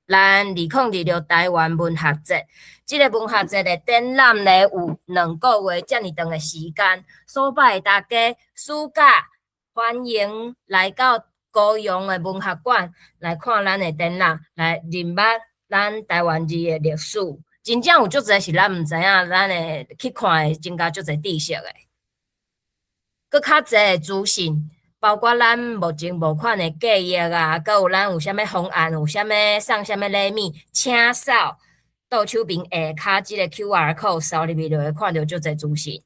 咱2026台灣文學節，這个文學節的展覽咧有2個月遮爾長的時間，所拜大家暑假歡迎來到高雄的文學館來看咱的展覽，來認捌咱台灣字的歷史。真正有足濟是咱毋知影，咱會去看會增加足濟知識的。閣較濟的資訊，包括咱目前募款的計劃啊，閣有咱有啥物方案，有啥物送啥物禮物，請掃倒手邊下跤這个 QR code 掃入去就會看著足濟資訊。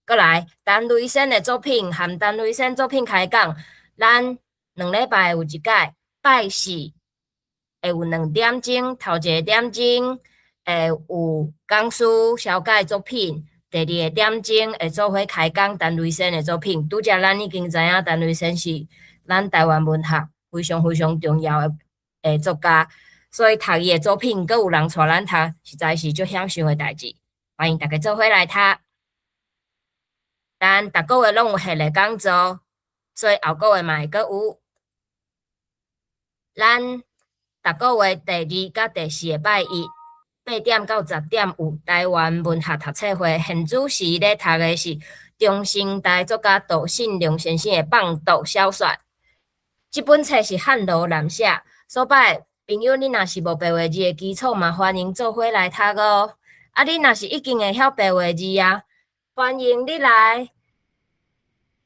閣來，陳雷仙的作品含陳雷仙作品開講，咱2禮拜有一擺，拜四會有2點鐘，頭一个點鐘會有講師紹介作品。第二个點鐘會做伙開講陳雷仙的作品。拄才咱已經知影陳雷仙是咱台灣文學非常非常重要的作家，所以讀伊的作品，閣有人帶咱讀，實在是足享受的代誌。歡迎大家做伙來讀。咱逐个月攏有系列講座，所以後個月嘛會閣有。咱逐个月第二佮第四个拜一，8點到10點有台灣文學讀冊會，現主時咧讀的是中生代作家杜信良先生的放毒小說。這本冊是漢羅南寫，所拜朋友，你若是無白話字的基礎，嘛歡迎做伙來讀哦。啊，你若是已經會曉白話字啊，歡迎你來。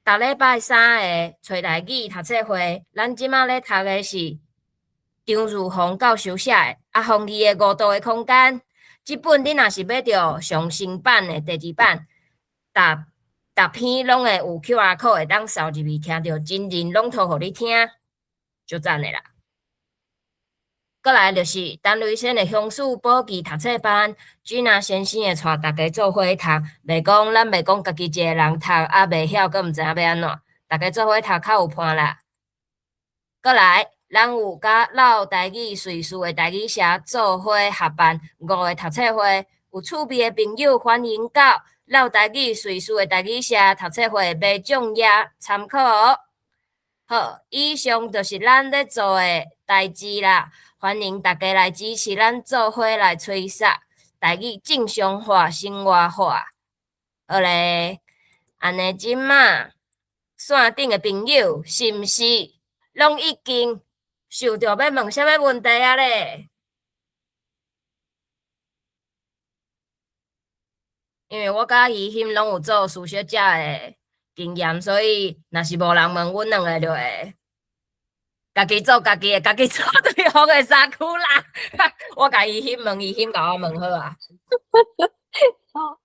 逐禮拜三的揣台語讀冊會，咱這馬咧讀的是張如芳教授寫的《阿鳳儀的五度的空間》。這本你若是買著上新版的第二版，逐逐篇攏會有 QR code 會當掃入去，聽著真人朗讀予你聽，足讚的啦。閣來就是陳雷仙的鄉事簿記讀冊班，吉娜先生會帶大家做伙讀，袂講咱家己一个人讀，啊袂曉，閣毋知影欲按怎，大家做伙讀較有伴啦。閣來，咱有佮老台語瑞士的台語社做伙合辦五个讀冊會，有趣味的朋友歡迎到老台語瑞士的台語社讀冊會買獎頁參考。好，以上就是咱咧做的代誌啦。歡迎大家來支持咱，做伙來吹殺台語正常化、生活化。好咧，按呢這馬線頂的朋友是毋是攏已經想著欲問啥物問題啊咧？因為我佮怡欣攏有做書寫者的經驗，所以若是無人問，阮兩个就會家己做家己的，家己做對方的衫褲啦。我共怡欣問，怡欣共我問好啊。好。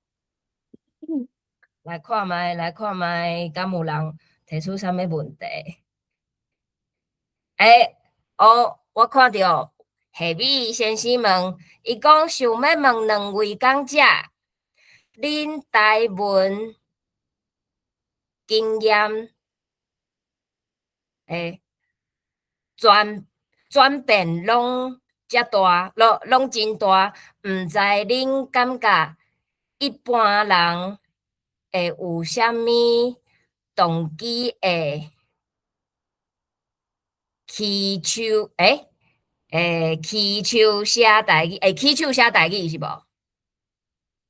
來看覓，來看覓，敢有人提出啥物問題？欸，哦，我看著夏米先生問，伊講想欲問兩位講者，恁台文經驗，欸，轉轉變攏遮大，攏攏真大，毋知恁感覺一般人會有啥物動機會起手？欸，會起手寫台語，會起手寫台語是無？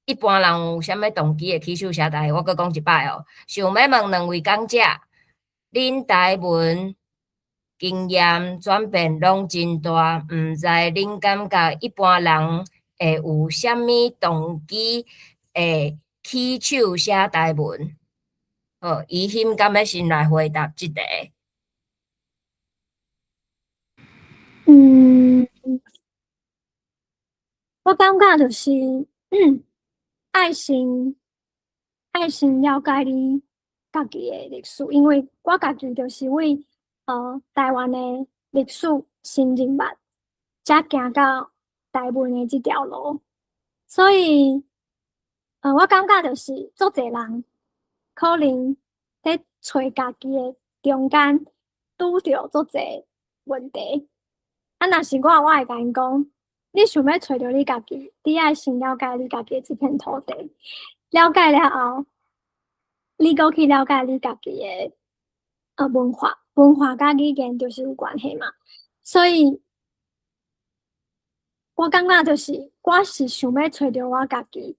一般人有啥物動機會起手寫台語？我閣講一擺哦，想欲問兩位講者，恁台文經驗轉變攏真大，毋知恁感覺一般人會有啥物動機會起手寫台文？好，怡欣敢欲先來回答這題？嗯，我感覺就是，愛先愛先了解你家己的歷史，因為我家己就是為台灣的歷史先認捌，才行到台文的這條路，所以，我感覺就是足濟人可能佇揣家己的中間拄著足濟問題。啊，若是我，我會共𪜶講，你想欲揣著你家己，你愛先了解你家己的這片土地，了解了後，你閣去了解你家己的文化，文化佮語言就是有關係嘛。所以，我感覺就是，我是想欲揣著我家己，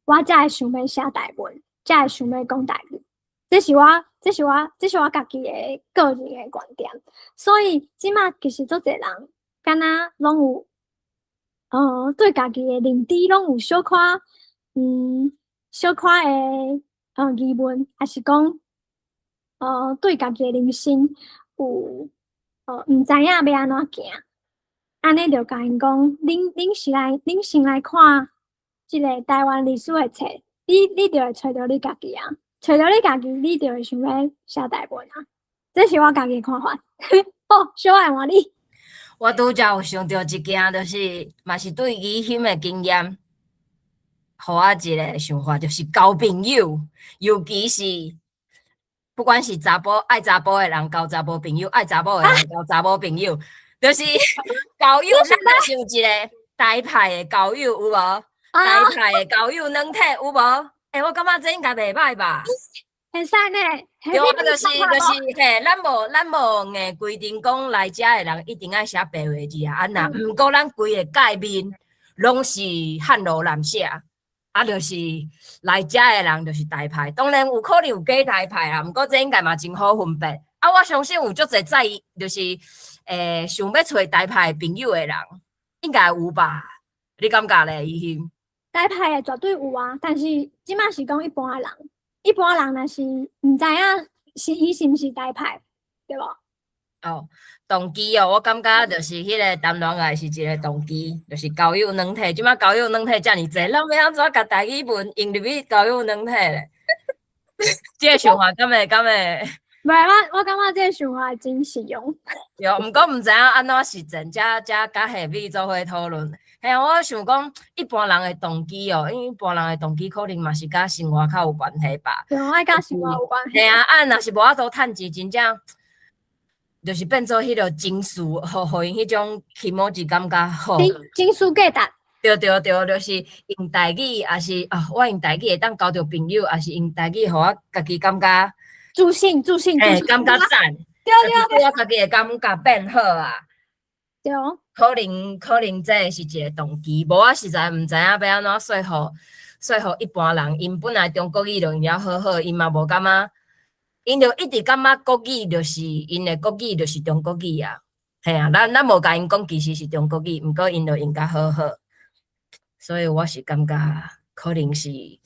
我才會想欲寫台文，才會想欲講台語。這是我，這是我，這是我家己的個人的觀點。所以，這馬其實足濟人，敢若攏有，對家己的認知攏有小可，小可的疑問，抑是講，對家己的人生有，毋知影欲按怎行。按呢就共𪜶講，恁恁是來，恁先來看這个台灣歷史的冊，你你就會揣著你家己啊，揣著你家己，你就會想欲寫台文啊。這是我家己的看法。好，小愛換你。我拄才有想著一件，就是嘛是對怡欣的經驗，予我一个想法，就是交朋友，尤其是不管是查埔愛查埔的人交查埔朋友，愛查某的人交查某朋友，就是交友，咱若想一个台派的交友有無？台派的交友軟體有無？欸，我感覺這應該袂䆀吧？會使呢，對啊，就是嘿，咱無咱無硬規定講來遮的人一定愛寫白話字啊，啊若毋過咱規个界面攏是漢羅南寫，啊，就是來遮的人就是台派，當然有可能有假台派啊，毋過這應該嘛真好分辨。啊，我相信有足濟在意，就是想欲揣台派朋友的人，應該有吧？你感覺咧，怡欣？台派的絕對有啊，但是這馬是講一般的人。一般人若是毋知影是伊是毋是台派，對無？哦，動機哦，我感覺就是彼个談戀愛是一个動機，就是交友軟體。這馬交友軟體遮爾濟，咱欲按怎共台語文用入去交友軟體咧？這个想法敢會敢會？袂，我我感覺這个想法真實用。對，毋過毋知影按怎實踐，才才佮下米做伙討論。嘿啊，我想講一般人的動機哦，因為一般人的動機可能嘛是佮生活較有關係吧。對，愛佮生活有關係。嘿啊，啊，若是無法度趁錢，真正就是變做彼个情緒，予予𪜶彼種気持ち感覺好。情緒價值。對對對，就是用台語，抑是啊，我用台語會當交著朋友，抑是用台語予我家己感覺自信，自信，嘿，感覺讚。對對對，我家己會感覺變好啊。對。可能這是一個動機，無我實在毋知影欲按怎說服一般人，𪜶本來中國語就用了好好，𪜶嘛無感覺，𪜶就一直感覺國語就是𪜶的國語就是中國語啊，嘿啊，咱無共𪜶講其實是中國語，毋過𪜶就用甲好好，所以我是感覺可能是予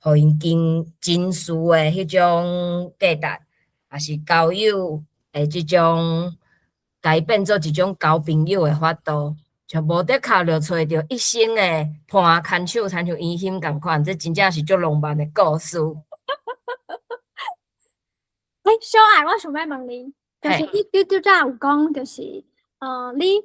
𪜶經真實的彼種價值，抑是交友的這種。共伊變做一種交朋友的法度，就無的確就揣著一生的伴牽手，親像圓心仝款，這真正是足浪漫的故事。欸，小愛，我想欲問你，就是你拄才有講，就是你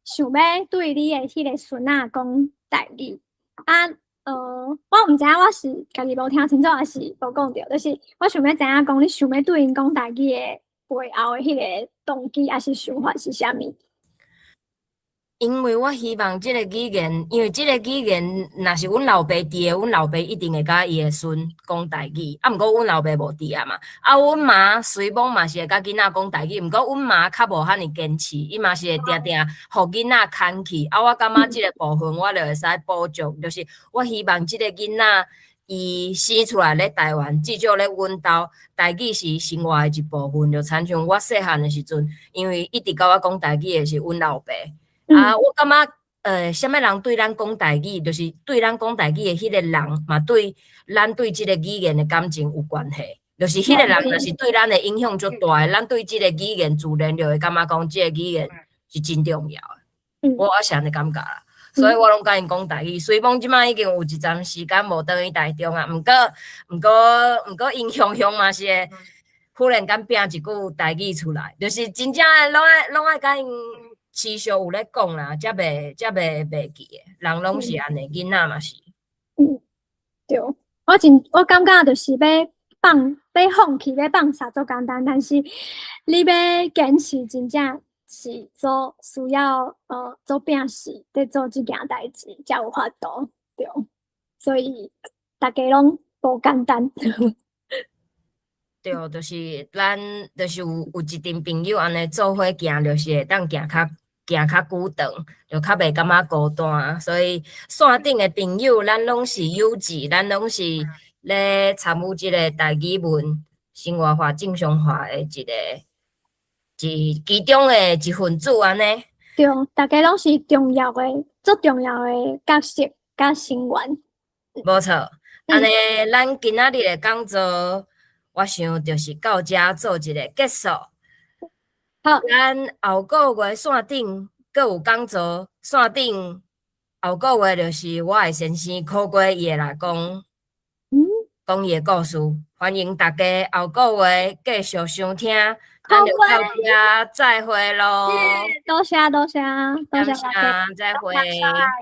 想欲對你的彼個孫仔講台語啊？我毋知影我是家己無聽清楚，抑是無講著，就是我想欲知影講，你想欲對𪜶講台語的背後的彼個動機，抑是想法是啥物？因為我希望這個語言，因為這個語言若是阮老爸佇的，阮老爸一定會佮伊的孫講台語。啊，毋過阮老爸無佇啊嘛。啊，阮媽雖罔嘛是會佮囡仔講台語，毋過阮媽較無遐爾堅持，伊嘛是會定定予囡仔牽去。啊，我感覺這個部分我就會使補足，就是我希望這個囡仔伊生出來咧台灣，至少咧阮兜台語是生活的一部分，就親像我細漢的時陣，因為一直佮我講台語的是阮老爸。啊，我感覺，啥物人對咱講台語，就是對咱講台語的彼個人，嘛對咱對這個語言的感情有關係。就是彼個人若是對咱的影響足大的，咱對這個語言自然就會感覺講這個語言是真重要的。我是按呢感覺啦，所以我攏佮𪜶講台語。雖罔這擺已經有一陣時間無轉去台中啊，毋過，𪜶雄雄嘛是會忽然間拼一句台語出來，就是真正的攏愛佮𪜶持續有咧講啦，才袂袂記的。人攏是按呢，囡仔嘛是。嗯，對，我感覺就是欲放棄欲放捨足簡單，但是你欲堅持，真正是做需要做拼死佇做這件代誌，才有法度。對，所以逐家攏無簡單。對，就是咱就是有一陣朋友按呢做伙行，就是會當行較久長，就較袂感覺孤單。所以線頂的朋友，咱攏是友誼，咱攏是咧參與這個台語文生活化、正常化的一個一其中的一份子按呢。對，逐家攏是重要的、足重要的角色佮成員。無錯，按呢，咱今仔日的講座，我想就是到遮做一個結束。好，咱後個月線頂閣有講座，線頂後個月就是我的先生考過伊會來講，講伊的故事。歡迎大家後個月繼續收聽，咱就到遮再會囉。多謝多謝多謝大家，再會，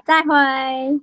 再會。